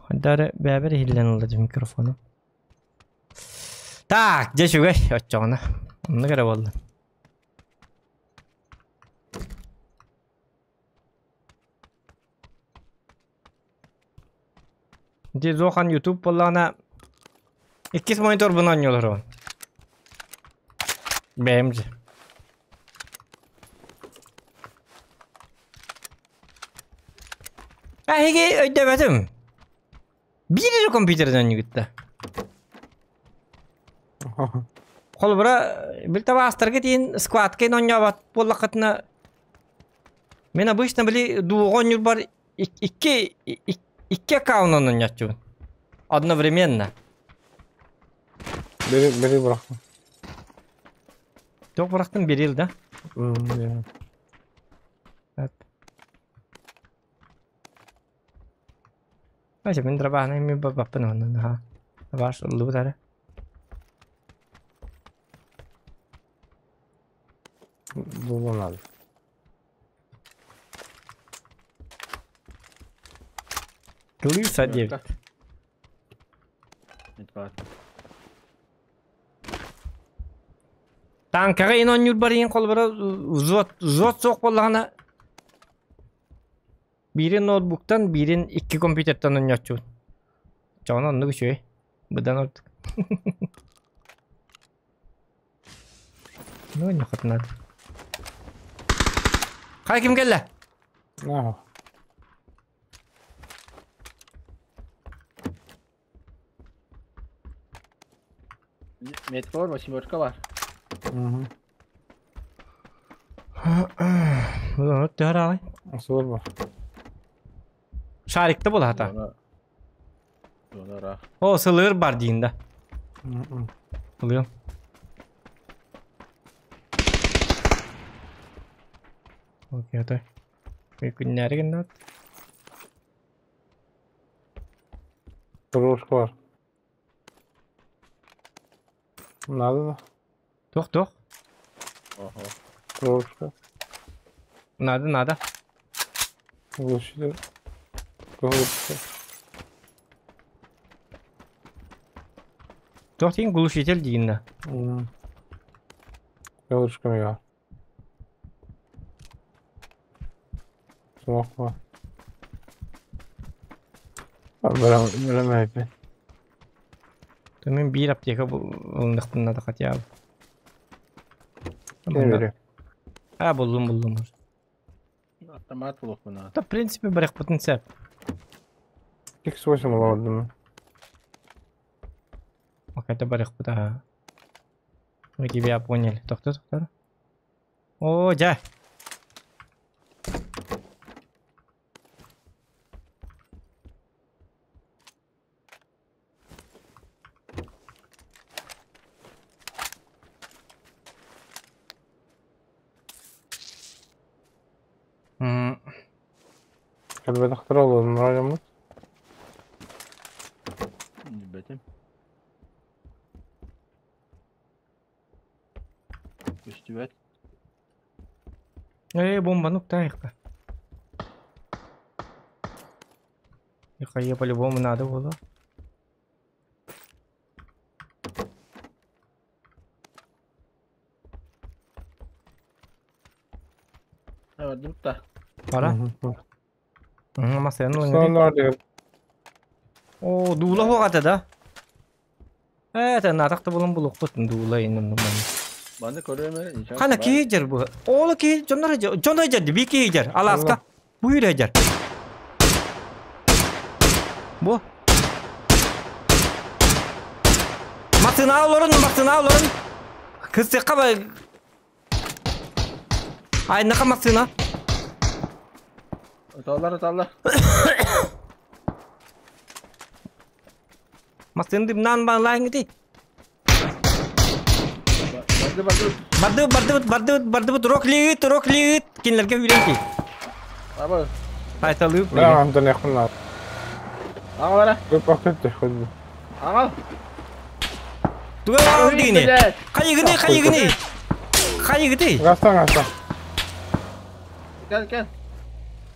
Хайда эрэ бэйэбэр иһиллэн ылла дии микрофону. Так, дьэ үчүгэй оччоҕуна. Оннук эрэ буолла. Ити Зохан YouTube буоллаҕына иккис мониторбун оонньууларбын. Бэйэм дьэ. Эһиги өйдөөбөтүм. Биир эрэ компьютерынан оонньуугут да. Холобура, бил табаастарга тиийэн складка оонньообот буоллаххытына мин обычно били дууга оонньуурбар икки икки аккаунтан оонньооччубун. Одновременно. Бери, бери бырахтым. Туох бырахтым берил да? М, Ася мин драбааны мен баппын онон аха. Баш ыллыбыт эрэ. Булан Лыса 9. Танкаҕа ин оонньуур барыйын холобура взвод взвод суох буоллаҕына биирин ноутбуктан биирин икки компьютертан оонньооччубун. Чоҕуна оннук үчүгэй. Быдан ордук. Ну, нехот надо. Хай ким кэллэ? Аа. Метка бар, восьмерка бар. Угу. Bunu төһөр аҕай. Суол бар. Шарикта буолаата. Зона О, сылыр бар диин да. Ылыам. Окей, отой. Күннээри гыннат. Кружка бар. Надо да? Туох туох? Ого. Кружка. Надо, надо. Глушитель. Глушитель. Туох диин глушитель диин да. Кружка мига. Суох бар. Бөлөмөйпүн. Мин биир аптека ылыныахпын надо хотя бы. Ким бериэ? А, буллум, буллум. Автомат булуохпун надо. Да, в принципе, барыахпытын сөп. X8 олордум. Окей, барыахпыт, ага. Мы тебя поняли. Тохто, тохто. О, дьэ. М, Кэлбэтэхтэрэ олоруннара дьоммут. Билбэтим. Көстүбэт. Э, бомбаны уктаайыкка. Хайа по-любому надо было. Бардым да. Бара. Масыан ылыҥ. Сонор диэн. Оо, дуула суох этэ да? Ээ, наатах да булан булуохпут дуула иннин. Манна көрүөм эрэ. Хана киһи дьэр бу. Оол киһи дьоннор дьон дьэр би киһи дьэр. Аласка. Бу үрэ дьэр. Бу. Масына олорун, масына олорун. Кыстыкка ба. Айнака масына. Ыталлар, ыталлар. Масына дымнан баалаан гити. Барды, барды. Барды, барды, барды, барды, рок лиит, рок лиит. Кинилерге үйрен ки. Аба. Айталыы. Ла антон яхын. Ага, Көп көп. Ага. Туга дигини. Хайыгыны, хайыгыны. Хайыгыты. Гастан, гастан. Кел, кел.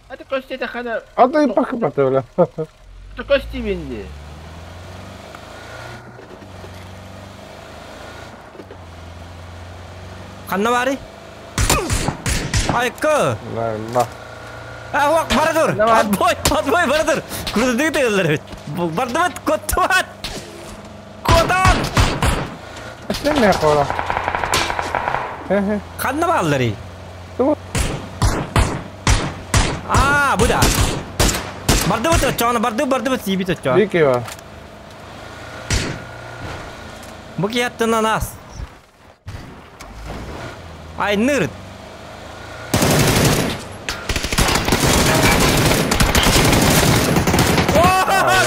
Hadi koş dedi хана. Ата пак бата бля. Koş bindi. Ханна бары? Айкы. Ла ла. А, вак, бара тур. Отбой, отбой, бара тур. Курдук дегелер бит. Бардыбыт, коттубат. Котан. Сен не қора? Хе-хе. Ханна баллары? А, бу да. Бардыбыт очоны, барды, бардыбыт, сибит очо. Дикий бар. Бу кияттын анас. Ай, нырт.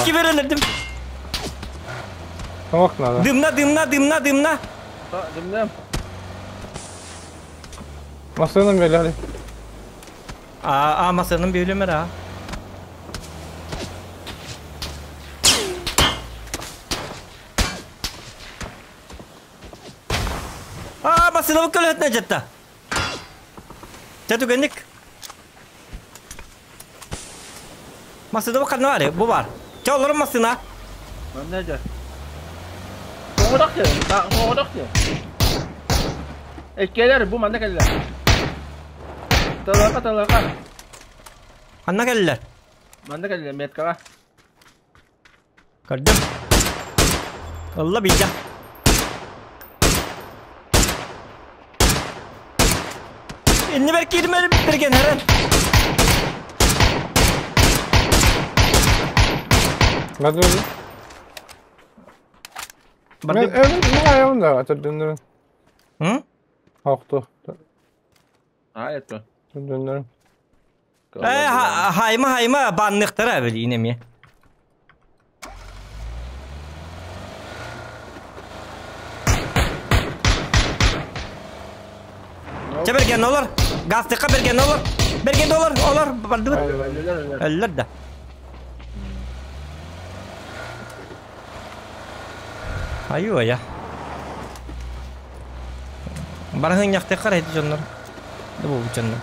Киберелердим. Тамақ надо. Дымна, дымна, дымна, дымна. Дымна. Масыным беляли. А, масыным белемер, а. А, масыным көлөтнө жатта. Жату кенник. Масыны бу бар, бу бар. Чолор масына. Манна жа. Оңодок же, оңодок же. Эккелер бу манна келлер. Талака, талака. Анна келлер. Манна келлер меткага. Көрдүм. Алла бийда. Инни бер кирмелим берген херен. Барды. Барды. Мен мен ayağım da atır Hı? Hoqtu. А, это. Döndürüm. Э, хайма, хайма, банныктара били инеме. Че берген олар? Гастыкка берген олар. Берген олар, олар барды. Өллөр да. Аю я. Барахын яктыкка райты жоннор. Да бу жоннор.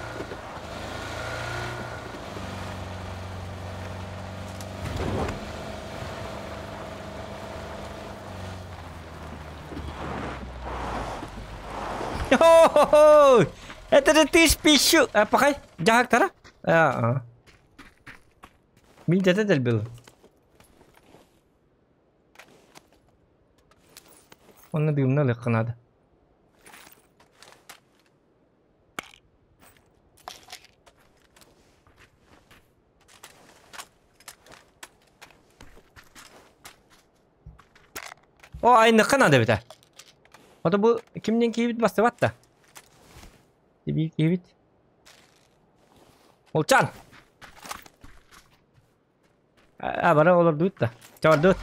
Хо-хо-хо! Это же ты ж пищу! А, пахай, жахак тара? А, а. Мин дете дел был. Онны дымна лыкка надо. О, айныкка надо бит. Ото бу кимден кийбит басты батта. Тиби кийбит. Олчан. А, бара олар дуут да. Чабар дуут.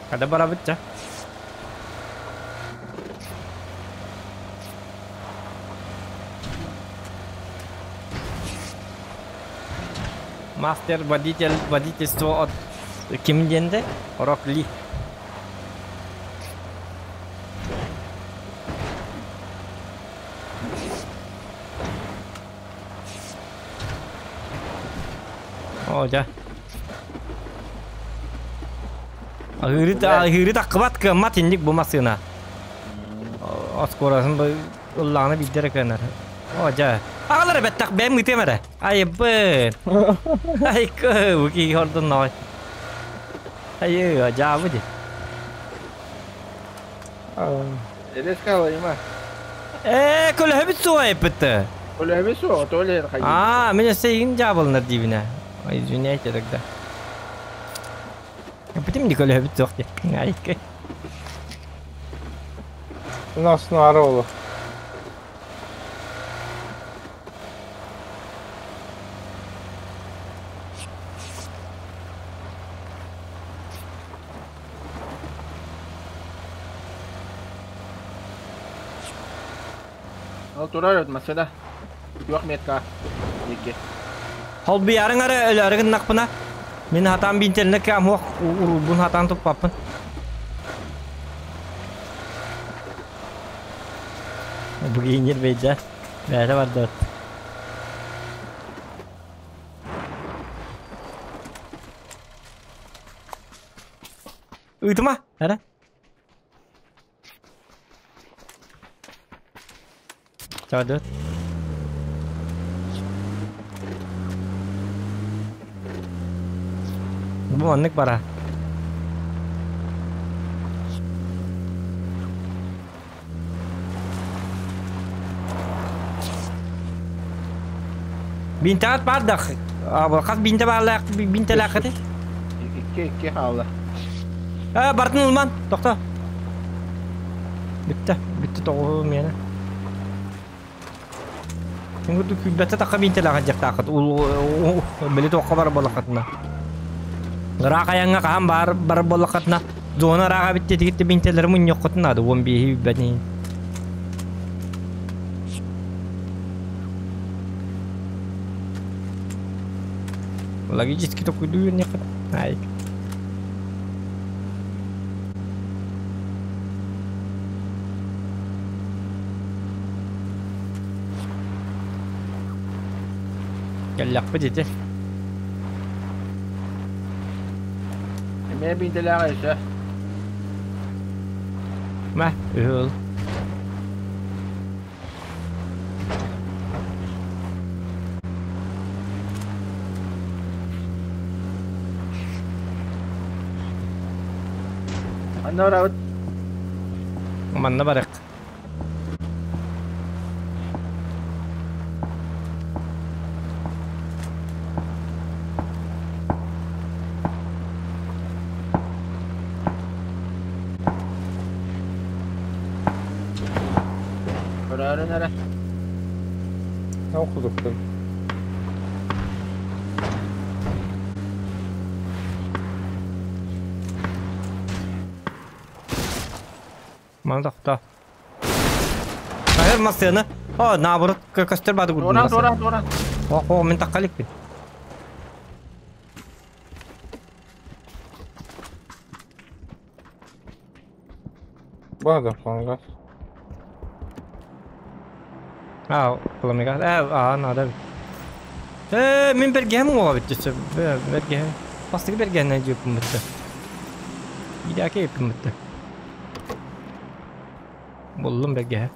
Kada бара битча. Мастер водитель водительство от кимденде? Рок Ли. О, да. Ахырыт акыбат кымат индик бу масына. Оскорасын бу ылланы биддер экенер. О, жа. Аҕалар бэттэх бэйэм ыытыам эрэ. Айбын. Айкы, бу киһи ордун ной. Айы, дьаабы ди. Резко алайма. Ээ, көлөһөбүт суоҕа эппитте. Көлөһөбүт суоҕа, то ли хайыы. Аа, мин өссө игин дьаабылынар диибинэ. Извиняйте тогда. Эппитим ди көлөһөбүт суох ди. Айкы. Нас наара олох. Ол турар массыына. Күөх метка. Диэки. Холбуйарыҥ эрэ өлөөрү гыннахпына, мин хатаан биинтэлинэ кэм уруубун хатаан туппаппын. Бүгүннер бэйдэ. Бэйэтэ барда. Ыытыма, эрэ. Чаадыт. Бу маннык бара. Бинтаат баар да хас бинте баалаах бинтелээххити? Икки икки хаалла. Э, бартын ылман, тохто. Бүттэ, бүттэ тоҕуһу миэнэ. Мин курдук күүрбэттэ тахха бинтелээххит дьахтааххыт. Били туохха бар буоллаххытына. Ыраах айаҥҥа хаһан баар бар буоллаххытына, зона ырааҕа эбит диэтигит бинтелэри мунньуоххутун наада, 15-и үүрбэтин. Логически токуйдуу үөрниэххит. Айк. Кэллэхпит ити. Эмиэ биинтэлээх өссө. Мэ, үһү ыл. Манна барабыт. Манна барык. Көрөөрүн эрэ. Ол кудуктун. Маны тохто. Хайыр массыына. О, наоборот, көстөр бады курдум. Туоран, туоран, туоран. О, о, мин такка иликпин. Бана да флангас. Аа, пламега. Э, аа, надо. Э, мин бэргэһэм уҥуоҕа бүттү. Бэргэһэм. Бастакы бэргэһэнэн дьиэппин бүттэ. Идэки еппин бүттэ. Буллум бэргэһэ.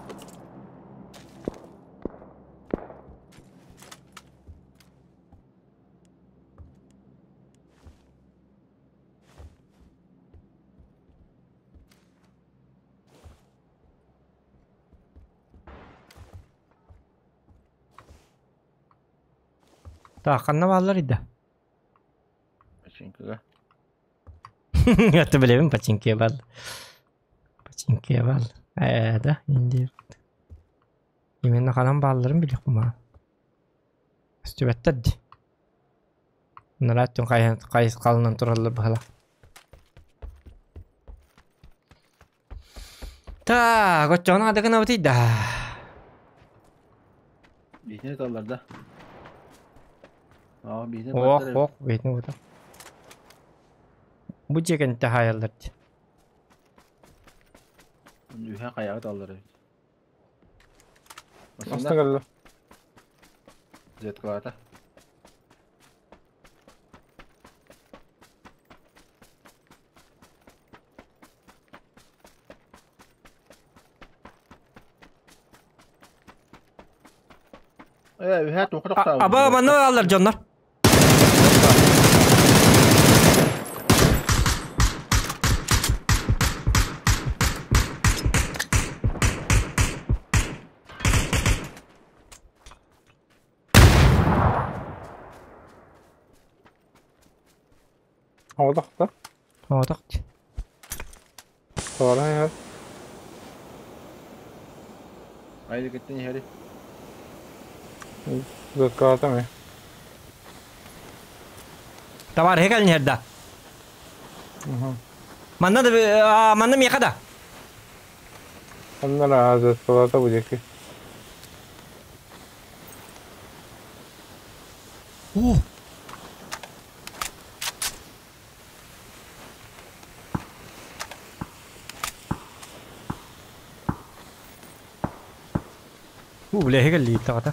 Так, ханна бааллар ида? Пачинкага. Это билэбин пачинкия бал. Пачинкия бал. Э, да, инди. Именно ханан баалларын билиэхпин баа. Көстүбэттэр дии. Нараа өттүн хайысхалынан тураллар быһыла. Так, оччоҕуна хата гынабытый да. Биһини таллар да. Аа, биһини Ох, ох, биһини бута. Бу дьиэ кэннитэ хаайаллар дии. Үһэ хайаҕа таллар эбит. Аста кэллэ. Зеткалаата. Э, үһэ туохха тохтообут? Аба манна аллар дьоннор. Оҕотох да? Оҕотох. Тоҕо иһэр? Айылгыттан иһэри. Закатом э. Товарищи кэлин иһэр да. Манна да манна миэхэ да. Оннор азатталата бу диэки. О! Уу, бля, кэллиит таҕата.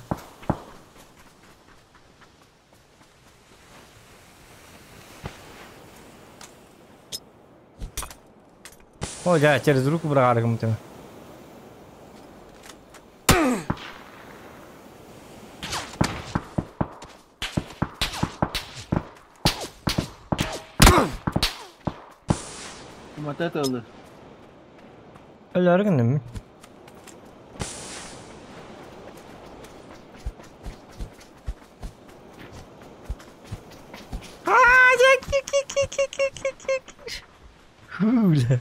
О, дьэ, через руку быраҕаарыгым тыма. Умата тылы. Өлөөрү гынным мин. Бля.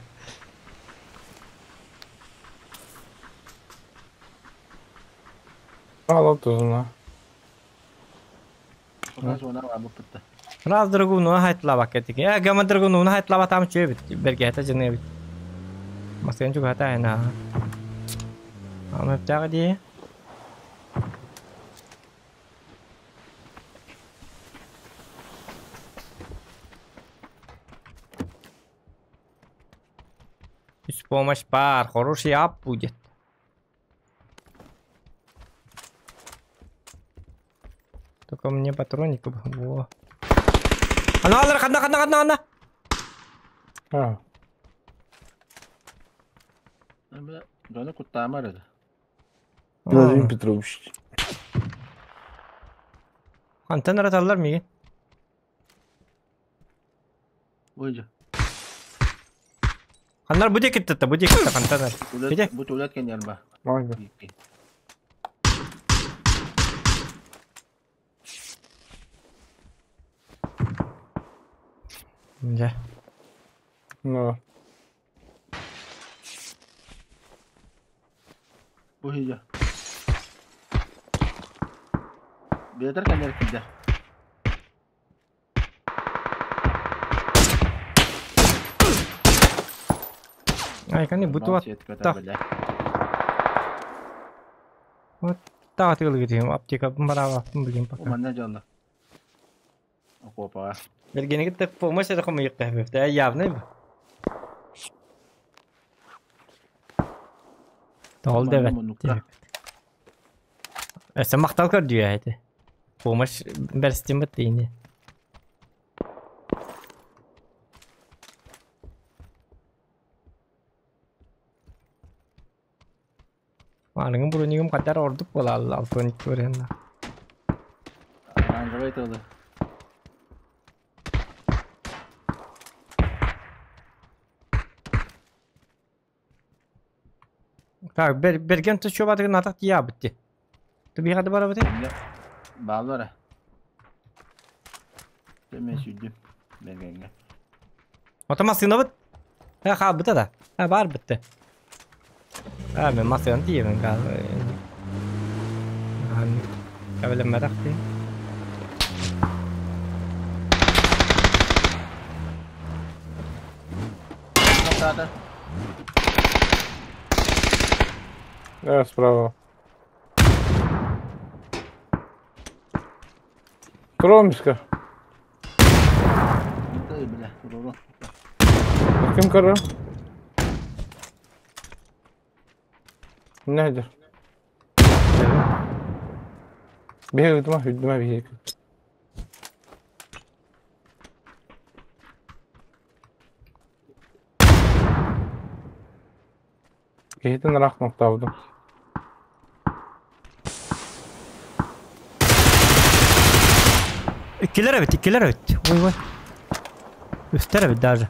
Аҕалап тузуна. Раз драгуну хайтлабак этик. Э, гама драгуну хайтлабатам чөбүт. Бергете жыныбит. Масыгын чугата айна. Аны өптәгы ди. С помощь пар, хороший ап будет. Только мне патроник. Во. Ана алар, ханна, ханна, ханна, ханна. А. Дьону куттаама эрэ. Владимир Петрович. Хантан араталлар миги. Ой, Ханнар бу диэки тытта, бу диэки хантан ар. Бу туалет кэннигэр ба. Дьэ. Ну. Бу иһэ. Биэтэр кэннигэр киирдэ. Ай, кани бу туат. Вот так тылгытым аптека бараабаппын билим пока. Манна дьонно. Окуопаҕа. Бергенигит так помощь это хомуйукка явный бу. Тоол дэбэт. Өссө махтал көрдүө эти. Помощь бэрстим баттыини. Аныгым бронигым хатар ордук буолаалла алтон көренна. Оранжевый тылы. Так, берген түшө батыгын атак тия битти. Тубига да бара бити? Баалара. Теме сүдүм. Бергенге. Ото масына бит. Ха ха бит да. Ха бар битти. А мен масына тиебин гал. Кабелеммедахти. Да, справа. Кромска. Ким көрөр? Нәдер? Биһиги үтүмэ, үтүмэ биһиги. Киһитин ыраах нохтообутум. Иккилэр эбит, иккилэр эбит. Ой, ой. Үстэр эбит даже.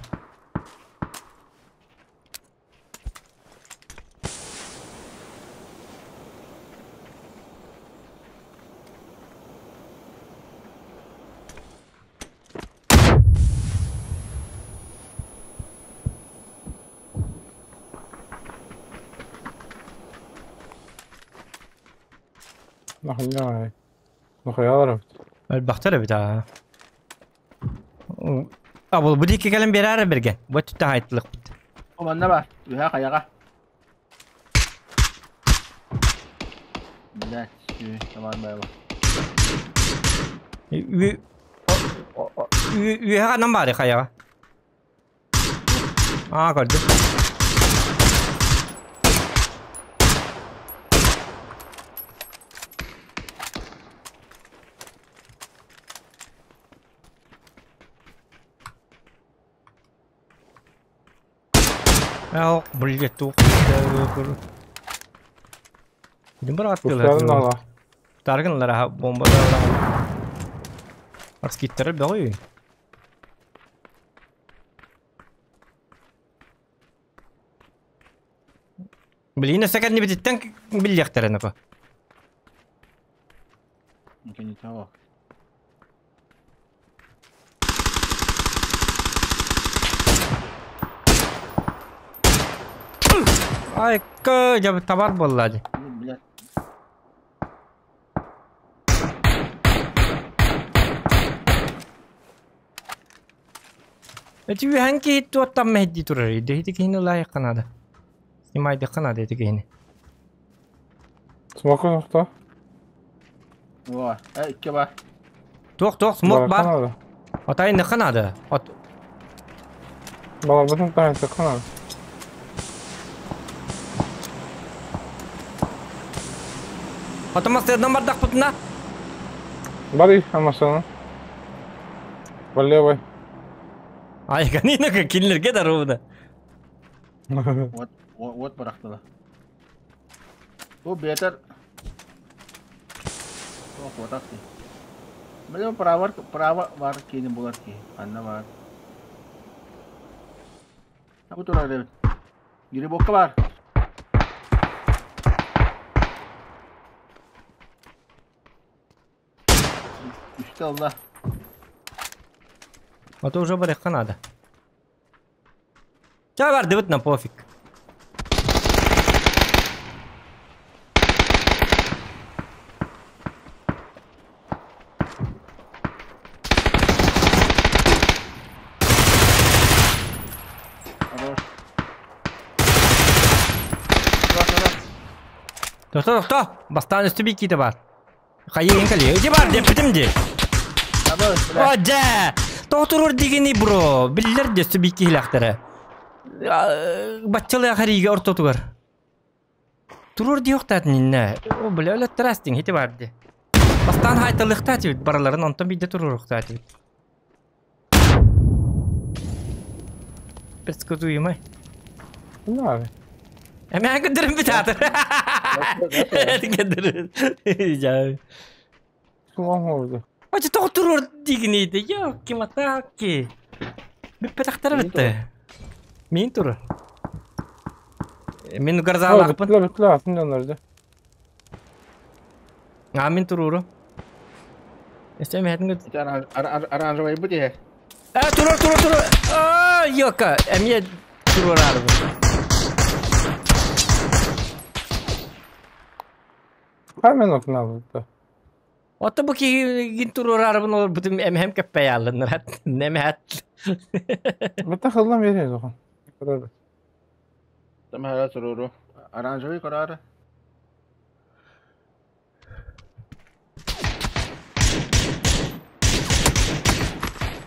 Нахуя. Нахуя Элбэхтэр эбит аа. А бұл бу диэки кэлэн биэрээр бэргэн. Бу өттүттэн хайыттылыкпыт. Манна бар. Үһэ хайаҕа. Блядь, тамар байба. Үөһэ ханан баары хайаҕа? Аа көрдүм. Aa, блядь, туох Дим бар Кустарын аттылар. ала. Таргынлар бомбалар. Арскиттары бөҕүй. Блин, өссө бититтен биллиэхтэрин апа. Не того. Ай, кö, жабы табар боллады. Ну, блядь. Эти үһэн киһи туоттан мэһдии турар. Иди киһини лайық канада. Снимайды канада эти киһини. Смоку нохто. Во, икки бар. Туох, туох, смок бар. Атай не канада. От Балабытын тайсы канада. Атамас сыдан бардак бутуна. Бары амасана. Валевой. Ай, канина кинилерге да ровно. Вот, вот барахтала. Бу бетер. О, вот так ты. Блин, право, право бар кини булар ки. Анна бар. А бу турар эбит. Грибокка бар. Үстэ алла. А то уже барых канада. Ча бар дебит на пофиг. Хорош. Хорош, хорош. Тохто, тохто. Бастан үстү би ките бар. Хайын кали. Иди бар деп битим ди. Абы, блядь. О, да. Тохтурур дигени бро. Биллер де үстү би кихлахтары. Баччалы хариге ортотугар. Турур ди yoктатын инне. О, бля, өлөт трастинг хити бар ди. Бастан хайталыктат бит бараларын онтон бидде туруруктат бит. Предсказуемый. Надо. Эме көдөрүм бит атыр. Көдөрүм. Я. Смок oldu. Ачы токтурур дигени Йо, киматаки. Бүппетактар битте. Мин тур. Мин гарзалакпын. Битла битла атын жанарды. А мин туруру. Эстем хэтин көт. Ити оранжевый бу дие. А, турур, турур, турур. А, йока, эмне турур арбы. Hemen okuna Отто бу кигин турур арбын ол бутум эмхем кеппей алыныр. Неме хат. Битта хылдан берейин охан. Көрөр. Там хара туруру. Оранжевый карары.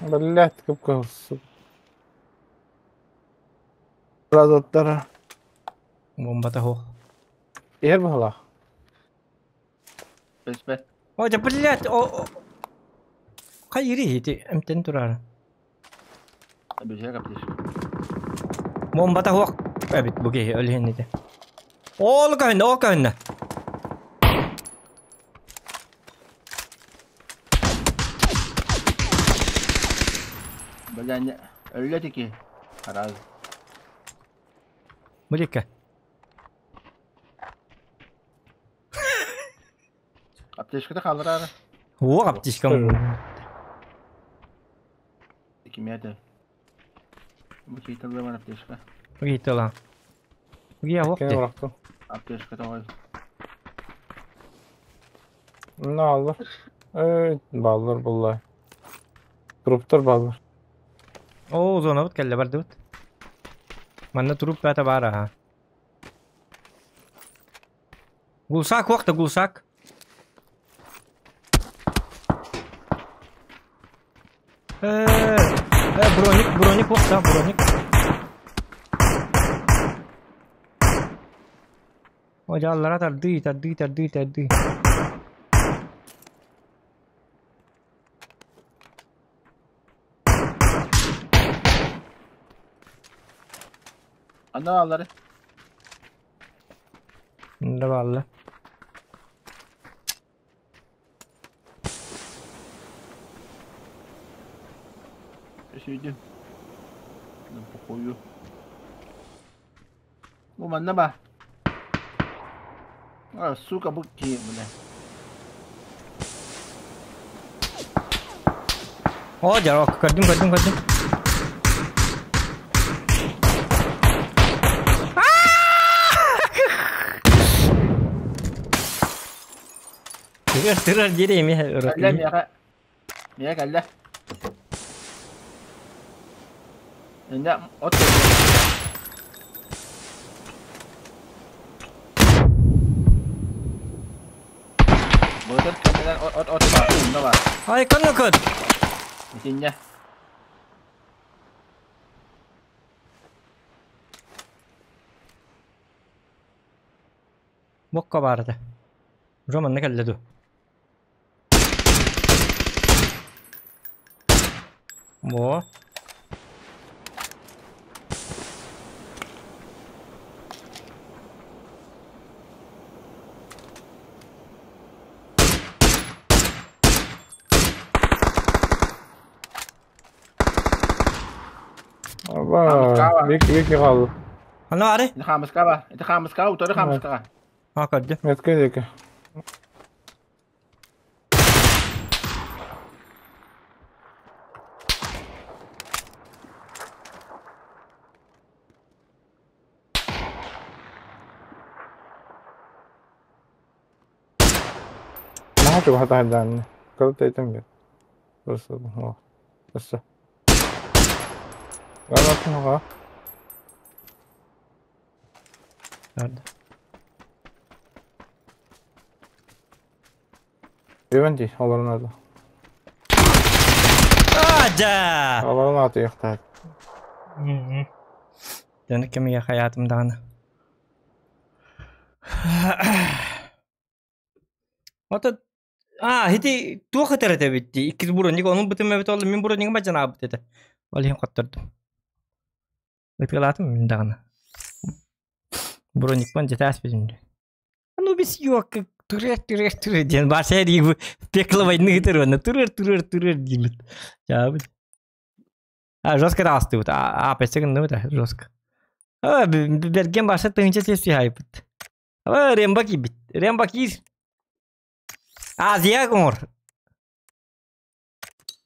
Блять, кып кылсы. Разоттара. Бомба тахо. Ер бала. Беспе. О, да блять, о. Кайри хити эмтен турар. Бизге каптиш. Бомба тахо. Эбит бу ки өлһен иде. Ол кайна, ол кайна. Бля, өллө тики. Араз. Булика. Аптечката хааллар. О, аптечкам. Кимиэте. Бу кейталла аптечка. Угитала. Угия Кини вохте. бырахтым. Аптечка тоҕой. Ne alır? Evet, ballar bullar. Gruplar ballar. О, зона вот келле барды вот. Манна труп бата бара ха. Гулсак вахта гулсак. Броник, броник вахта, броник. О, жаллара тарды, тарды, тарды, тарды. Ана аллары. Да балла. Сүйдүм. Похую. Бу манна ба. А, сука, бу ки, бля. О, жарок, көрдүм, көрдүм, көрдүм. Тырар, тырар дереми. Кэллэ миэхэ. Миэхэ кэллэ. Инде от. Былыр кэллэн от от от ба. Инде ба. Ай, конно код. Итинне. Бокка барды. Жоман кэллэ ду. Во. Aba, bir bir kaldı. Ана бары? Ити хамыска ба. Ити хамыска, уторы хамыска. А, көрдүм. Метке деки. ما هاتوا واحد واحد عني قلت يتم بس هو بس لا لا Nerede? Иванди, олорун ады. Ада! Олорун аты яқтады. Dönük kemiğe hayatım dağını. Ото а хити туох этер битти. Иккис броник onun бутын мебет oldu. Мин броник бажан абыт эте. Ол хим коттырдым. Ытылатым мин даганы. Броник бан жете аспедим. Ну бис yok. Турер турер турер диэн бар сэрии пекло войны гытыр турер турер турер диибит. Жабыт. А жестко растут. А песеген ну это жестко. А берген баша тынча сеси хайпыт. А ремба кибит. Ремба кир. Азия гор.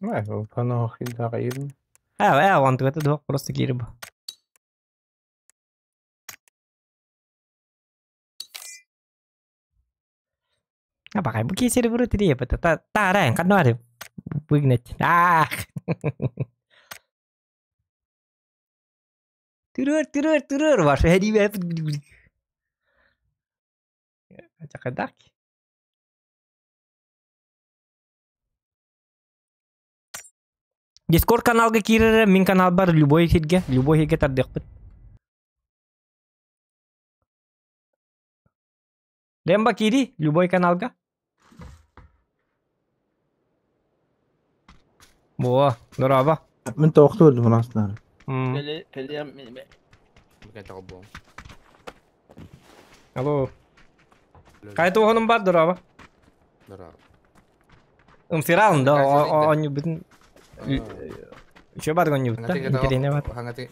Не, пано хидагайын. А, он это двух просто кирб. А пока буки сервер три это та та ран канаре выгнать. Ах. Турur турur турur ваше хери Чакадак. Дискорд каналга кирер, мин канал бар любой хитге, любой хитге тардыкпыт. Ремба кири, любой каналга. Во, здорово. Мен тоқту өлдім астына. Кэллэ кэллэ Алло. Кай туохонум бар, здорово. Здорово. Умсиралын да, они бүтүн Үчүгэй баар гонньубутта. Интэриэһинэй баар.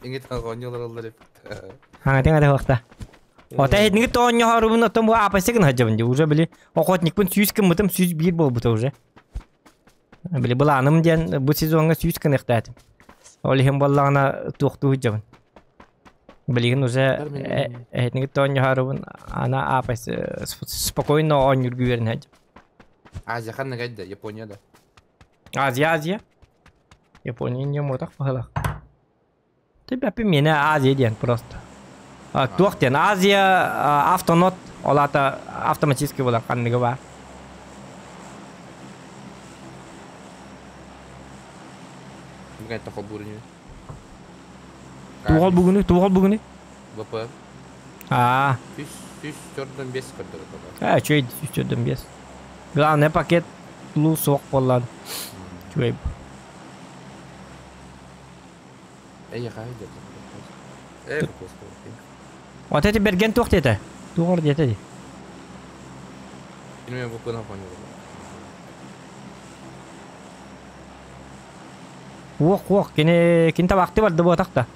Иҥит оонньуулар Хаҥатыҥ атыһыахта. Ота эһитиҥит оонньоһорубун оттон бу аапайса гына сылдьабын дии. Уже били охотникпын 100 гыммытым 101 буолбута уже. Били былааным диэн бу сезоҥҥа 100 гыныахтаатым. Ол иһин буоллаҕына туохтуу сылдьабын. Билигин уже эһитиҥит оонньоһорубун ана аапайса спокойно оонньуурга үөрэнэ сылдьабын. Азия ханна кайда? Япония да. Азия, Азия. Япония не мотах баһылах. Ты миэнэ Азия диэн просто. Туох диэн Азия автонот ол аата автоматически буолар ханныгы баар. Туох бүгүнү, туох бүгүнү? ВП. Аа. 345 көрдөрөр. Ээ, үчүгэй 345. Главное пакет луу суох буоллаан. Үчүгэй. Вот эти берген туох диэтэ? Туох диэтэ дии? Уох уох кини кини табаахтыы барда буотах да.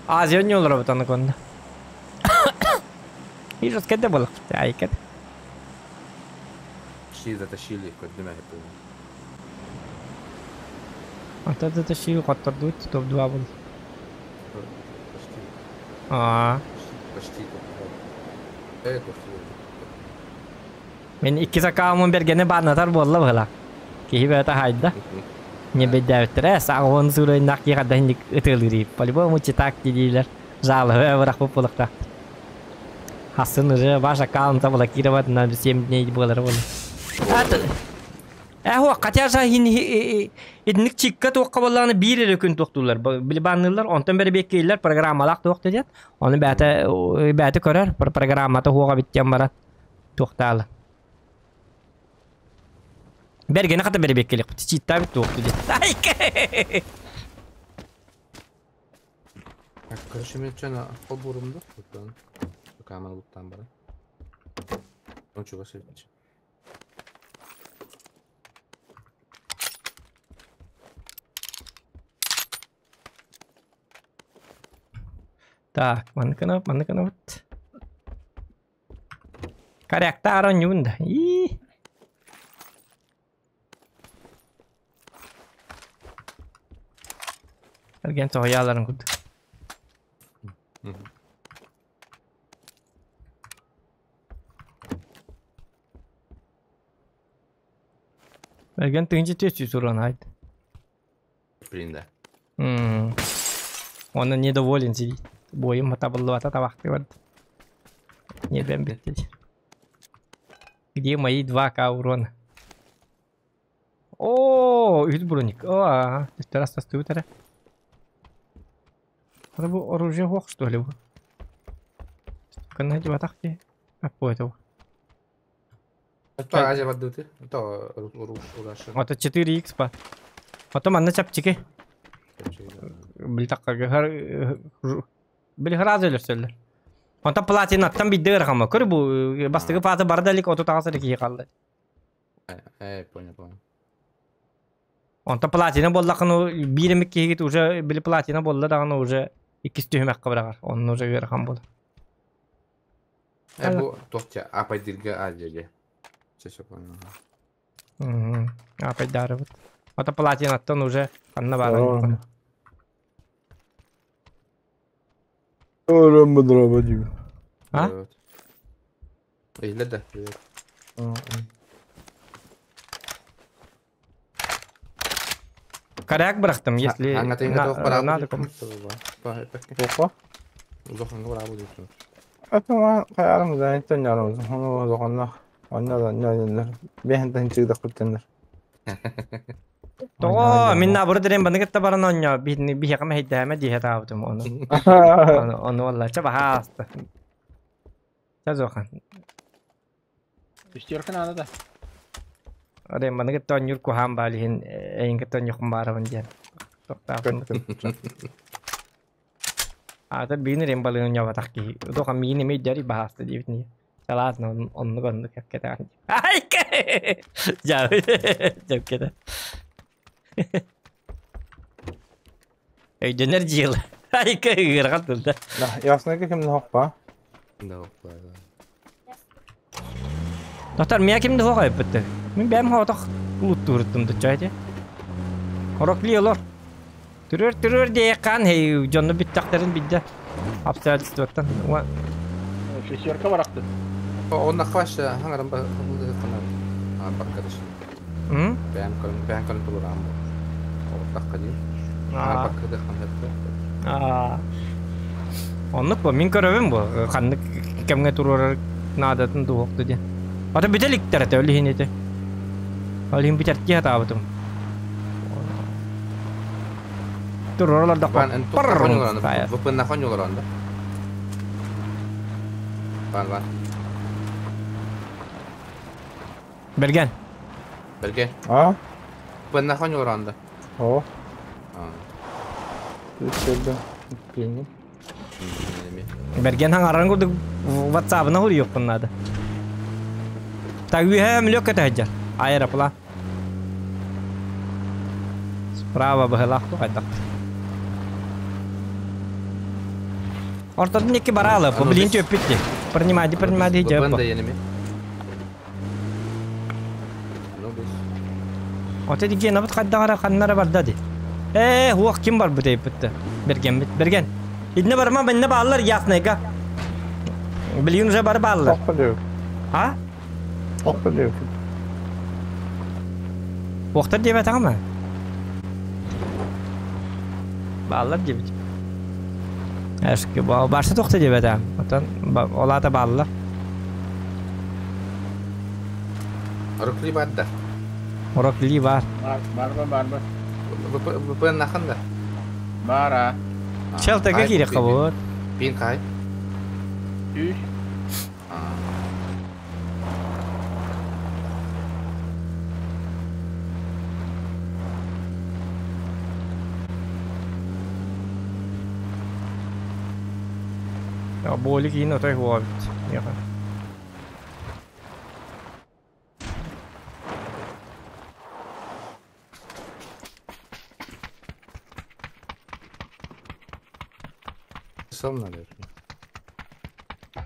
Азия оонньуулара аны конно. Ижас кэдэ буолах айкет. Ши затащили көрдүм эһиппин. Ата затащили хоттордуут топ-2 был. Почти. Аа. Почти топ-2. Э, Мин иккис аккаунмун бэргэни бааннатар буолла быһыылаах. Киһи бэйэтэ хаайда. Не бэйдээбиттэрэ, саҕа суруйнаах киһи хадда инник ытыалыыр. По-любому читак диилэр. Жалобы бырахпыт буолуохтаах. Хассын уже ваш аккаунт заблокировать на 7 дней буолара буолла. Э, хотя же итинник чикка туохха буоллаҕына биир эрэ күн туохтууллар. Били баанныыллар, онтон бэрэбиэккииллэр программалаах туох диэн. Ону бэйэтэ бэйэтэ көрөр, программата хуоҕа биттиэн баран туохтаалы. Бэргэни хата бэрэбиэккэлиэхпит. Чииттаабыт туохту диэн. Ай! Короче, мен чана холбуурум да, буттан. Камера буттан баран. Он чугас эбит. Так, маннык гынабыт, маннык гынабыт. Корректар оонньуубун да. Ии. Эргэн соһуйааларын курдук. Эргэн тыынча 400 уран айт. Блин, да. Он недоволен сидит. Бойым табыллыбата табахты барда. Не бэмбит. Где мои 2к урона? О, үс броник. О, ага. Раз тастыбыт эрэ. Это бу оружие хуох что ли бу? Кынна дьыбатах дии. Аппу это. Это Азия бардыты. Это Раша. Это 4х па. Потом анна чапчики. Били такка били хразы өлөрсөллөр. Онтон платинаттан бидде ырахама. Көр бу бастыгы фаза барда элик оту тагасы киһи қалды. Э, понял, понял. Онтон платина боллақын биир эмик киһигит уже били платина болла даҕаны уже иккис түһүмэххэ быраҕар. Онно уже ыарахан буолар. Э, бу туохча апайдырга Азия. Все, все понял. Апайдарыбыт. Ото платинаттан уже ханна баар. А? Иһиллэр да, привет. Коряк бырахтым, если надо. Опа. Тоҕо мин наоборот эрэн баны кытта баран оонньоо биһиэхэ мэһэйдээмэ дии сатаабытым ону. Ону ону уолла чэ баһааста. Чэ Зохан. Пятерка надо да. Эрэн баны кытта оонньуур куһаан баал иһин эйин кытта оонньуохпун баарабын диэн. Тохтоохпун. Аата биин эрэн балыгын оонньообатах киһи. Тоха миин эмиэ дьари баһааста диэбит нии. Салаатына оннук оннук кэтэҕин. Ай! Дьэ, дьэпкэтэ. Өйдөнөр дьыала. Айка ыархан тылда. Яснайга кимде хоппа? Доктор, мия кимде хоқ айыппытты? Мин бэм хоотох улуттуурыттым дучча эти. Орокли олор. Түрөр түрөр дие кан хей дьонну бүттахтарын бидде. Обстоятельствоттан. Шестерка барахты. Онна хваша хангарам ба баккадыш. Бэм кон бэм кон тулурам. Оттакка ди. Баккады ханхатты. Оннук бу мин көрөбүм бу. Ханнык кемге турар наадатын туохту диэн. Ата бүтэликтэр этэ ол иһин ити. Ол иһин бүтэртии хатаабытым. Туроролордоххо. Впн хоньолорон да. Бар бар. Берген. Берген. А? ВПН хоньолорон да. О. Үтсөлдө. Билмин. Берген хаңаран курдук WhatsApp'ына хуруйуохпун наада. Так үөһэ мүлүк көтө Аэроплан. Справа быһылаах хайдах. Ортотун икки бараалы, бу блин төппүтти. Принимайды, принимайды ВПН жеп. да енеме. Ну бис. Ота диге набыт хайдагара ханнара барда ди. Э, хуак ким бар бу дейппитти. Берген бит, берген. Идне барма, бенне баалар яснайга. Билин уже бар баалар. Хоппа диyor. А? Хоппа диyor. Уақтар деп атаңа ма? Баалар деп. Әшке башы тоқты деп атам. Отан олата баалар. Орокли бар да. Орокли бар. Бар бар бар бар. ВПН нахан да. Бар а. Шелтага кире кабыт. Пин кай. Үш. Я боли кийин отой хуабит. Яха. Сам наверное.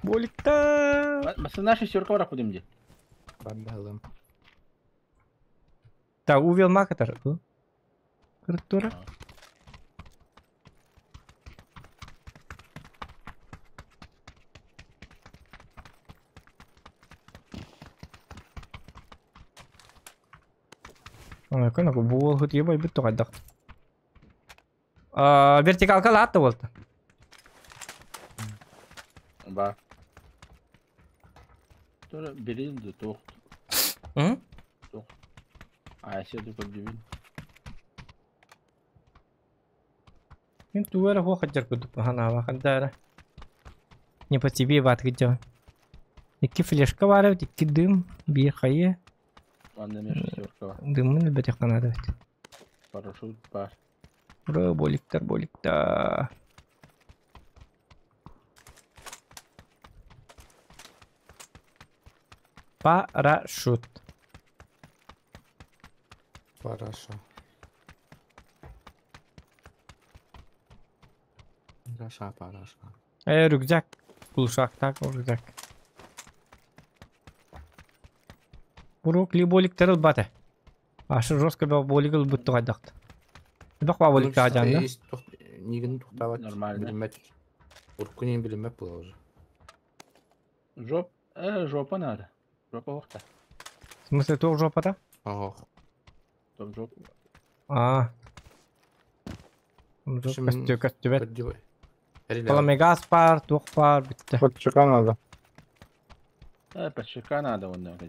Боликта. Басына шестерка бар кудым ди. Бар да Так, увел макатар. Кырттура. Ана кына бу хут ебай бит тугайдак. А, вертикалка латты болду. Бар. Тура бирин тохт. М? Айся ду көрдүбүн. Мен туара хо хаджар кудуп хана хандара. Не по тебе бат гидё. Икки флешка бар бит, икки дым, бир хайы. Анда мен шестерка бар. Дымын бит канады бит. Парашют бар. Ура, боликтар, боликтар. Парашют. Параша. Параша, параша. Рюкзак. Кулшак, так, рюкзак. Урок ли боликтар баты. Ашы жестко болигыл бүттү кайдакты. Бак ба болик жанда. Нигин туктабат. Нормально. Билмет. Уркунин билмет була уже. Жоп, жопа надо. Жопа охта. В смысле, то жопа-то? Ох. Там жоп. А. Шым- Костю, костю, бет. Көрдү. Паламегас бар, тух бар, бітті. Подчека надо. Подчека надо, он надо.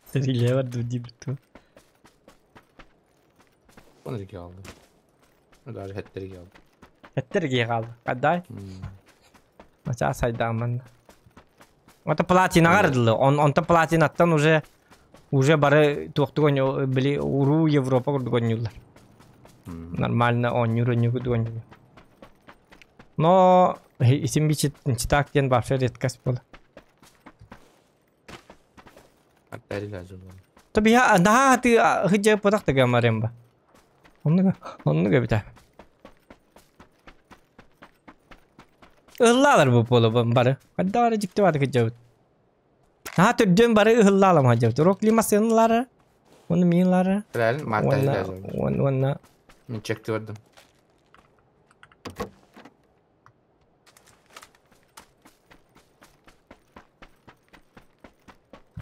Стреле бар, дуди бітті. Оны жеке алды. Даже хеттерге алды. Әттерге қалды. Қадай? Мача сайдамын. Ота платина қардылы. Он онта платинаттан уже уже бары туохтугон били уру Европа курдугон юлар. Нормально он юру нюгу дугон. Но исим бичит читак диэн вообще редкость буолар. Тобиһа наһаа ты хыдьа потах тыга маремба. Оннуга оннуга бita. Ыһыллаалар бу буола бары. Хадда бары дьикти бары кыдьабыт. Наһаа түрдүөн бары ыһыллаалам хадьабыт. Рок лимасынлары. Оны миилары. Уонна уонна Мен чекти бардым.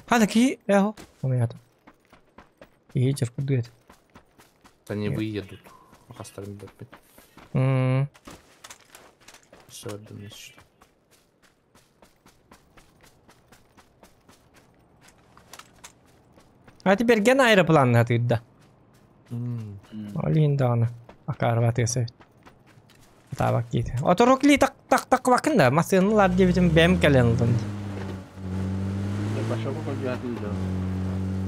Хана ки эхо. Омията. И жер кудует. Они выедут. Хастарым беппит. Все бардым еще. А теперь ген аэроплан хатыдда. Олин дана. Акарва тесе. Табак кит. Оторокли так так так вакында масынлар дебитим бэм кэлен.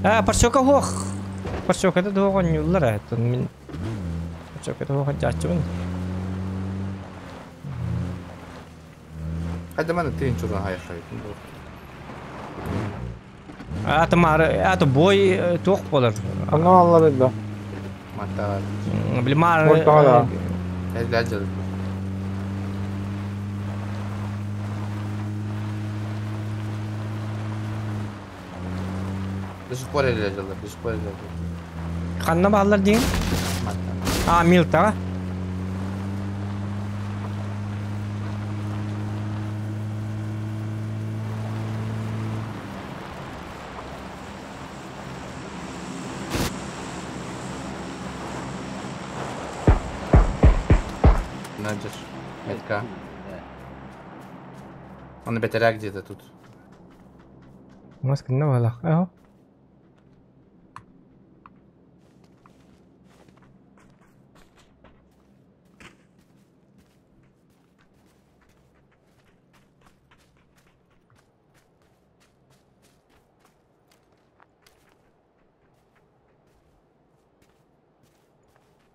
А, паршока хох. Паршока да догон юллар это мин. Паршока да хох жачыбын. Хайда мана тыын чуран хай хай. Аты мары, аты бой туох болар. Аны аллар да. Мата. Билмар. Ортаға да. Элләжел. До сих пор элләжел, до сих пор элләжел. Ханна баллар дейін? А, Милтаға. Наджер. Метка. Он опять где-то тут. Маска на Ага.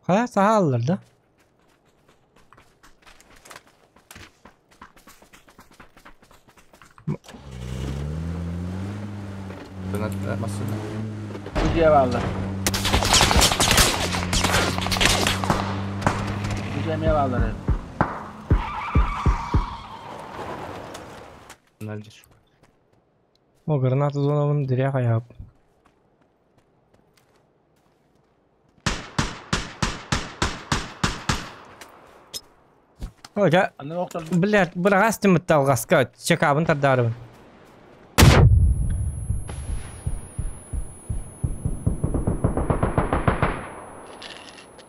Хая саһаллар да. Дьиэ бааллар. Бу дьиэ эмиэ бааллар. Наджер. О, граната зонабын диря хаяп. О, жа, блядь, бырагастым талгаска, чекабын тардарыбын.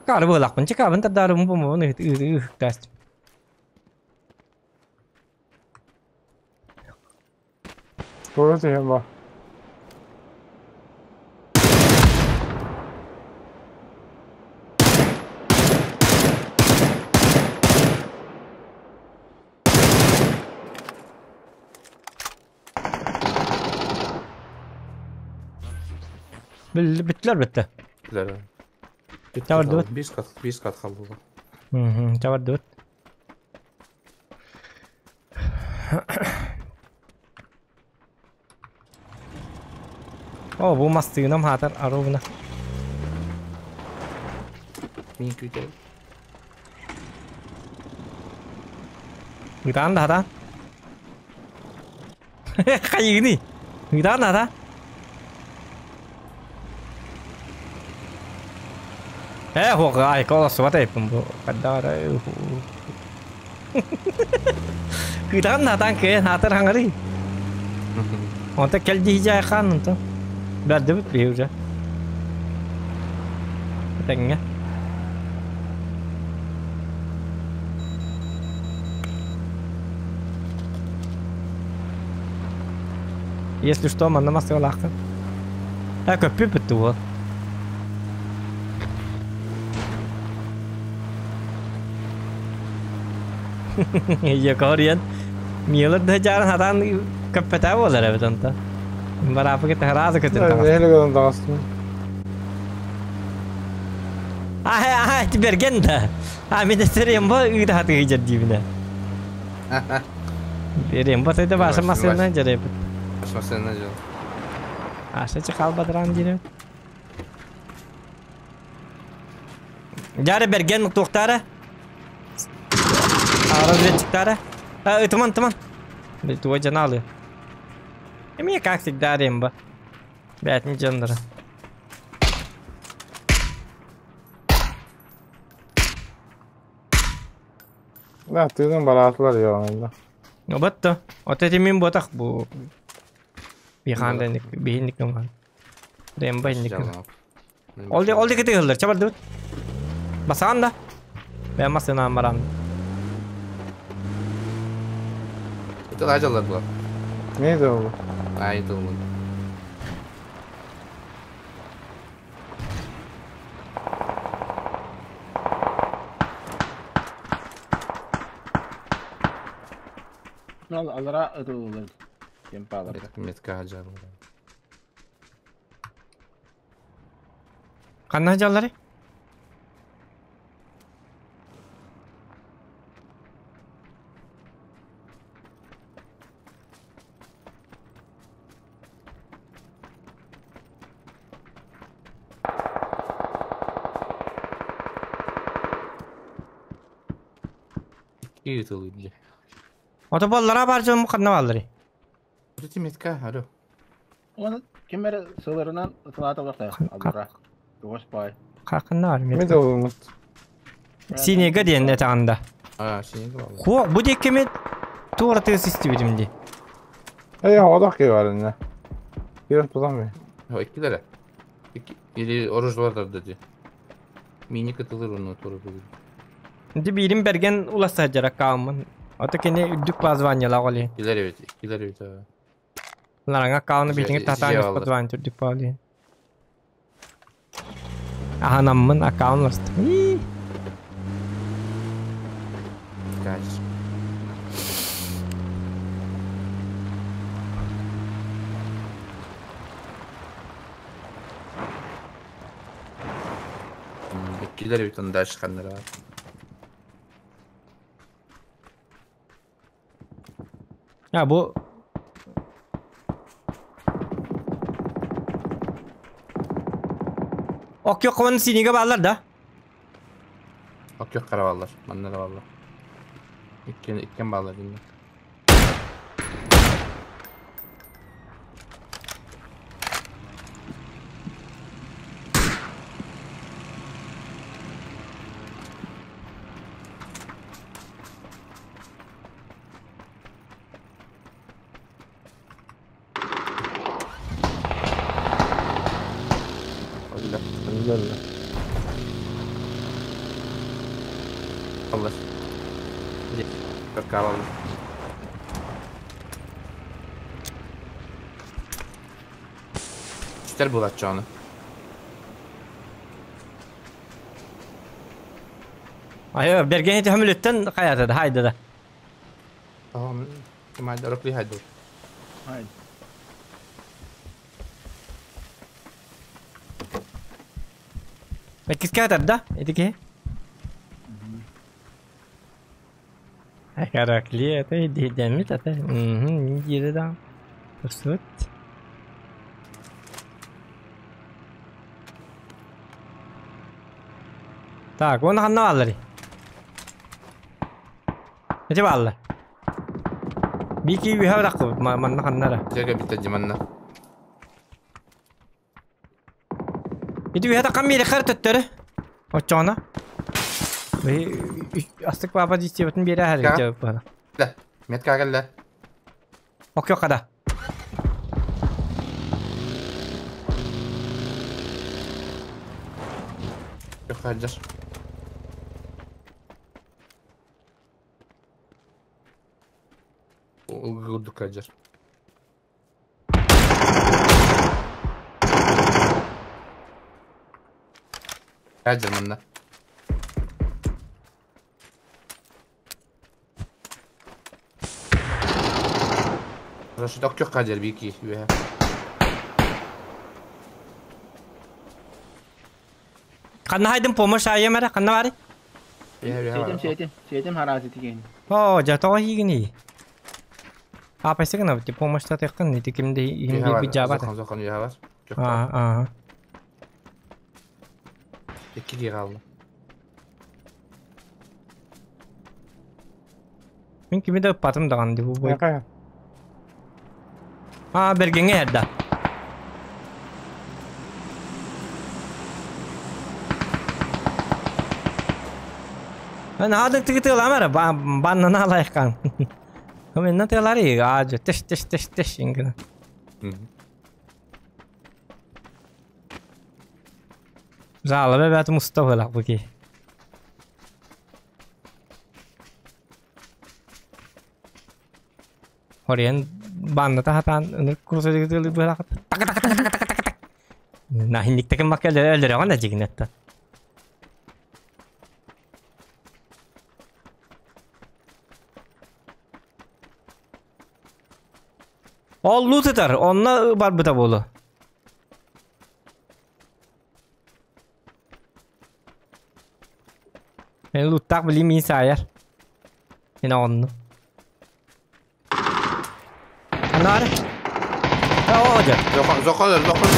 Кары болақпын, чекабын тардарыбын бу муну даст. Doğru diyorum bak. Биттилер битти. Билер. Чабыр Бис кат, бис кат қалды. Чабыр О, бу мастыгынам хатар аровна. Мин күтә. Гытаан да хата. Хайыгыны. Гытаан да хата. Э, хуга, ай, колос, вот эйпым бу. Кадара. Гытаан да хатан ке, хатар хаңары. Онта келди жай хан онта. Бәрді бит бе уже. Тәңге. Если что, манна масылақы. Ә, көппе бітті ол. Якорьян. Милер да жарын хатан көппетә болар эбит онта. Барапы кете разы көтөр. Нехле гынан дагастым. Ай, ай, берген да. А мен серем бу ыда хаты гыжар дибине. Рембо тайда баша масына жарайбыт. Баш масына жыл. Аша чыкал бадран диребит. Жары берген туктары. Разведчиктары. Туман, туман. Твой жаналы. И мне как всегда рембо. Бять, не джендера. Да, тыдын баратлар я. Оботто. Вот эти мин ботах бу. Бихандыник, бихинник кымган. Рембо инник. Олди, олди кете хылдар, чабар дут. Басан да. Бә масына маран. Это лажалар була. Не да ол? Ай, это ол. Алара ытылыр. Кемпалар. Метка ажар. Канна жаллары? İki ытылыр. Ото боллара бар жон канна баллары. Эти метка, алло. Оны кемер сылырынан ытылата барта. Алара. Тугас бай. Какынна бар Мен де ол. Синеге диэн этаганда. А, синеге бар. Хо, бу деккеме туора тыыс истибитим ди. Эй, одақ ке бар инне. Бир тузам мен. О, иккилere. İki, или оружлар dedi. Мини кытылыр onu тура бүгүн. Ди бирим берген уласа жара каамын. Ото кене үдүк базваньяла голи. İkkiler evet, ikkiler evet. Лараңа кааны битиңи татаан спотван түрдүк баали. Аханаммын аккаун ласт. Kaç. İkkiler evet onu da çıkanlar var. Ya bu Ok yok onun siniga bağlar da. Ok yok karavallar. Manlara bağlar. İkken bağlar şimdi. Allah. Karavallar. İster bulatacağını. Ay bergen eti hamületten hayata da hayda da. Tamam. Haydi rokli haydi. Haydi. Mekkis kadar da etiki. Каракли, это дедемит, это неделя да. Сут. Так, он ханна аллари. Эти баллар. Бики вихав дакы, манна ханнара. Жеге битте жиманна. Ити вихата каммири хар төттөрү. Очоона. Астык баба дистебетин бере хар жеп бара. Да, метка келди. Ок yok kada. Yok хаджар. Улгурдук хаджар. Хаджар мында. Рашид ок хаджар бики. Канна хайдым помощь айемара, канна бари? Сиэтим, сиэтим, сиэтим хараасы тиген. О, жа тоҕо иигиний? Апайсы гына бит, помощь татыаххын, ити ким да иһин биир жаабат. Зохан, зохан үйэ бар. Аа, аа. Икки киһи хаалла. Мин кими да ыппатым даҕаны дии бу бой. Яка. Аа, бэргэҥҥэ эрдэ. Наадык тыгытыалаам эрэ, баннана алайхаан. Менна тыалары аа тэш тэш тэш тэш ингина. Заала бэбэт муста буолах бу ки. Хориен банната хатаан ынырык курсу быһалаах. Так так так так так так. Нахинниктeken макка өлөрөҕөн да дьигинетта. Ол лут ытар, онно барбыта буолу. Мен луттаах билим мин саайар. Мен онну. Анары. О, жа. Зохан, зохан, зохан.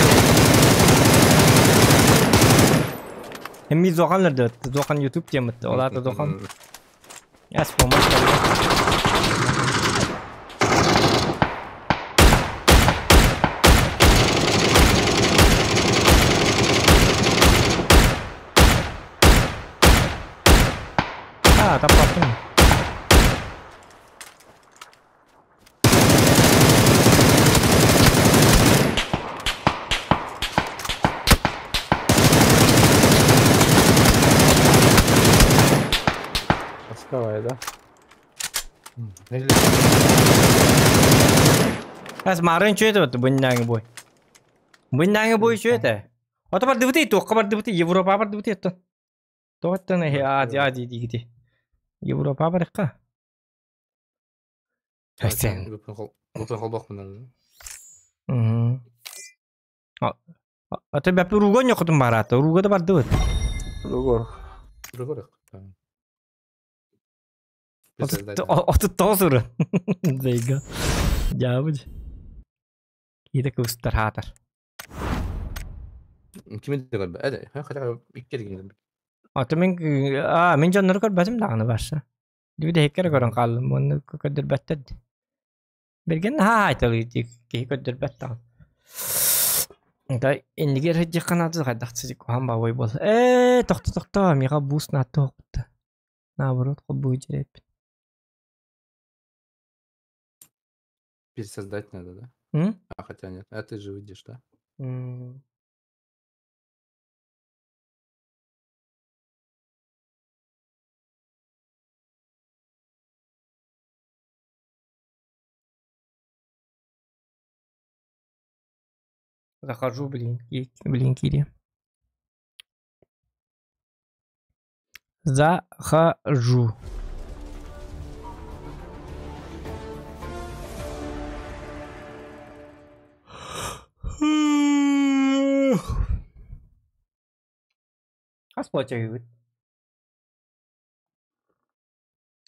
Эми зохан лерде. Зохан YouTube тематты. Олар да зохан. Яс помощь. А, таппаттым. Аскавай, да? Әс марын чөйті өтті бұннаңы бой. Бұннаңы бой чөйті. Ота бар дыбыты, тоққа бар дыбыты, Европа бар дыбыты өтті. Тоғыттан әхе, ади, ади дигіде. Европа бар иққа. Әсен. Бұпын қолбақ мұнан. Ата бәпі ругон yoqudum бараты. Руга да бар дыбыт. Ругор. Ругор. Оту тоғыз ұры. Зайга. Жабыж. Иде кыбыстар хатар. Кими де көрбө? Әде, хотя икки деген. Ата мен а мен жоннор көрбөтүм дагы башы. Дүбүдө хеккер көрөн калдым. Муну көдүрбөттөр. Берген ха айталы ки көдүрбөт дагы. Да эндигер хыджы кайдакчы кухан бабой бол. Э, токто токто, мига бус на токты. Наоборот, кол жереп. Пересоздать надо, да? М? А хотя нет. А ты же выйдешь, да? М. Захожу, блин, блин, Кири. Захожу. Хас болачак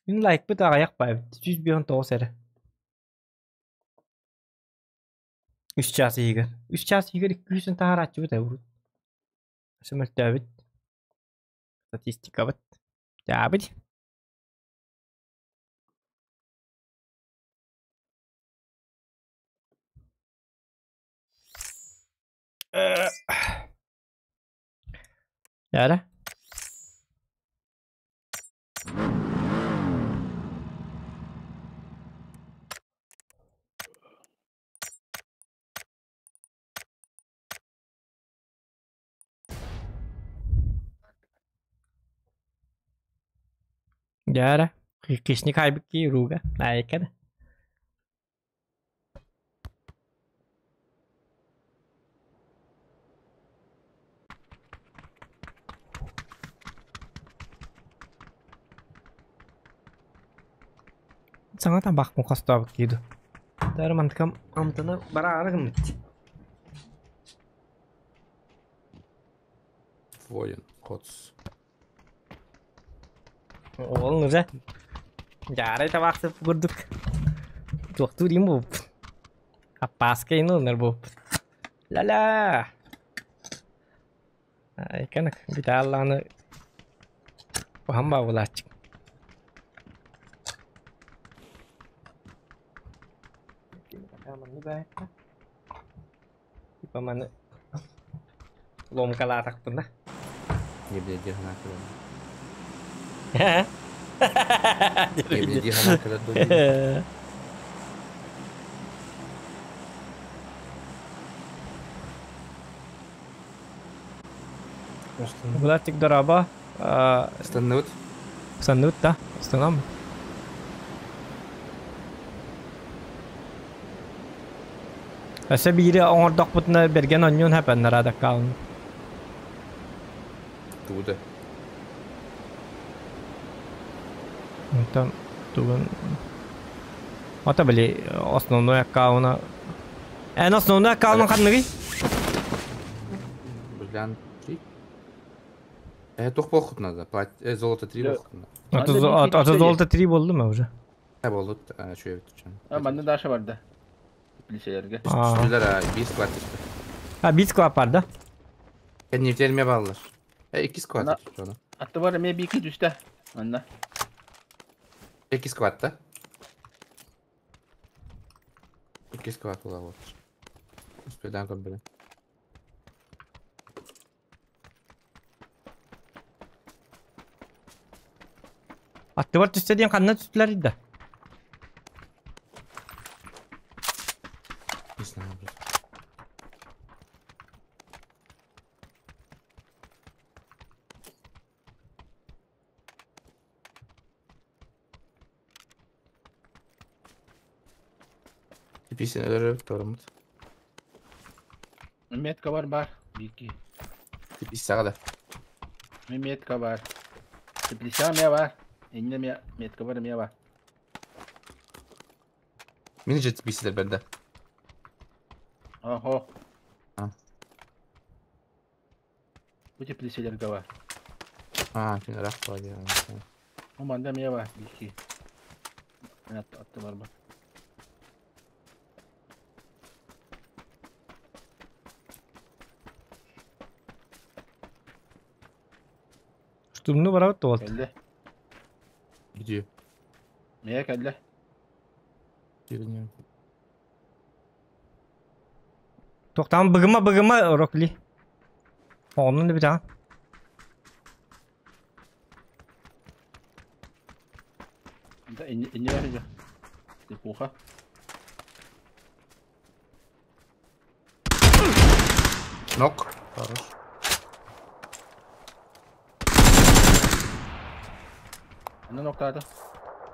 Үн лайк бит аяк бай. 109 эре. 3 час игер. 3 час игер 200 тахаратчы бит әурут. Сөмөлтөбүт. Статистика бит. Жабыт. Яра. Яра. Кишник хайбыки руга. Айкада. Саңа табақ мұқастабық кейді. Дәрі мантыкам амтыны бара арығым бітті. Воин, Хоц. Ол уже. Жарай табақсып курдук. Туохтуур им буп. Аппаска ин ылынар буп. Ла-ла. Ай, канак, биталланы Куһан баабылааччык. Типа маны ломкалаатахпына. Не блядь, дихана кэлэн. Не блядь, дихана кэлэн. Булатик дораба. Станут. Станут, да? Станам. Өсө биири оҥордохпутуна берген онньуун хэпэннэр адаккаалын. Туда. Онтон тугун Ата били основной аккауна. Эн основной аккаунун ханныгый? Бриллиант 3. Тух похуй надо. Золото 3 похуй надо. А то золото 3 болду ма уже? Болду. Чуя бит. А манна Даша бар да. Билселерге. Түстүлэр, 5 склад түстү. А, 5 склад бар да? Кеннифтерме баллар. 2 склад түстү. Атты бар эме бики түстү. Анна. 2 склад да? 2 склад була вот. Успедан көрбүле. Атты бар түстө диэн ханна түстүлэр да? Не знаю, блядь. Типисин өлөрөбүт торомут. Метка бар бар. Бики. Типис сага да. Метка бар. Теплиса ме бар. Инне метка бар ме бар. Мени же типисилер бенде. Охо. Бу теплиселерге бар. А, кин рах бар. Бу манда ме бар. Бики. Атты бар бар. Штурмну барабыт туолт. Кэллэ. Где? Мия кэллэ. Деревня. Тоқтам быгыма быгыма рокли. Onun da bir daha. Да, инне бар же. Типуха. Нок. Хорош. Анна ноктады.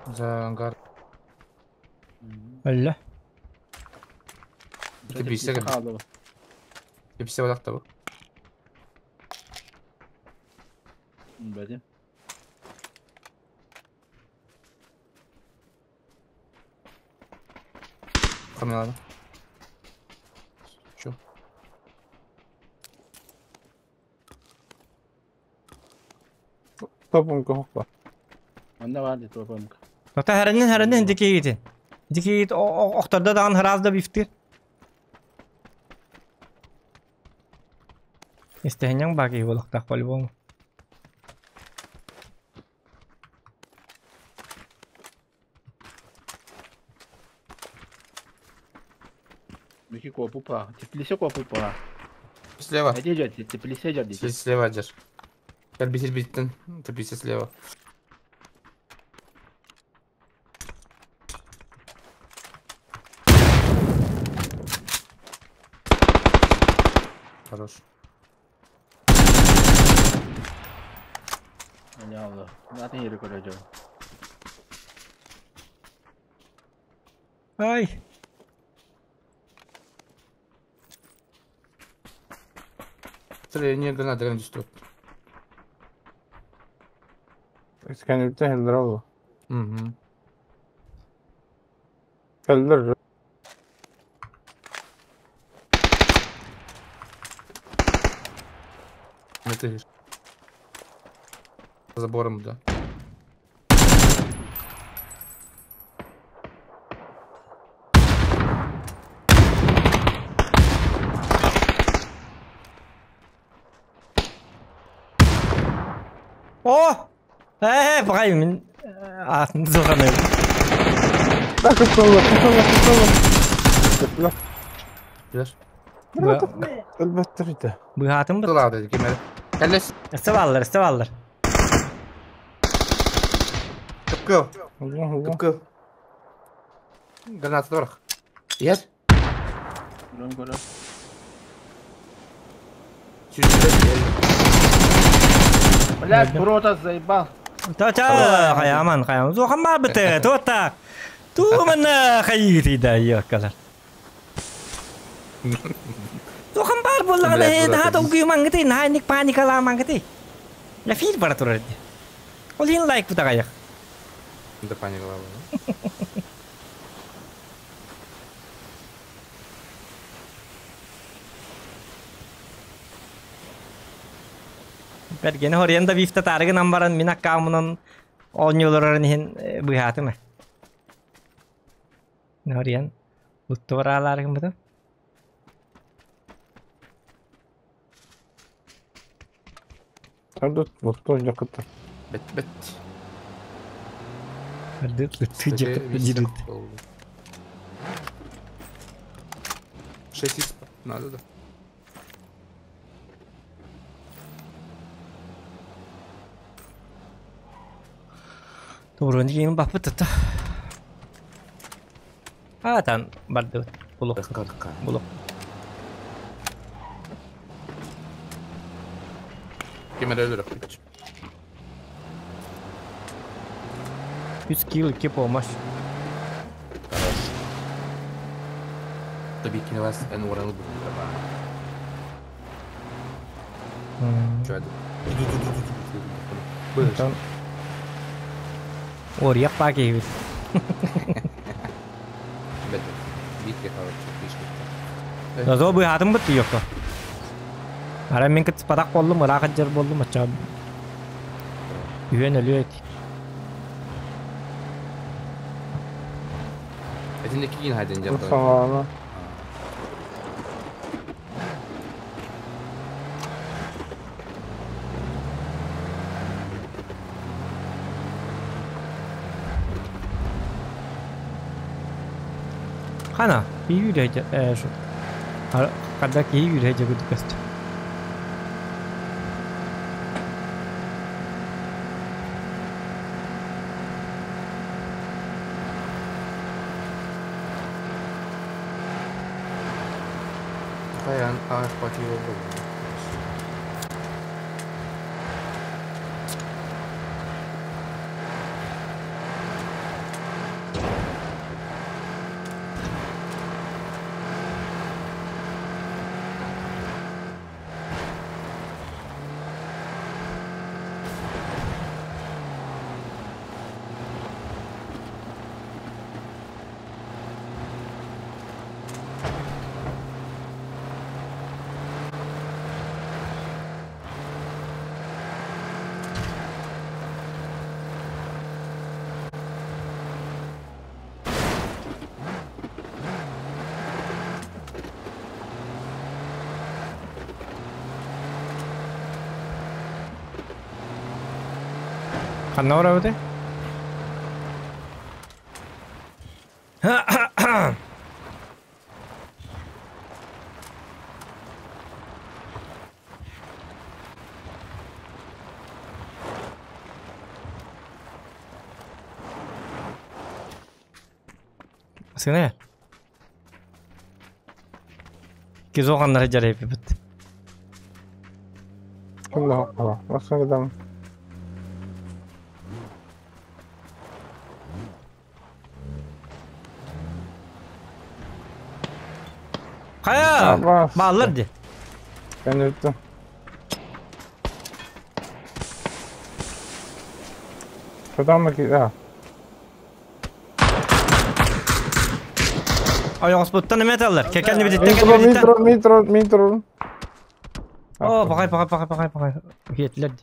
За ангар. Öyle. Типисе кэллэ. Типисе баракта бу. Бәдим. Камилада. Чё? Топумка хоппа. Манна бар ди топумка. Тота хәреннен хәреннен дикейгитин. Дикейгит охторда даган хразда бифтир. Истехняң баги болоктак по-любому. Мики копупа. Теплисе копупа. Слева. Эди же, теплисе же ди. Слева держ. Кәл битер биттен. Теплисе слева. Хорош. Не алды. Zaten yeri көрөжөм. Ай. Не граната граната түстү. Сканерте хелдер oldu. Угу. Хелдер. Это забором, да. О! Э, бай мин атын зоғаны. Так, кысталла, кысталла, кысталла. Билэр. Өлбөттөр ите. Быһаатын бит. Тылаады кимер. Кэллес. Өстө баллар, өстө баллар. Кыпкыл. Allah Allah. Кыпкыл. Граната барах. Yer. Көрөн көрөн. Сүрдү. Блядь, брота заебал. Та-та, хаяман, хаяман. Зохан бар бите, туота. Туумана хайыты да яккалар. Зохан бар боллаҕына Блядь, наһаа брота. долгуйумаҥҥытый, наһаа инник паникалаамаҥҥытый. Я фильм бара турар дии. Ол иһин лайк бутаҕайах. Да паникалаабы. Бэргени хориен да бифта таарыгынан баран мин аккаамынан оонньууларарын иһин быһаатым. Хориен лутту бараалаарыгын бытым. Ардыт лутту жакыта. Бет бет. Ардыт лутту жакыт дирит. 6 х надо да. Туруун киин баппыт тата. Аатан барды булук булук. Кимер өлөрөх бит. 3 килл 2 помощь. Хорош. Tabii ki вас en oranı bu. Чуады. Онтон Орьяк баа киһибит. Бет. Битке короче, фишка. Назо быһаатын быт тиийокко. Ара мин кыт падак боллум, ыраах жер боллум, ача. Үһүөн өлүө эти. Этинде кийин хайден жапты. Саңаана. Хана, кии үрэ э шу. Када кии үрэ жагы көстө. Каян ах пати болду. Ханна орабыты? Сыне. Кизоғаннары жарайып бит. Allah Allah. Nasıl gidelim? Хая! Бас. Баллар ди. Ben öptüm. Şuradan mı ki? Ha. Ойоғоспуттан эме таллар. Кекенни бититтен Mitro, кенни бититтен. mitro, mitro, mitro. О, бақай, бақай, бақай, бақай, бақай. Үхетлер ди.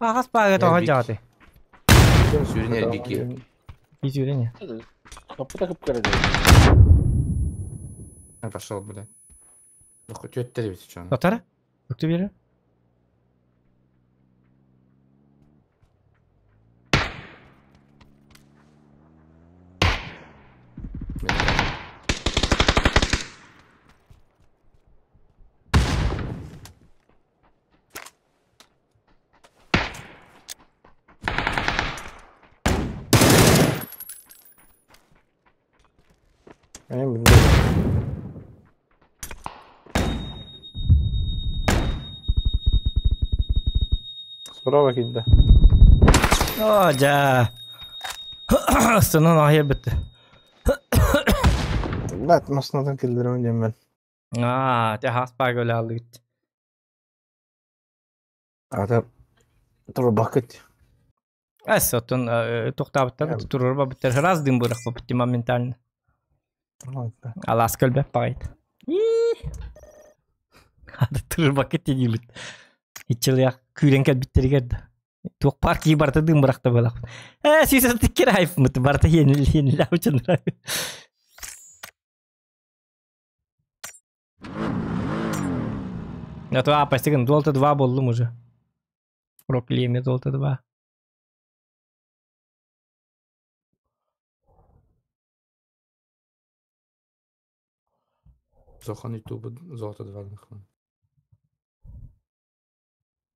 Ағас баға тоға жағаты. Сүрүнер бики. Ит үйрене. Капыта кып көрөдө. Пошел, бля. Хоть өттер бит чон. Дотара? Өктү бері? Benim bildiğim. Справа киирдэ. Оо, дьэ. Астынан аһыйа битти. Бэт массыынатын киллэрэбин диэммин. Аа, те хаспаа көлө аллыгыт. Ата турбакыт. Эс, оттон тохтаабыттар турурба буттар раз дым бырах бутти моментально. Алас көлбөп багайт. Ады турбакыт дедибит. Иччилия күүрен кэлбиттеригер да. Туох пар кии барта дым бырахта балах. Э, сүйсө тиккер айфмыт барта хенил хенил аучын. А то апастыгын долта 2 болдум уже. Проклеме долта 2. Зохан ютуба золото 2 нахуй.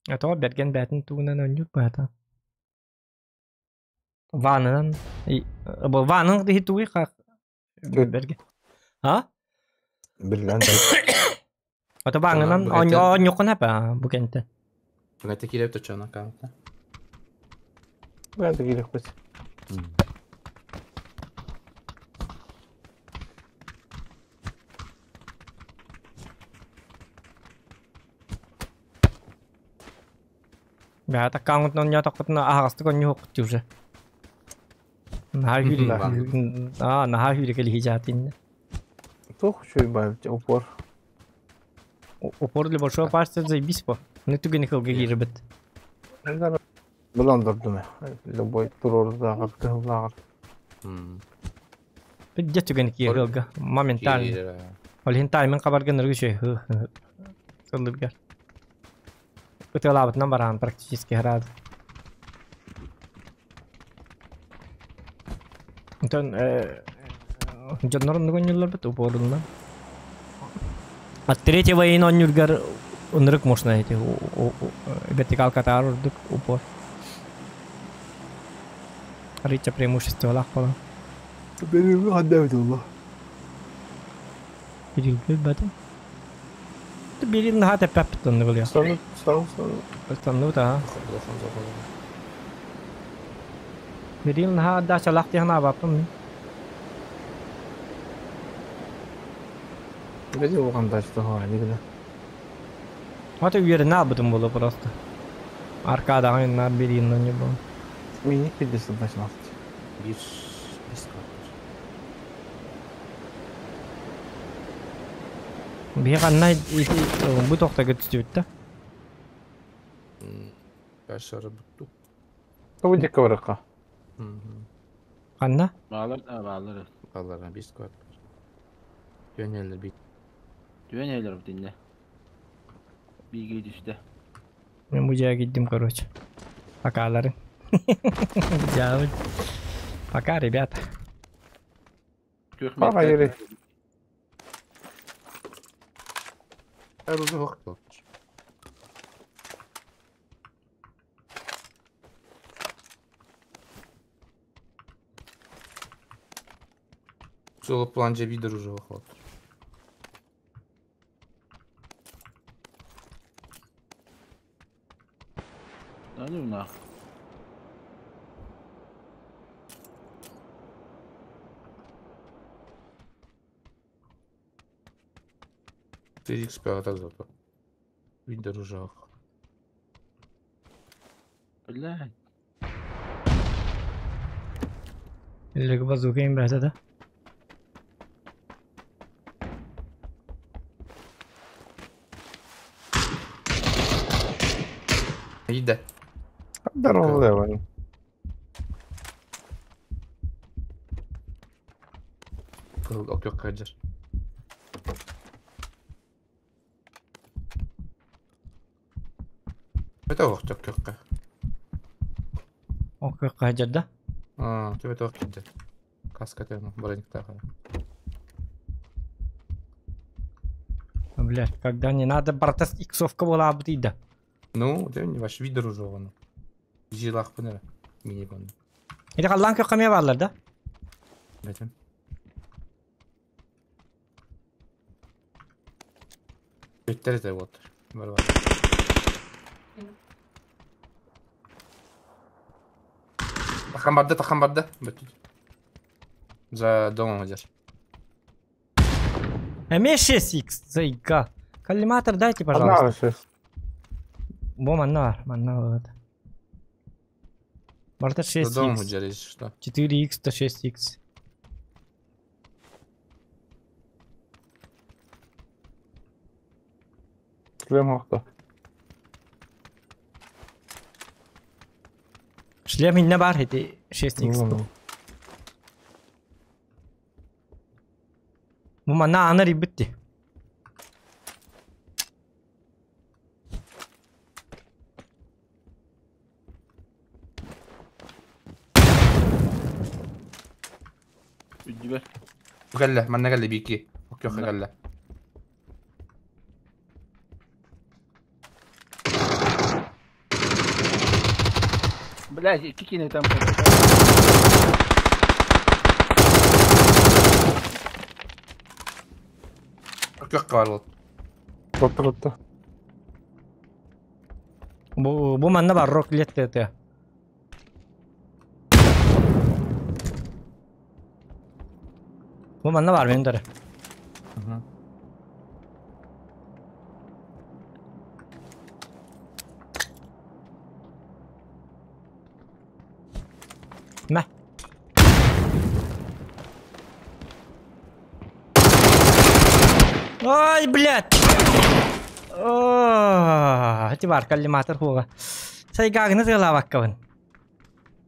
А то берген бәтин тугунан өнүк бата. Ванынан бу ванын дихи туги как берген. А? Биллэн. Ото ванынан оньокун хапа бу кенте. Бүгәтте килеп точана аккаунтна. Бән де кирәк бит. Бәт аккаунтын оньотоккутуна ахастык оньюк уже. Наха хүри. А, наха хүри кели хижатин. Тух чуй бай упор. Упор для большого пальца заебись по. Ну түгени кылга кирибит. Булан дурдум. Любой турурдагыр, кыллагыр. Бидде түгени кирилга. Моментально. Ол хин таймен кабарган рүгүшө. Сылдыргар. Ытылабытынан баран практически рад. Онтон жоннорун нүгөннүлөр бит упорунан. От третьего ин оннюргар унрык можно эти вертикал катар урдук упор. Рича преимущество лах пола. Benim hadde Allah. Бирил бәтен. Бирил наха теппеп тонны буля. Стану, стану, стану. Стану та. Бирил наха да чалак тихна бапым. Беди оған дачты ха, нигде. Вот и уверен об этом было просто. Аркада на бирил на не был. Мини пидеси дачты. Bir bir картер. Бир анна бу тохта көтүстүбүт да. Башары бутту. Тобу дикка баракка. Анна? Bağlar, ha, bağlar. Балларга bir квартир. Yöneldir bir. Düven evler bu dinle. Bilgi düştü. Мен бу жая киддим, короче. Пока, Пока, ребята. Пока, Юрий. Her uzun vakt olmuş. Соло планже видер уже выход. Да ну нах. Ты XP так зато. Видер уже. Блядь. Лег базука им брать, да? Иде. Здорово, давай. Кыл окёк каджар. Это ох окёк. Окёк каджар, да? А, тебе это ох киде. Каска тема, броник Блядь, когда не надо братас иксовка была бы да. Ну, да не ваш вид оружия. Жилах пынера. Мини-бан. Или қаллан көккеме барлар да? Бәтем. Беттер это вот. Бар бар. Тахан барды, тахан барды. Бөттү. За домом идешь. Эме 6х, зайка. Коллиматор дайте, пожалуйста. Одна сейчас. Бо манна, манна вот. Барта За домом 6х. идешь, если что. 4х, то 6х. Шлем ахта. Шлем инне бар эти 6х. Бу манна аны рибитти. Үдүбэр. Галля, манна галля бики. Окей, галля. Блядь, икки кини там. Окей, бар вот. Тотту тотту. Бу бу манна бар рок лет это. Бу манна бар мен дары. Мә. Ай, блядь! О, эти бар коллиматор хуга. Сайгагны тылаваккабын.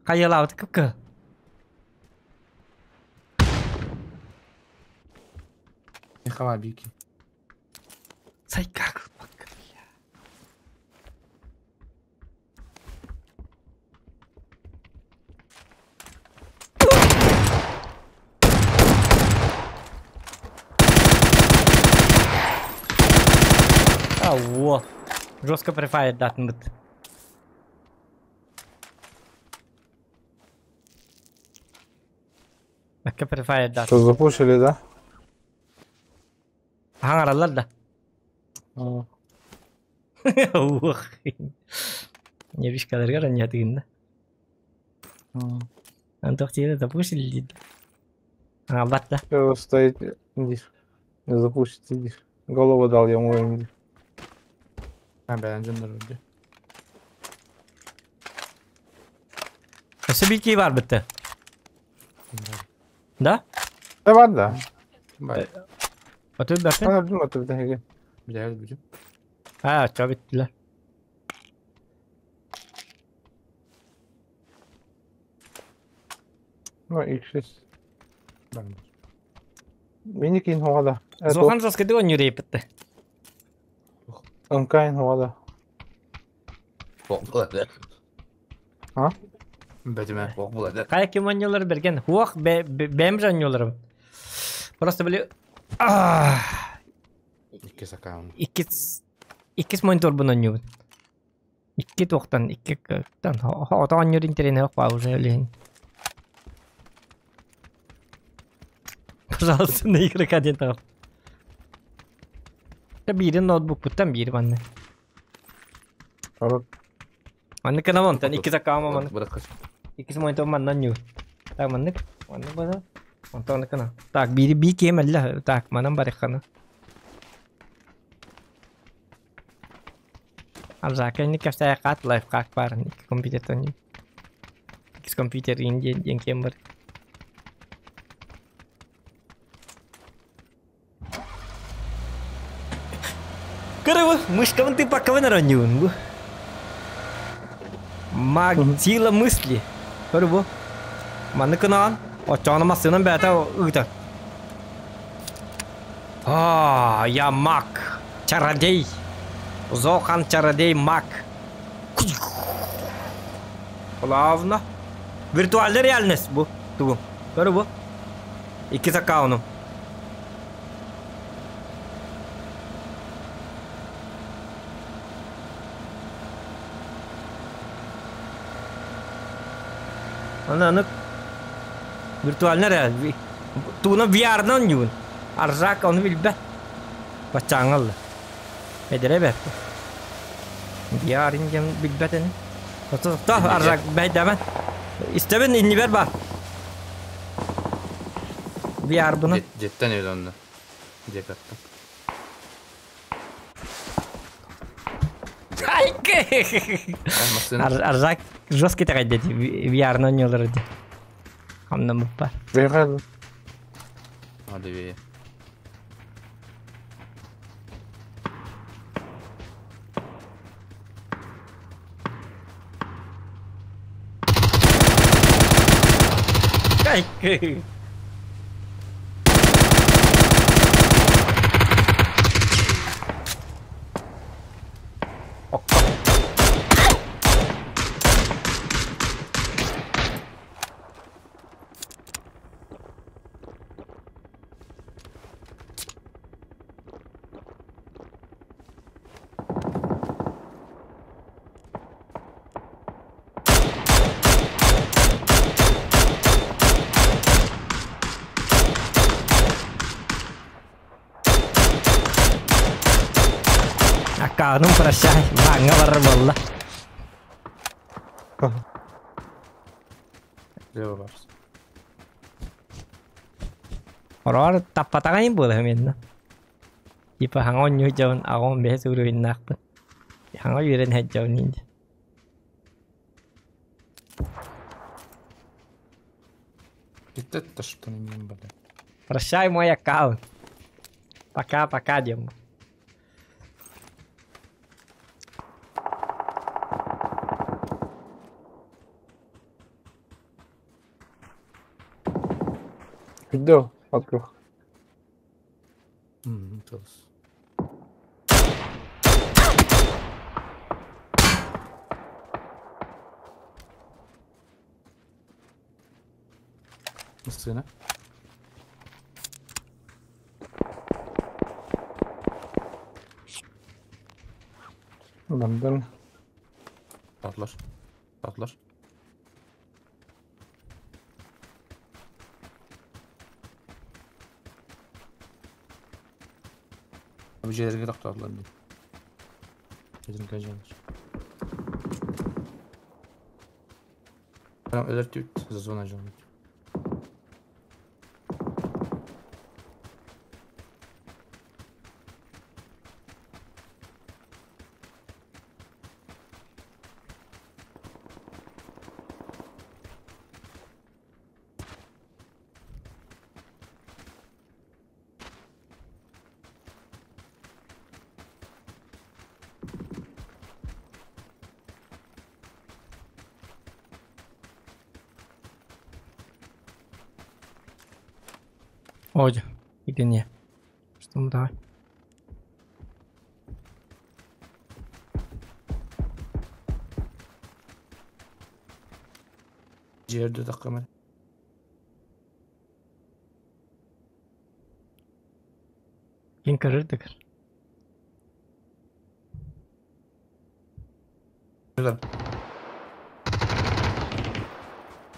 Кайылабыт кыпкы. Не хава бики. Сайгаг. А, во. Жестко префайр датын бит. Akka префайр датын. Что, запушили, да? Хаңаралар да. А. Ух. Не вишкаларга не тыгында. Антох тире запушили дейді. А, батта. Всё, стоит, сидишь. Не запушит, сидишь. Голову дал ему, видишь. А, бән жондар öldü. Өсө бики бар бітті. Да? Да бар да. Бар. Отыр бәпен? Ана білмей отыр да. Bir daha öldü. Ha, чо биттилер. Ну, X6. Бар. Миникин хуада. Зохан жестко дегон юрей бітті. Мкайн хуада. Бок булады. А? Бәтеме, бок булады. Кая ким ойнолор берген? Хуах бэм же ойнолор. Просто били... Икки сакаун. Иккис... Иккис монитор бун ойнобут. Икки тоқтан, икки тан. Ото ойнор интернет yok ба уже лень. Пожалуйста, на игрока один там. Да бири ноутбук буттан бири манны. Корот. Манны кына вонтан икки закама манны. Bırak. Иккис монитор маннан ню. Так маннык, манны бана. Онтон кына. Так бири би кемелле. Так манан барыхана. Абзака не кәфтә кат лайф как бар икки компьютер ню. Иккис компьютер инде ден кем бар. Короче, мышкамын ты пока вы бу. Маг сила мысли. Көрү бу. Манны кынаан. Очоона массынан бәтә ыта. А, я маг. Чародей. Зохан чародей маг. Плавно. Виртуальная реальность бу. Тугу. Көрү бу. Иккис аккаунум. Аны аны виртуально эрэ. Тууна VR-нан оонньуубун. Аржак ону билбэт. Баччааҥҥа ылла. Эдэрэ бэрт. VR диэн билбэт ини. Тохто, Аржак бэйдэмэн. Истэбин иннибэр бар. VR-бына. Дьиэттэн өлө онно. Дьиэкаттан. Аржак жесткий тэҕэйдэ VR-ны оонньуулар дии. Хамнаммыппар. Бэйҕэ. Hadi Кайкы. Аккаунум прощай, баҥҥа барар буолла. Лево барс. Ороор таппатаҕа иһин буолар миэннэ. Типа хаҥа оонньуу дьон аҕам бэһис уровеннаахпын. Хаҥа үөрэн сылдьабын инде. Это что не блин. Прощай мой аккаунт. Пока-пока, Дима. Иду, открыл. Сына. Лондон. Atlar. Atlar. Abi şeyleri тохтоотулар дии. Этин көдьөнөр. Прям өлөр түт зона жон. Ой, или не. Что мы давай? Жерде таккамын. Кин көрүрдүк.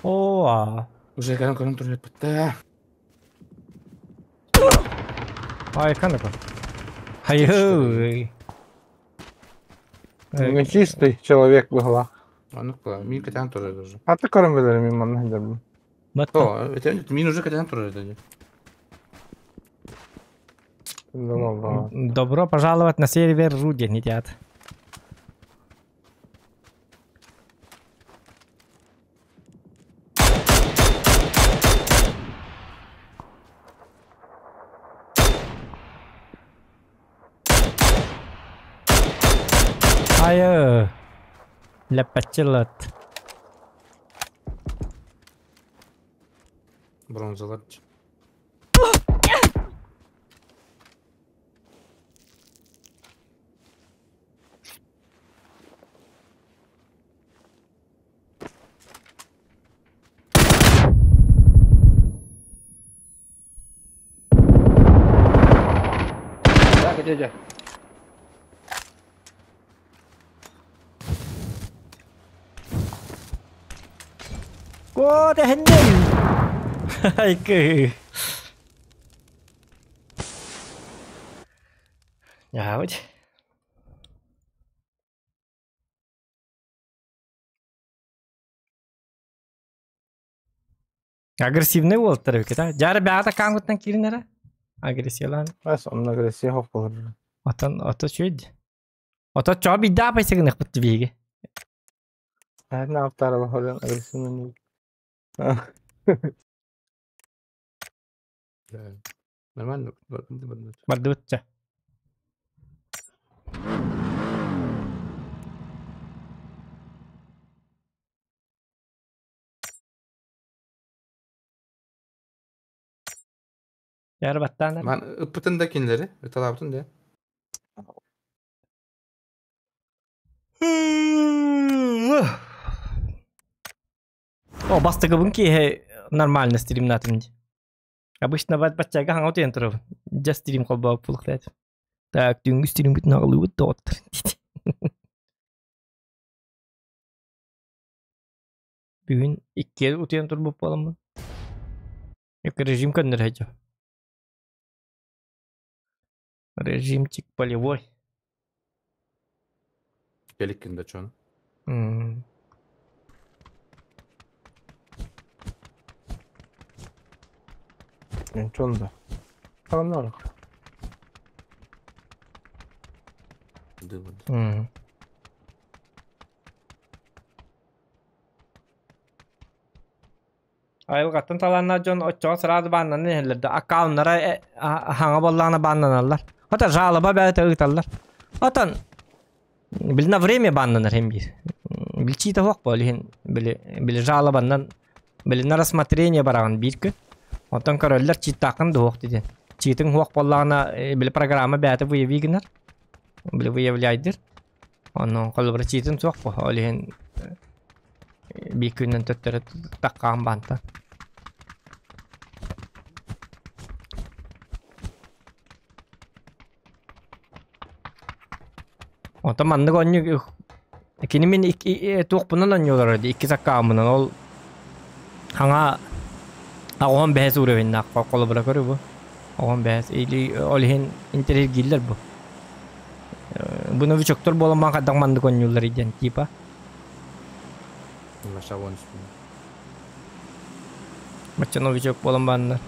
О, Уже кән көрүн турып битте. Ай, канака. Хай-хой. Нечистый человек была. А ну-ка, мин катан тоже даже. А ты корм билер мин манна хедербин. О, это мин уже катан тоже это. Добро пожаловать на сервер Руди, не театр. Айы. Ләппәтчіліт. Бронзалар. Дьэ, дьэ. Кот эһиннин! Айкы. Яабыт. Агрессивный уолтар эбит, а? Жары бэҕата каангуттан киирин эрэ. Агрессиялаан. Бас онно агрессия хоп болар. Отон ото чүйд. Ото чоо бидда пайсыгыныхпыт биһиги. Әһин аптара бахаран агрессивный. Да. Нормально. Барды. Бардыбытча. Жары баттаан эрэ. Ман ыппытын да кинилэри, ыталаабытын да. О, бастыгыбын киһи нормально стримнатым ди. Обычно бат баччага хаҥа утуйан турабын. Дьэ стрим холбообут булуктаат. Так, түүҥҥү стримбитин аҕалыыбыт доҕоттор диэтим. Бүгүн иккиэ утуйан турбут буоламмын. Режим көннөрө сылдьабын. Режимчик полевой. Кэликкин да чон. Чон да. Хаганнар. Дыбыт. Айылҕаттан талааннаах дьон оччоҕо сразу бааннанан иһэллэр да аккауннара хаҥа буоллаҕына бааннаналлар. Хата жалоба бэйэтэ ыыталлар. Отон били на время бааннанар иһин биир. Билчиитэ суох буол иһин били били жалобаннан били на рассмотрение бараҕын биир күн. Оттон көрөллөр чииттааххын да суох диэн. Чиитиҥ суох буоллаҕына били программа бэйэтэ выяви гынар. Били выявляйдыр. Онон холобура чиитин суох буо. Ол иһин биир күнүнэн төттөрү таххаан баантан. Онтон маннык оонньуу кини мин туохпунан оонньуулар дии иккис аккааммынан ол хаҥа аҕыһан бэһис уровеннаах холобура көрү бу оҕон бэһис или ол иһин интэриэһиргииллэр бу бу новичоктор буолан хайдах маннык оонньууллар диэн типа Машавон. Бачча новичок буолан бааннар.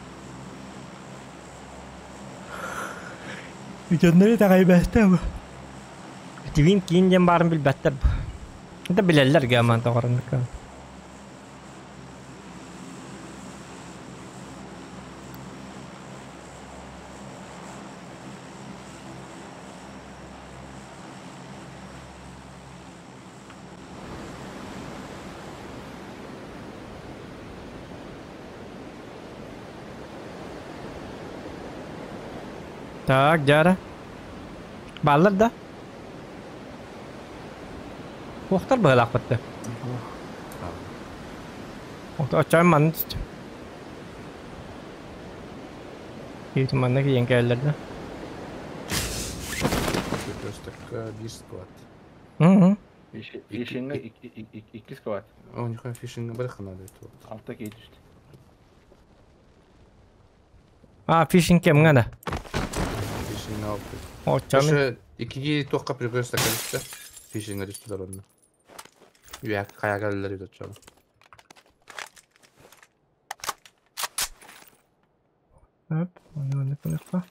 Дьоннор итэҕэйбэттэр бу. Твин киин диэн баарын билбэттэр бу. Это билэллэр гаман тоҕороннук. Так, дьара. Бааллар да? Уохтар быһалаахпыт да. Оччоон манна түстүм. Киһитим манна киирэн кэллэр да. Көстөккө биир склад. Фишинга икки склад. О, нихуя фишинга барыха надо это. Алта киһи түстэ. А, фишинг кэмҥэ да. Фишинг алты. Оччоон Ошо иккиги туохха прикресток түстэ. Фишинга түстүлэр онно. Үөк хайа кэллэр үт оччоҕо. Оп, ону кыныкка.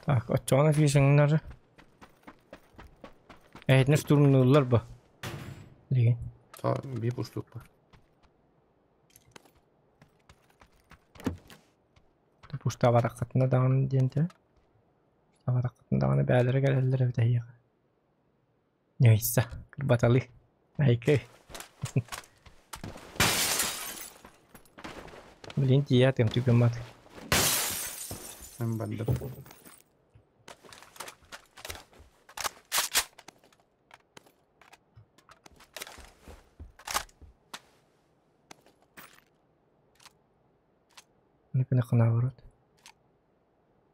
Так, оччоҕуна фишингнары. Эһитини штурмнууллар бу. Билигин. Та биир уштук бар. Пуштабараххытына даҕаны диэн этэ. Пуштабараххытына даҕаны бээлэрэ кэлэллэр эбит эһиэхэ. Ньыйса, кырбаталыы. Айкы. Блин, тиийээтим түгэммат. Мен бардым. Накына наоборот.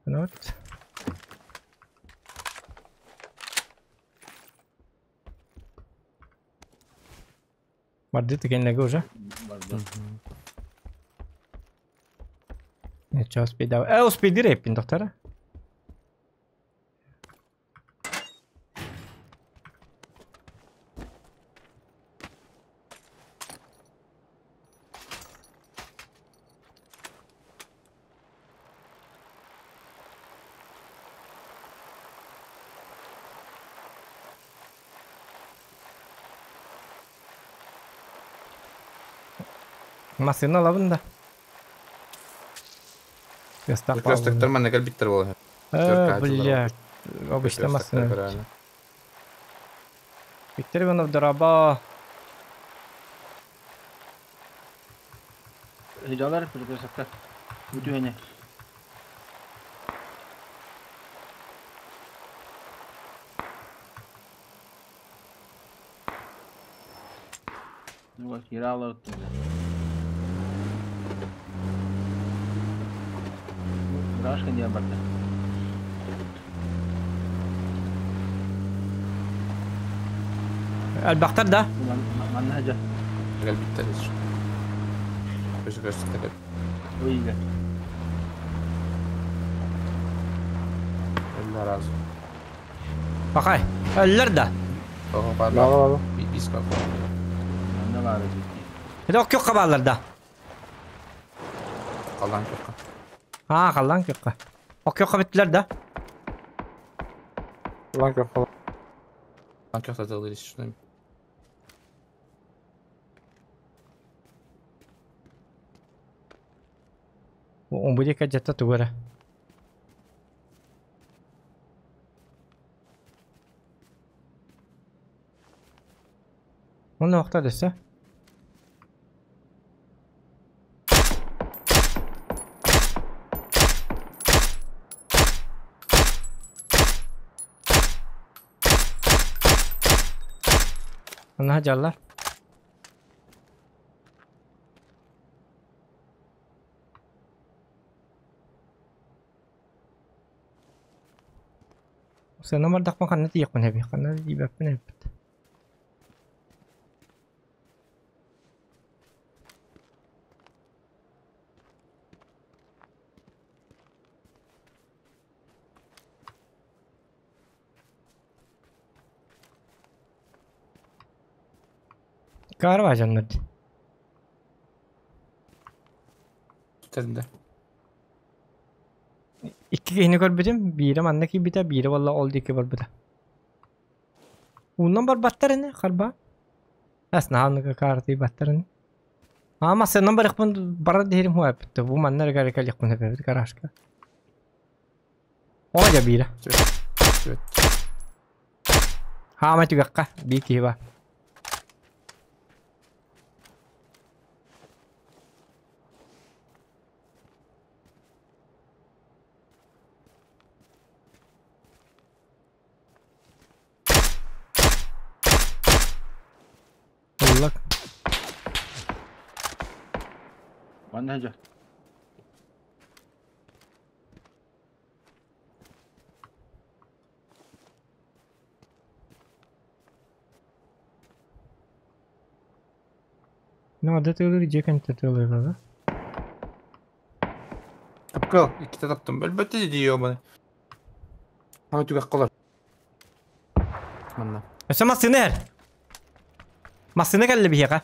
Вот. Барды тегенлеге уже. Барды. Нече успейда. Успейди репин доктора. Масына алабын да. Перекресток манна кэлбиттэр буолан. Бля, обычно масына. Виктор Иванов, дороба. Жалар перекрестокка. Бүтүһэне. Ну, киралар. Рашка не барда. Элбэхтэр да? Манна жа. Кэлбиттэр ис. Перекрестокка кэл. Уйга. Эллер разу. Бакай. Өллөр да. Ого, бар. Да, да, да. Бис кал. Манна бар эбит. Это оккök кабалар да. Калдан көккө. А, калдан көккө. Оккök биттилер да. Ланка фала. Калдан көккө татылыр ис шуну. Он будет где-то тугара. Он нокта десе. Она жаллар. Сена мардакпан ханна тиекпен хеби, ханна дибеппен хеппит. Кар жаннар. Теринде. Икки киһини көрбүтүм, биирэ манна киирбитэ, биирэ буолла ол диэки барбыта. Уунан барбаттар ини, харба. Эс наһааныга каартый баттар ини. Аа, массыынан барыахпын барар диһирим хуайпытта. Бу манна эрэ кэлиэхпин эбэбит гаражка. Оо дьэ биирэ. Сүөт. Хаама түгэххэ, биир киһи бар. Уллак. Манна жа. Ну, ада тылыр жекен тылыр да. Тапкыл, иккитэ таптым. Өлбөттө диyor баны. Ага түгэх колор. Манна. Өсө массыны эр. Массыны кэллэ биһиэхэ.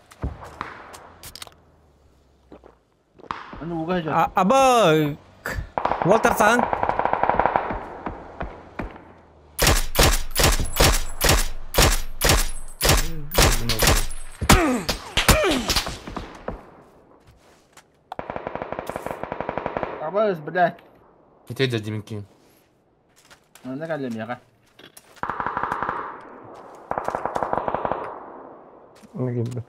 Аны уга жа. Аба Уолтер саҕын. Абыз, блядь. Ите дедим ки. Манна кэллэ миэхэ. Нагиб.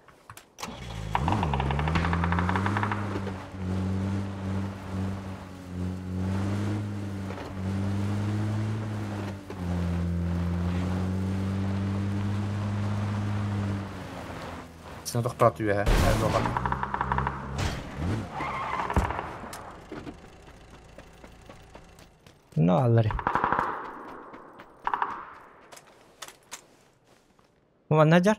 Сен тоқтат үйә. Әлі Ну аллари. Манна жар.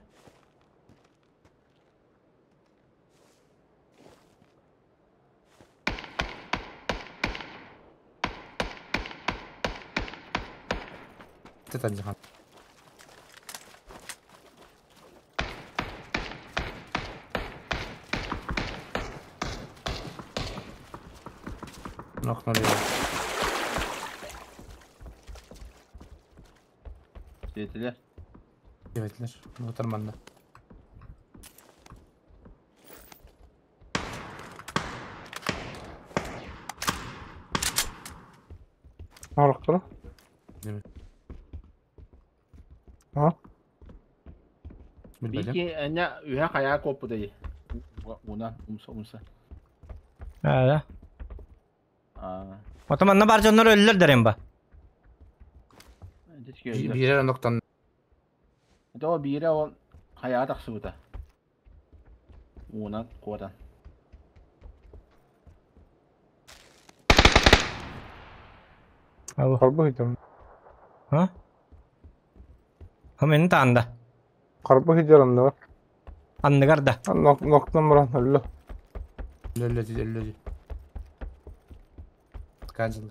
Тетан жахан. Нокнули. Сиэтилер. Деветлер. Нотарманна. Арықтыры. Неме? А? Билбедим. Бики эне үһә хая коппудай. Уна умса умса. Аа. Аа. Ото манна бар дьоннор өллөр дерем ба. Бирер ноктан Это бире ол хая тахсыбыта. Уна куотан. Ау. Қарбы хидер. А? Хамен таанда. Қарбы хидер анны бар. Анныгар да. Ноктан баран өллө. Өллө өллө. Канжыл.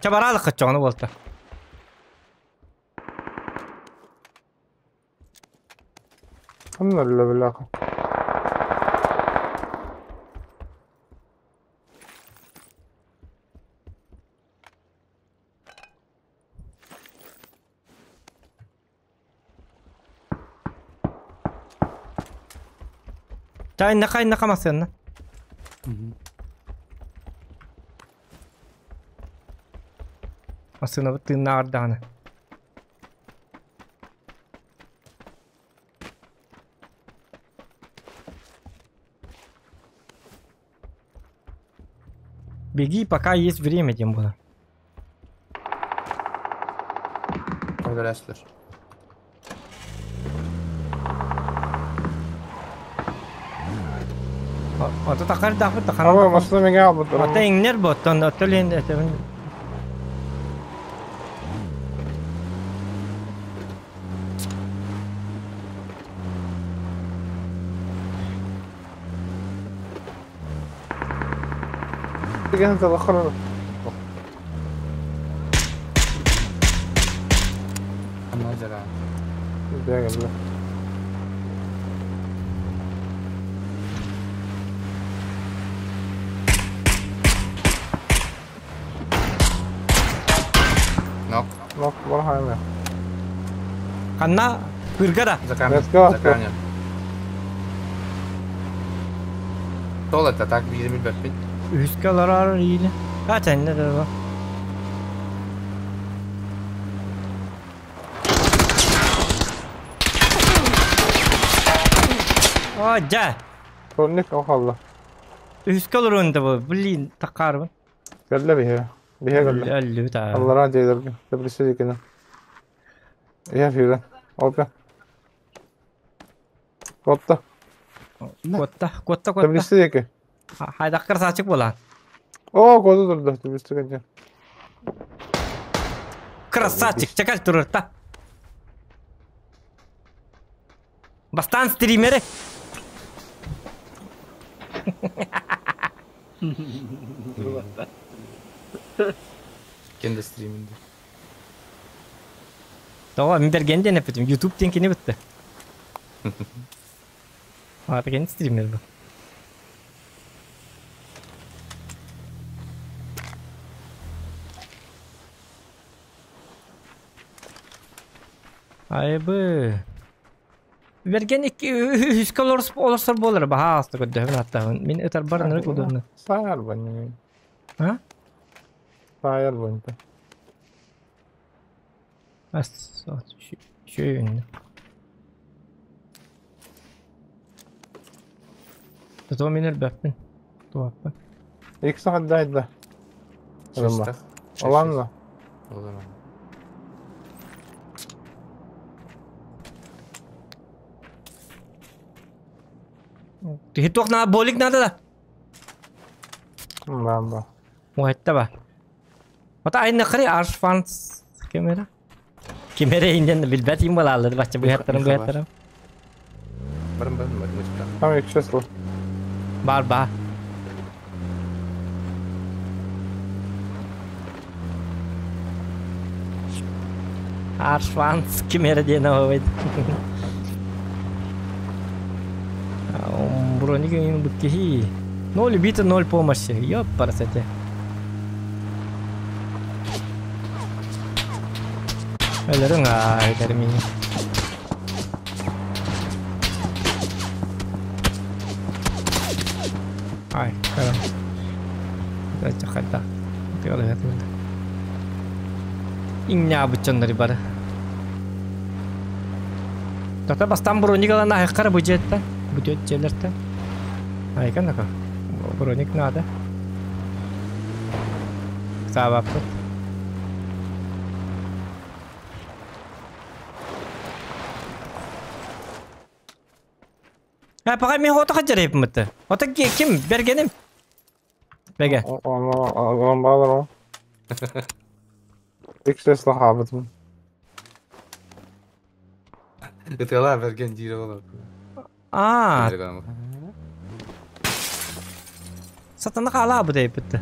Чабаралык кытчону болта. Анны өллө билака. Чай накай накамасына. Асына тыыннаар даҕаны. Беги, пока есть время, тем более. Өлөстөр. Ото такар дахы Ама такар. машина меңе албыт. Ото иңнер боттон, ото лен это. Деген талахыр. Анна жара. Деген биле. Нок. Нок бар хайме. Канна кыргара. За камень. Let's go. За камнем. Тол это так 25 бит. Үскә ларар или. Качан не да. О, да. Толник охалла. Үскә ларында бу. Блин, такарбын. Кэлле бихе. Бихе кэлле. Әллү та. Аллара жайдыргы. Тебрисе дикена. Я фира. Опа. Котта. Котта, котта, котта. Тебрисе дике. Хайдаккар сачык була. О, коду турду. Тебрисе кенче. Красавчик, чакал турурта. Бастан стримери. Кенде стриминде. Тоо, мен берген ден эпетим. YouTube тен кини битти. Ата кен стример бу. Айбы. Берген икки үс колорс олорсор болар баха асты көдөһүн аттабын. Мин өтөр бар нырык удурну. Саяр баньы. А? Саяр баньы. Ас шүйүн. Тото минер бәппин. Туаппын. Ик сағат дайда. Шестах. Оланна. Оланна. Ты на болик надо да? Да, да. Уһатта ба. Ота айна кары аршфанс кемера. Кемера инден билбет им балалар бача быһаттарым быһаттарым. Барым барым барым. Там их число. Бар ба. Аршфанс кемера диэн овойд. Броник ин букки. Ноль убито, ноль помощи. Ёпарасоте. Өлөрүң ай термини. Ай, карам. Да чахайда. Тыгалы хатымда. Иңня буччаннары бары. Тата бастан броник алан айққара бюджетте. Бюджет желерте. Айкан ака. Броник надо. Сабаппыт. Ha, пока мен ота хаджар мытты. Ота ким бергеним? Беге. Он балар о. Их число хабытым. Ытыла берген дире болар. А, сатана кала бу дейп битти.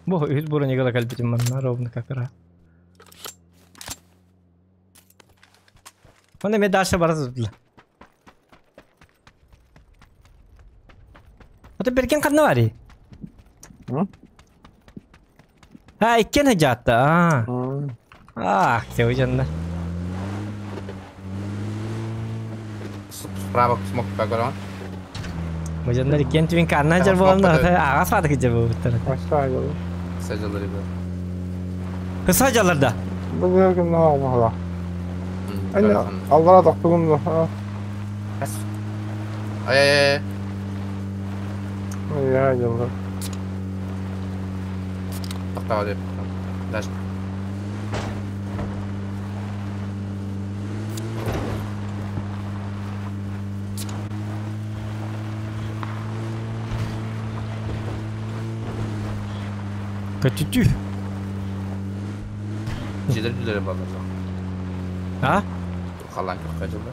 Бу үз бронига калбитим манна ровно как раз. Онда мен дальше барасыз. Ота берген канна бари? Ha, иккен хажатта. А. А, кеужанна. Справа смок пагорон. Мужаннар иккен түн канна жар болна. Ага садык жар болуптар. Aşağı Сажалар иби. Кыса жаларда. Bu gün ne olmalı? Anne, Allah'a da bugün Ай ай ай. Ya yıllar. Токтоо деп. Даже. Көтүтү. Жедер дүлер балдар. А? Халан көк кажылды.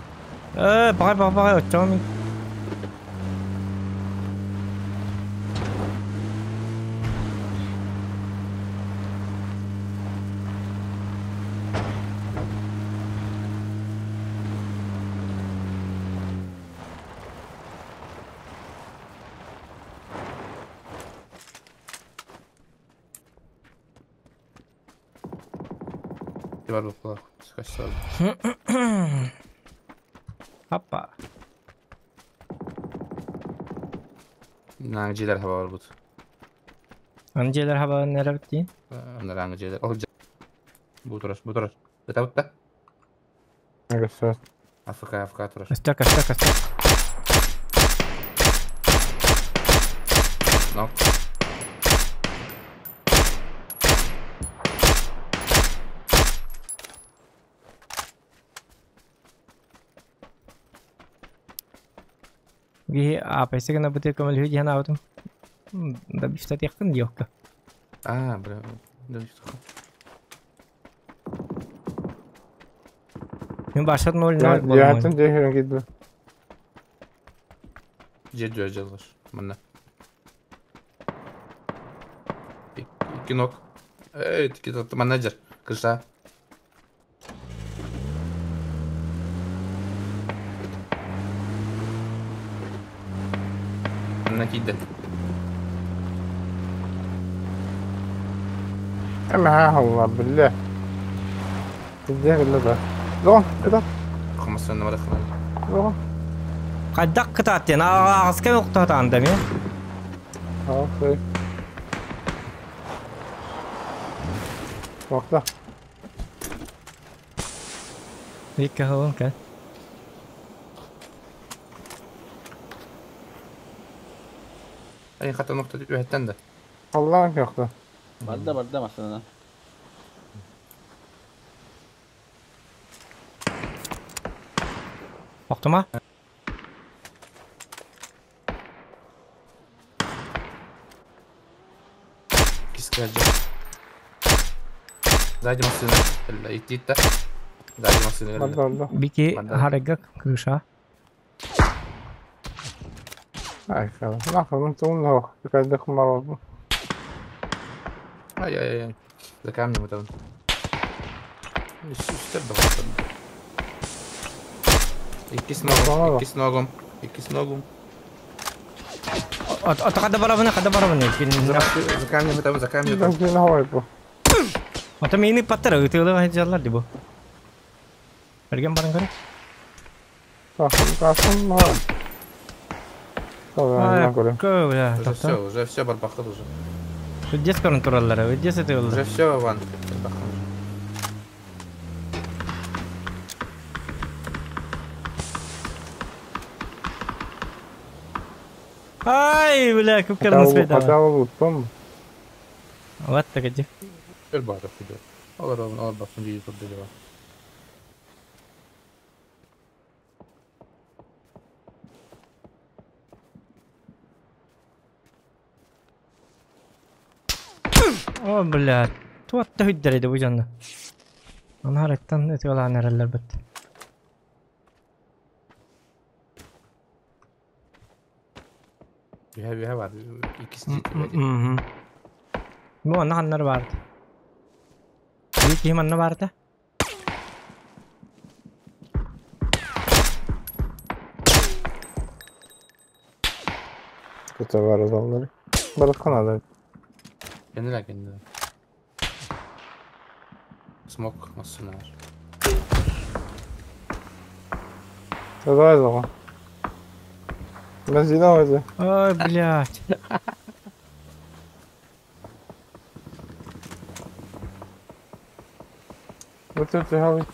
Э, бай бай бай, очоң. Бар болуп калат. Апа. Нang жедер хаба бар бут. Аны желер хаба нере битти? Андар жедер. Ол бу турар, бу турар. Бета бутта. Göster. Афка, афка турар. Өстөк, өстөк, өстөк. Нок. Би апайсы гына бутыр көмөл хү жана аутум. Да бифтат якын йокка. А, бля. Да что? Мен башат 0-0 болдум. Yardım diye gitti. Жер жер жылгыш. Мына. Ики нок. Эй, тики менеджер. Крыша. Мына кийди. Ama Allah billah. Billah billah da. Doğan, bir Хамасын numara кылган. Doğan. Кайдак кытаттен, агыз кем октатан да мен. Ha, şey. Bak da. Викка холонка. Ай, хата нокта үһәттән дә. Allah'ın yoktu. Барда барда массыынанан. Охтума. Кискәлдьэ. Сзади массыына. Эллэ иттиитта. Сзади массыына эллэ. Барда барда. Бики Барда. харыгга крыша. Ай хала. Нахуй, ну ты когда хмарал. Ай-яй-яй. За камнем это он. Үстер баҕастан. Иккис ногум, иккис ногум, иккис ногум. Ото хада барабына, хада барабына. За камнем это, за камнем это. Ото мени паттар ытыылы хajjallar ди бу. Берген баран көрө. Уже все, уже все, барбахыт уже. Үддес көрүн тураллар, үддес ытыылы. Уже все, Иван, барбахыт уже. Ай, бля, күп керін света. Вот так иди. Өр бары хуйда. Алар алар басын дейді турды деп. О, бля, туатта хүддер бу жанна. Аны характан өтө алан бит. Биһэ биһэ бар. Иккисин Мгм. Бу анна ханнар барды. Bir ким анна барды? Kötü var adamları. Bırakın adam. Kendiler kendiler. Смок массына бар. Давай давай. Бензин алды. Ой, блядь. Вот это хавай.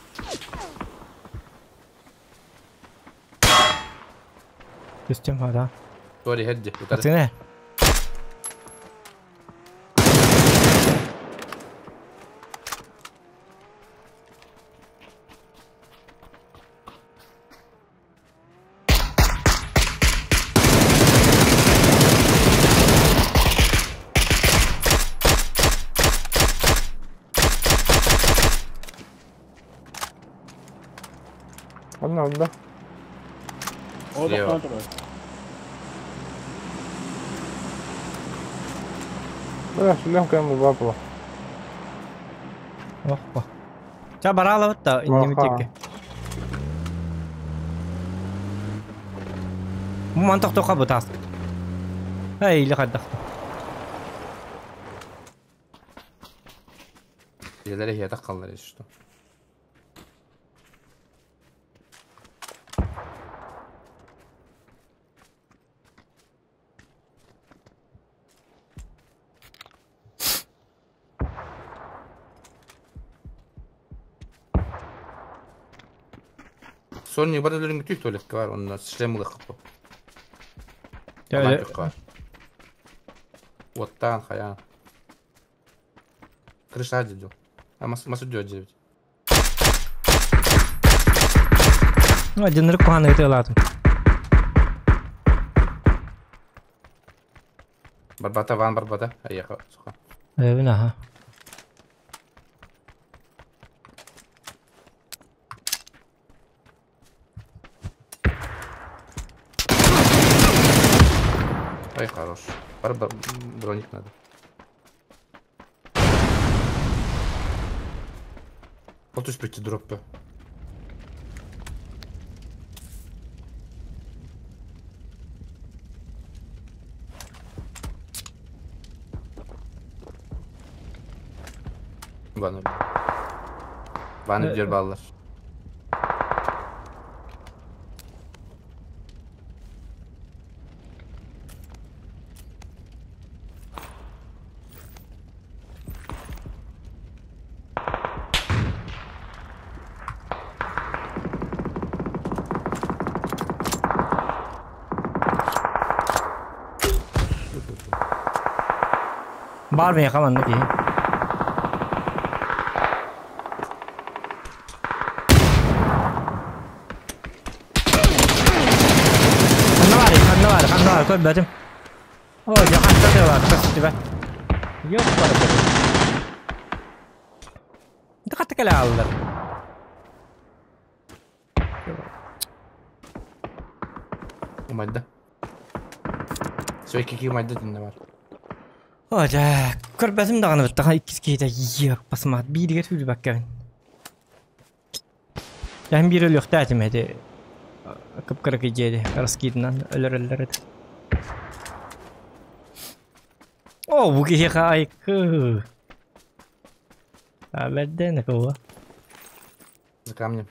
Түстем хада. Тори хедди. Атыне. Одна, одна. О, Слева. да, Бля, шлем кому бабла. Ох, ох. Ча барала вот иннемитекке. Бу мантак тока бу тас. Эй, или каддак. Елері хеда қалдар если что. Сони бар өлөрүн күтүй туалетке бар, онна шлем ылык кып. Төлө. Оттан хаян. Крыша дедю. А мас мас дёд дебит. Ну, один рык куханы ытылатым. Барбата ван барбата. Аяха суха. Эвин аха. Ай хорош. Бар броник надо. Вот успейте дропы. Ван. Ван diyor ballar. Бар миэхэ манна киһи. Ханна баарый, ханна баар, ханна баар, көрбөтүм. О, дьэ ханна да бар, көстүбэт. Yok бар Хатта кэлэ хааллар. Умайда. Все, икки умайда динне бар. О, дьэ, көрбөтүм даҕаны быттаха иккис киһитэ иэк басмаат бииригэр сүүрбэккэбин. Дьэһин биир өлүөхтээтим эти кып-кыракый дьиэди раскидынан өлөрөллөр этэ. О, бу киһиэхэ айкы. А, бэрдэ кого? За камнем.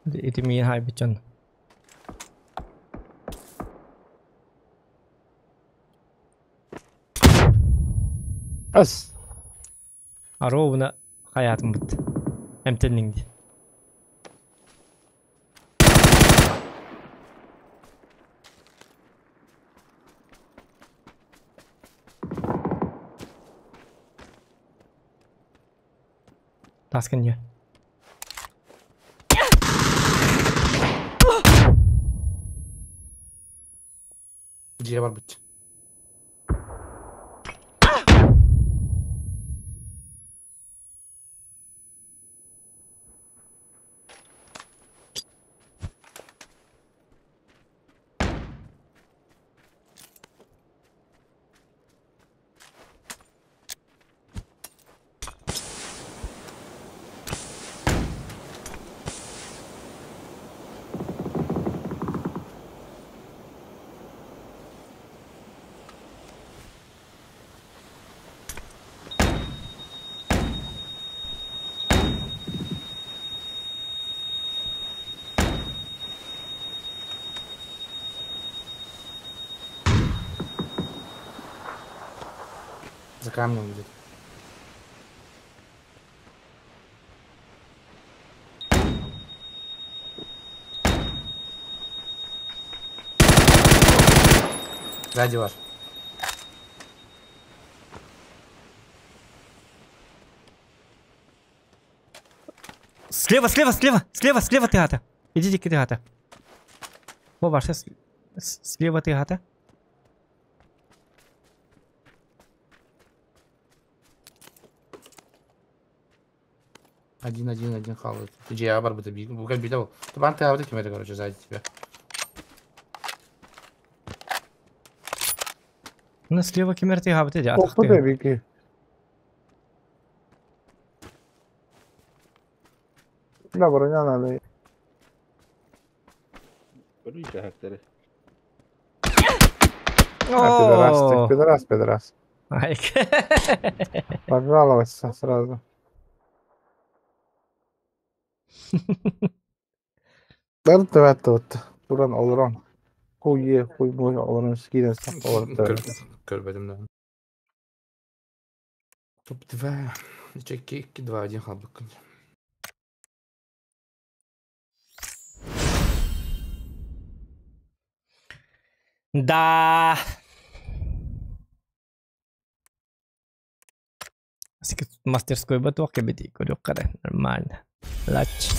Ити миин хайбычан. Ас. Аровна хаятым бут. Эмтенниңди. Таскын не. Дьиэ бар бит. За камнем где-то. Сзади вас. Слева, слева, слева, слева, слева ты гата. Идите ты гата. Во, ваша слева ты гата. Один, один, один хавает. Иди, я бар быта биг. Бугай бил. Ты бан ты авды кемере, короче, сзади тебя. Ну, слева кемер ты габыт иди. Опа да бики. Да, броня надо. Көрүү характері. А, пидорас ты, пидорас, пидорас. Айк. Пожаловаться сразу. Бер вот. Туран олорон. Хуй хуй мой олорон скиден сап олорон. Көрбөдүм да. Топ-2. 2, 2, 1 халбык. Да. Мастерской баток кебети көрүк нормально. Лач.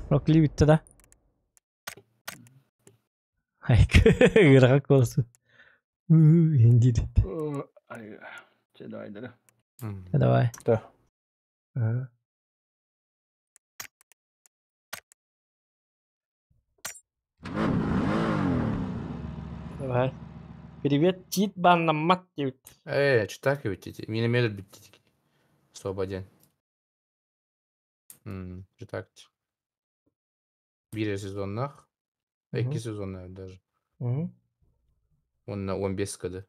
Рокли битти да. Айк. Ыргак болсун. Инди Че давай, да. Давай. Да. Ага. Давай. Привет, Тит баннамат дейт. Эй, читак ведь Минимель бит. Свободен. Читак. Бир сезоннах. Эки сезоннах даже. Онна 15 кады.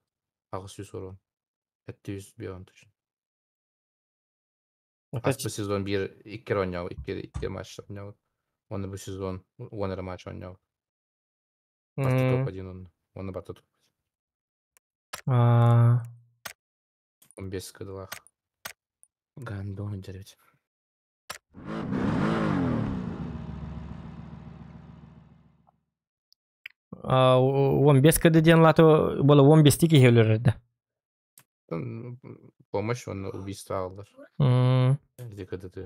Агыс 100 орон. 700 bir он точно. Аспы сезон 1 2 ойнау, 2 2 матч ойнау. Уонна бу сезон уон эрэ матч оонньообут. Барыта топ-1 онно. Уонна барыта топ. 15 кыдылаах. Гандон дьэрбит. 15 кд диэн лато буола 15 киһи өлөрөр да. Помощь уонна убийство аҕаллар. Где КДТ.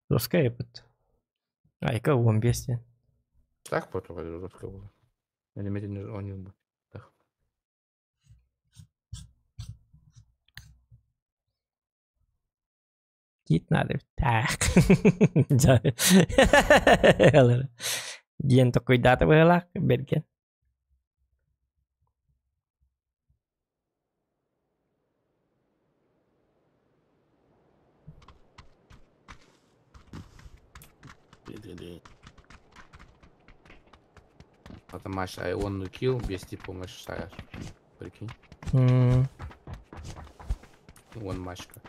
Жестко епыт. Айка 15 диэн. Так потом жестко было. Элеметин оонньуурбут. Так. Кит надо. Так. Диэн токуйдаата быһыылаах бэргэн. Это матч он килл, без типа помощь шайер. Прикинь. Вон матчка.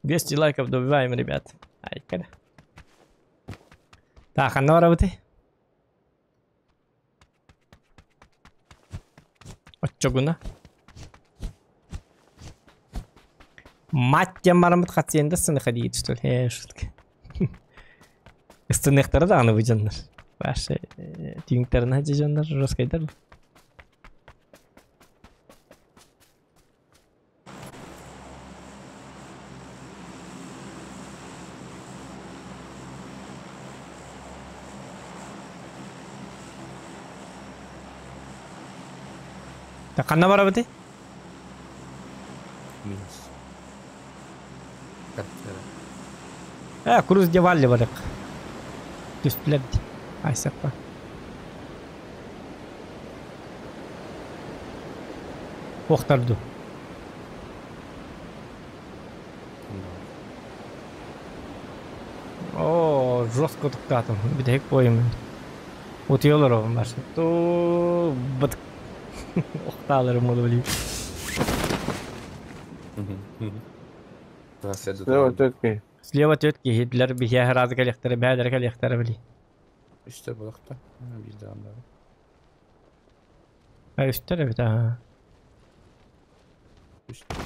200 лайков добиваем, ребят. Айкада. Так, ханна барабыты? Оччогуна. Мать диэн бараммыт хациенда сыныха дии что ли? Шутка. Ыстыныахтара даҕаны бу дьоннор. Ваши түүҥтэрин хадьы дьоннор жесткайдар. Ханна барабыты? Минус. Круз девалли барык. Түстүлэр Айсаппа. Охтарду. О, жестко туктатым. Бүтэһик бойым. Утуйалар оҕом барсы. Ту быт. Охтааларым олу Слева тетки. Слева тетки хитлер бихе разы калехтары, бәдер калехтары били. Үстер балыкта. Bir daha var. Ha üsttер evet ha. Үстер.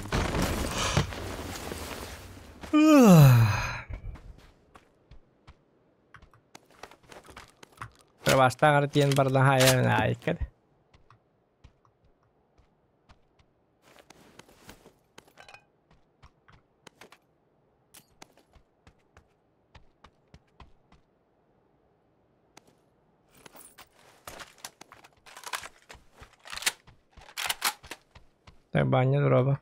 Бастан тиен барда хая айкад. Так, баня дроба.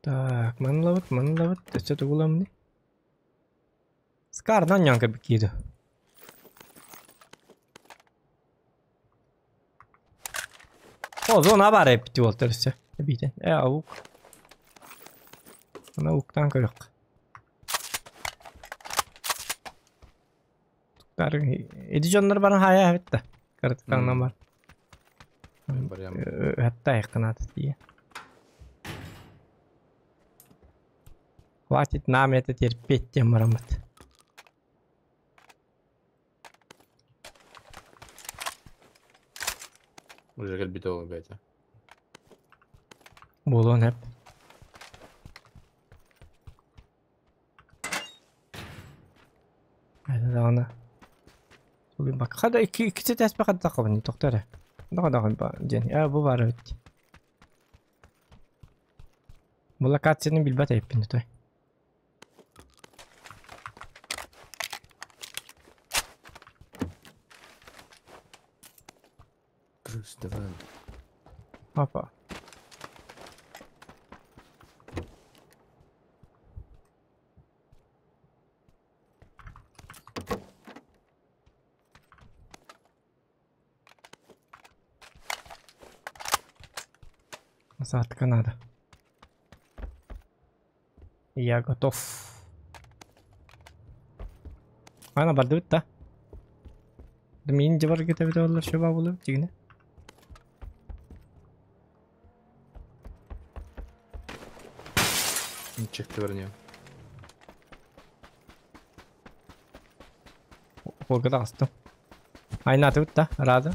Так, манлавыт, манлавыт. Өссө тугуламны. Скардан янка бикиду. О, зона бар эпти болтыр өссө. Бите. Аук. Ана уктан көрөк. Туктар эди жоннор барын хая битте. Картканнан бар. Хатта якынат дие. Хватит нам это терпеть, тем марамат. Уже кэлбит ол бэйэтэ. Буолуон эп. Это даҕаны. Бак хада икки иккити тэспэ хадда хабын тоқтары. Даҕа даҕан ба диэн. Бу бар эбит. Бу локацияны билбэт эппин той. Плюс два. Опа. Посадка надо. Я готов. Ана бардыбыт да? Мин дьабар кетебите оллар шөба булып дигине. Чекти бар не. Холга тағыстым. Айнаты бутта, рады.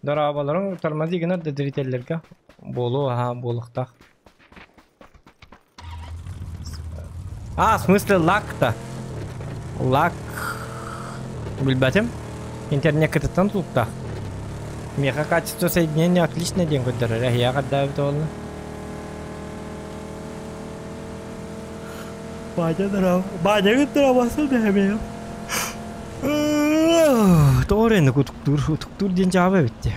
Дорабаларың тормози гына дрителлерге болу, ага, болуқтақ. А, в смысле лак-то? Лак... Билбэтим. Интернет кытыттан тулуктах. Меха качество соединения отлично ден көддөрөр. Эхия каддаабыт олла. Баня дара. Баня гыттыра басы дәме. Тоорен кутуктур, утуктур ден жабы битти.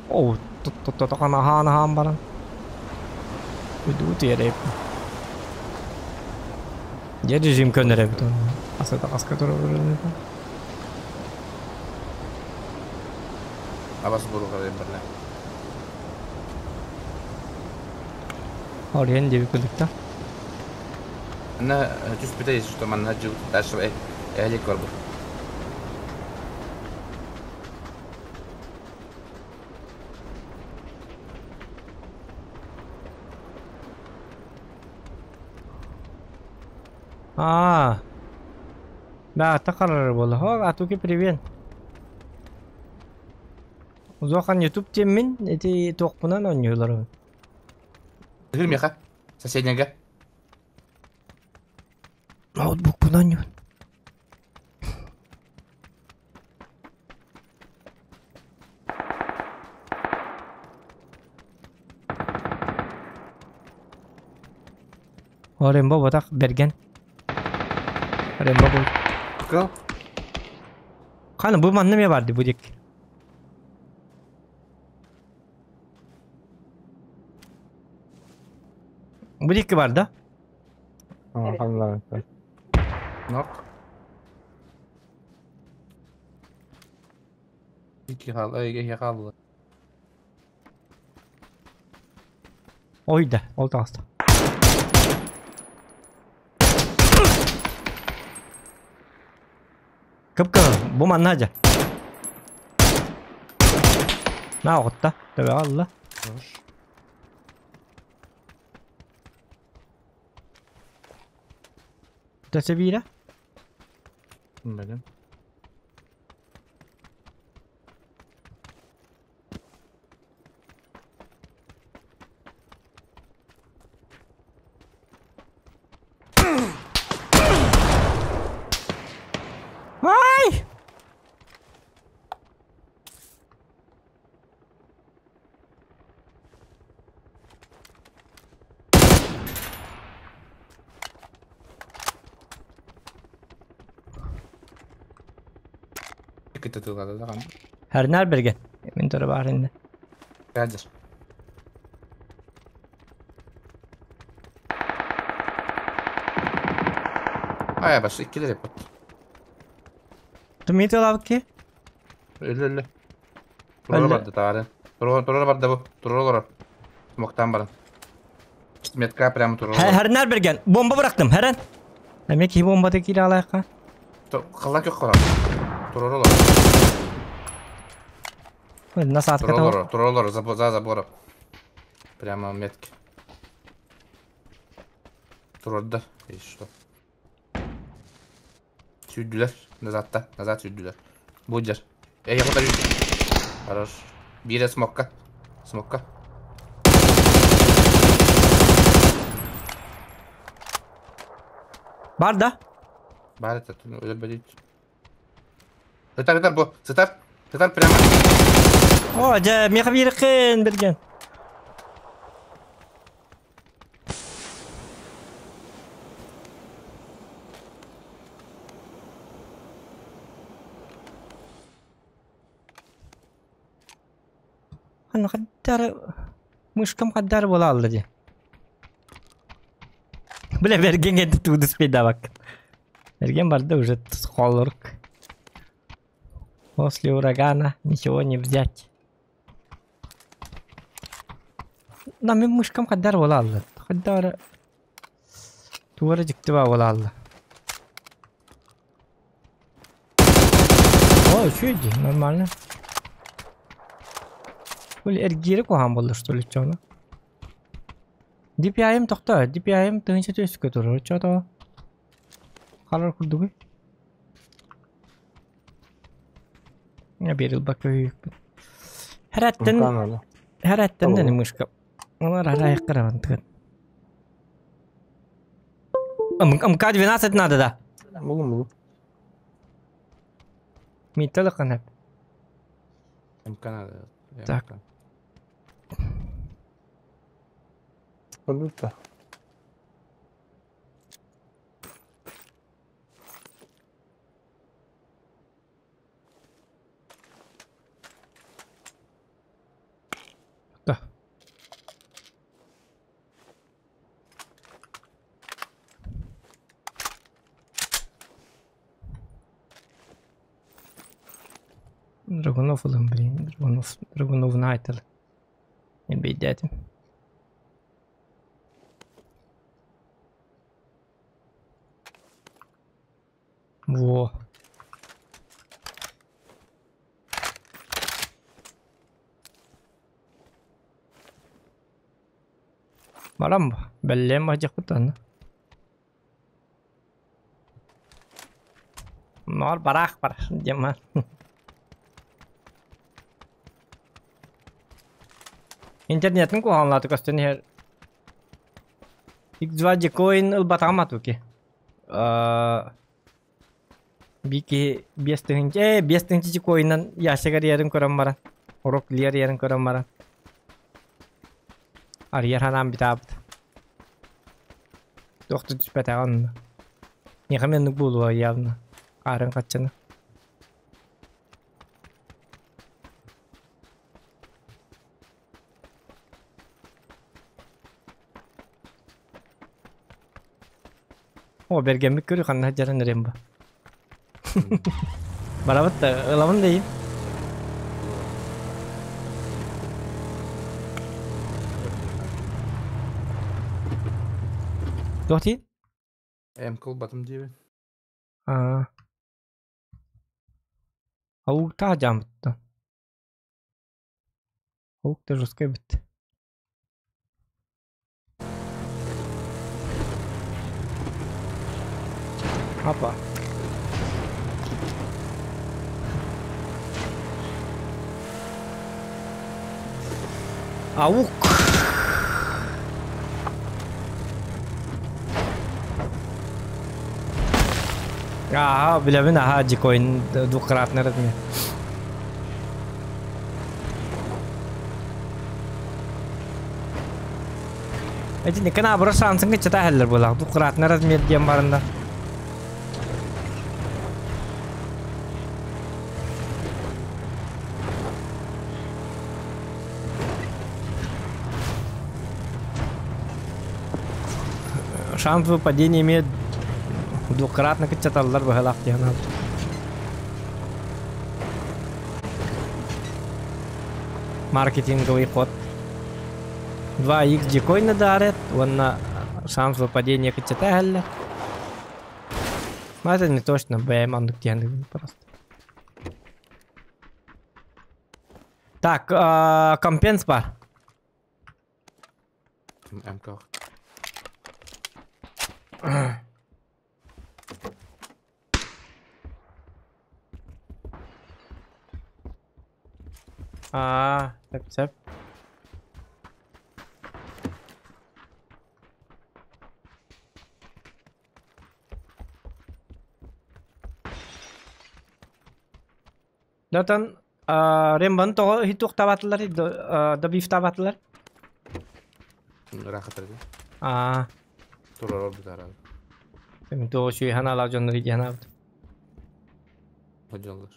О, тот ахан ахан баран. Уйду тереп. Я режим көнөрөбүт оны. Асата каска тура көрүнөт. Абас буруга деп берле. Орен деп күлдүк да. Ана түс бите что манна жыл дальше элик бар бу. А. Да, тақарар болды. Хо, атуки привет. Узохан YouTube теммин, эти тоқпунан ойнуулар. Тыгыр меха. Соседняга. Ноутбук пунан ойнуу. О, Рембо ботақ берген. Рембо бу. Кыл. Қаны бу манны ме барды бу дек. Бу декки бар да? Ханлар. Нок. Ики хал, эй, хал. Ойда, ол тағысты. Кып-кы, бу манна жа. На оғытта, төбе алла. Хорош. Төсе бейра. Bilmedim. Ай! Ики тытылады да кан. Herner берген. Мен туры бар инде. Қазір. Ай, баш иккилер yapıt. Тумит алабыт ки? Өлі өлі. Турора Өлі. барды тағары. Турора турора барды бу. Турора олар. Смоктан барын. Метка прямо турора. Herner берген. Бомба bıraktım. Heren. Demek ki bomba da kira alayqa. Қалла көк қора. Турора олар. Насатка Турора там. олар. Турора олар. За забором. Прямо метки. Турорда. И что? Сүйдүлер. Назадта. Назад сүйдүлер. Бу жер. Эй, yakında yürü. Хорош. Бире смокка. Смокка. Бар да? Бар это, өлө бедит. Сытар, сытар, бу. Сытар. Сытар прямо. О, жа, меха биркен берген. Аны каддар мышкам каддар бола алды ди. Биле берген кетти туду спейда бак. Берген барды уже холорк. После урагана ничего не взять. На мен мышкам каддар бола алды. Каддар. Туара дьикти баа буолаалла. О, үчүгэй дии, нормально. Бу эргиирэ куһаҕан буолла что ли чону? DPI-м тохтоо, DPI-м тыһыынча түөскэ турар, оччото халар курдугуй. Биэрил бакка үһүкпүн. Хэрэттэн хэрэттэн да мышка. Олар арайык карабан тыгын. МК-12 надо, да? Булун булун. Миттел ханап. МК надо. Так. Көрдүк да. Да. Драгунов ылым, блин, Драгунов, Драгунов найтыл. Бейдетим. Во. Барам бэллем бажакытан. Нор барах бар, жаман. Интернетин куһаҕаннааты көстөн иһэр. X2 Дикоин ылбатаҕым атуки. Бики 5 тыһыынча, 5 тыһыынча дикоинан ящик арыйарын көрөн баран. Урок лиэр ярын көрөн баран. Арыйар ханаан битаабыт. Туохту түспэтэҕэ онно. Миэхэ меннук буолуо явно. Арын хаччаны. О, бергеммик көрү ханна жаран ремба. Барабыт да ылабын дейин. Туох? МК батым диэбин. Аа. Аук жамытты. Аук та жесткий бит. Апа. Аук. Ага, билэбин, аха, дикоин двукратный размер. Эти никана бро шансың чата хәлләр була. Двукратный размер диэн барында. Шанс выпадения имеет двукратно кычаталлар быһалаах диэн алды. Маркетинговый ход. 2х дикойна дарит, он на шанс выпадения кычата хәлләр. Но это не точно, БМ андык диэн просто. Так, компенс бар. МК. А, сәп сәп. Датан Рембан тоҕо хитук табатылар, добив табатылар. Рахат эрди. А, Турар битара. Мен тоҕо шүй ханалар дьоннор идианабыт. Ходжаллар.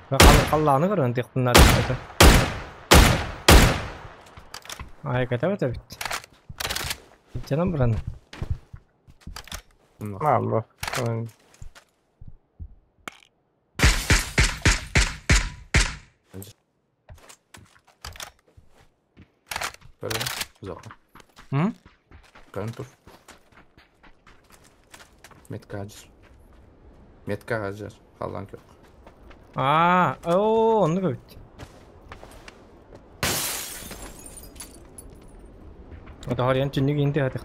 Халлааны көрөн тыахпыннар этэ. Ай кэтэ бит. Canım buranın. Allah. Көрөн. Uzaktan. Hı? Көрөн тур. Метка acır. Метка acır. Халлан кök. Аа, оо, оннук эбит. Ото харыйан түннүк иһин тыаһатык.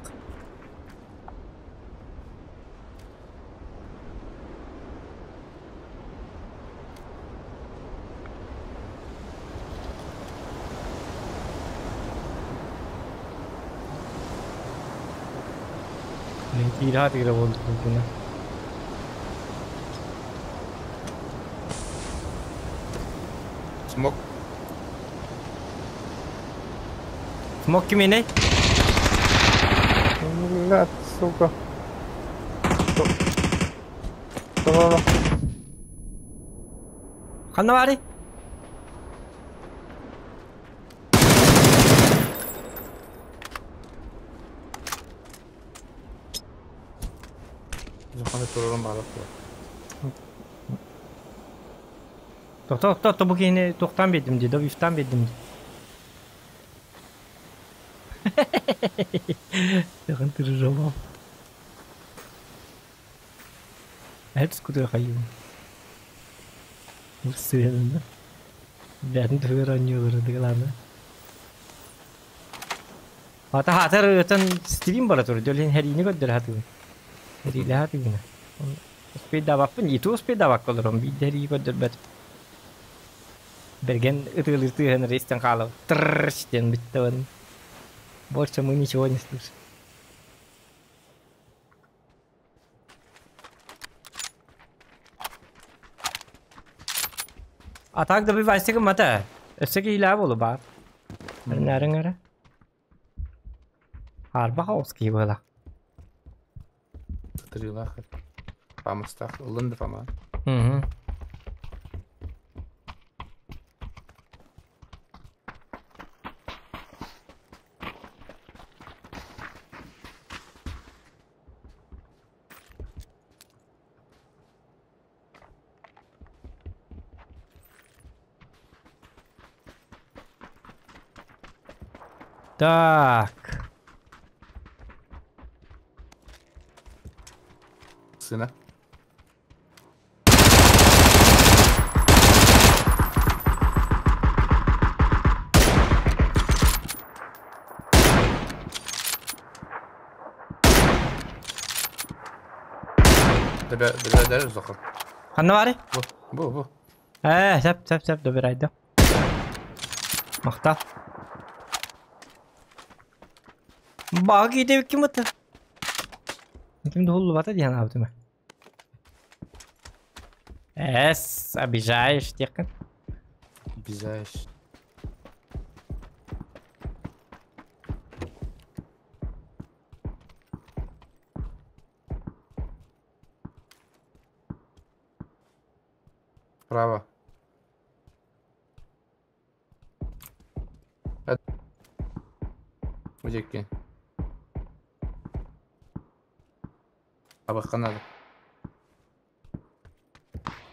Киирэ хатыгыра буолбут гына. Смок. Смок кимиэнэй? Блядь, сука. Что? Ханна баарый? Uzaktan турарым баалап. Тохто, тохто, бу киһини туохтаан биэрдим дии, добивтаан биэрдим дии. Тыгын тырыжабам. Это скуда хайым. Сыгынна. Бәтин түгөр оонньуулары дыгылааны. Ата хатар ытан стрим бара тур. Дөлен хәрини көддөр хатыгын. Хәриле хатыгын. Успейдабаппын, иту успейдабак олором. Бидде хәрии көддөр бәт. Берген ытылыр тыгын рейстен қалып. Трррш ден бітті. Больше мы ничего не слышим. А так добивайся мата. Өссө киилää буолу баар. Нэрин эрэ. Арба хаус кии буола. Тырыылаах. Фамастаах. Ыллын да фама. Мгм. Так. Сына. Добирай Захар. Ханна баарый? Бу, бу, бу. Сөп, сөп, сөп, добирайды. Махтал. Баҕа киитэ ким ыта? Ким да хуллубата диэн аабытым. Эс, обижаешь диэххин. Обижаешь. Право. Удекки. Абаққа надо.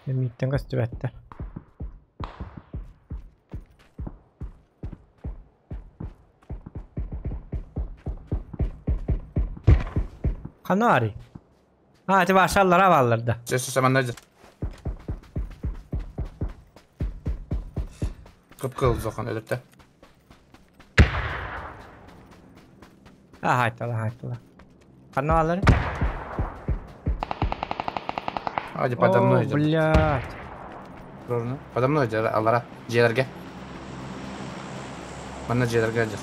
Миттен көстүбэттэр. Ханна баарый? А, ити башаллара бааллар да. Все, все, манна жер. Кып-кыл зохан өліпті. А, хайтала, хайтала. Ханна бааллар? Hadi подо мной О, идем. блядь. Подо мной идем, аллара. Дьиэлэргэ. Манна дьиэлэргэ жер.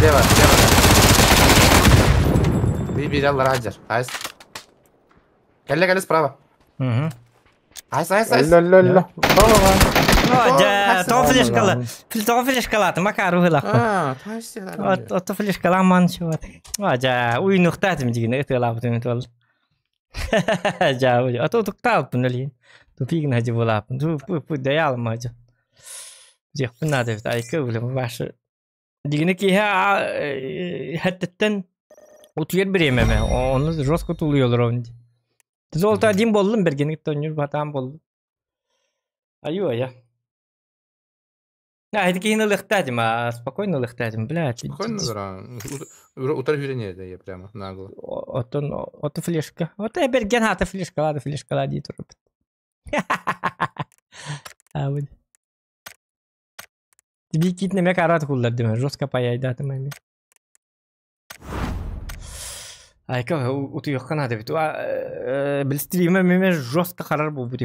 Слева, слева. Би аллар хаджар. Айс. Кэллэ, кэллэ справа. Угу. Айс, айс, айс. Өллө, өллө, өллө. Дьэ, тоҕо флешкала. Тоҕо флешкалааты, Макар уһулахпын. А, тайсы. Ото флешкаламан чуат. А, дьэ, уйнуктаатым дигин ытыалаабытым туол. Дьэ, ото утуктаалпын өлейин. Тупигин хажы булаапын. Ту пу даяалма хажы. Диэхпин наада эбит. Айка үлэм башы. Дигини киһи хэттеттен утуйар бириэмэмэ. Ону жестко тулуйалар он. Золото один боллум бергени тоннюр батаан боллум. Аю ая. А, это киһини ылыхтаатым, а спокойно ылыхтаатым, блядь. Спокойно, да. Утар хүрен я прямо нагло. Отон, ото флешка. Ото берген хата флешка, ладно, флешка лади туруп. А вот. Тебе кит неме карат куллар деме, жестко паяйдатым эми. Айка утуйохха наада бит. Бил стриме меме жестко харар бу бу.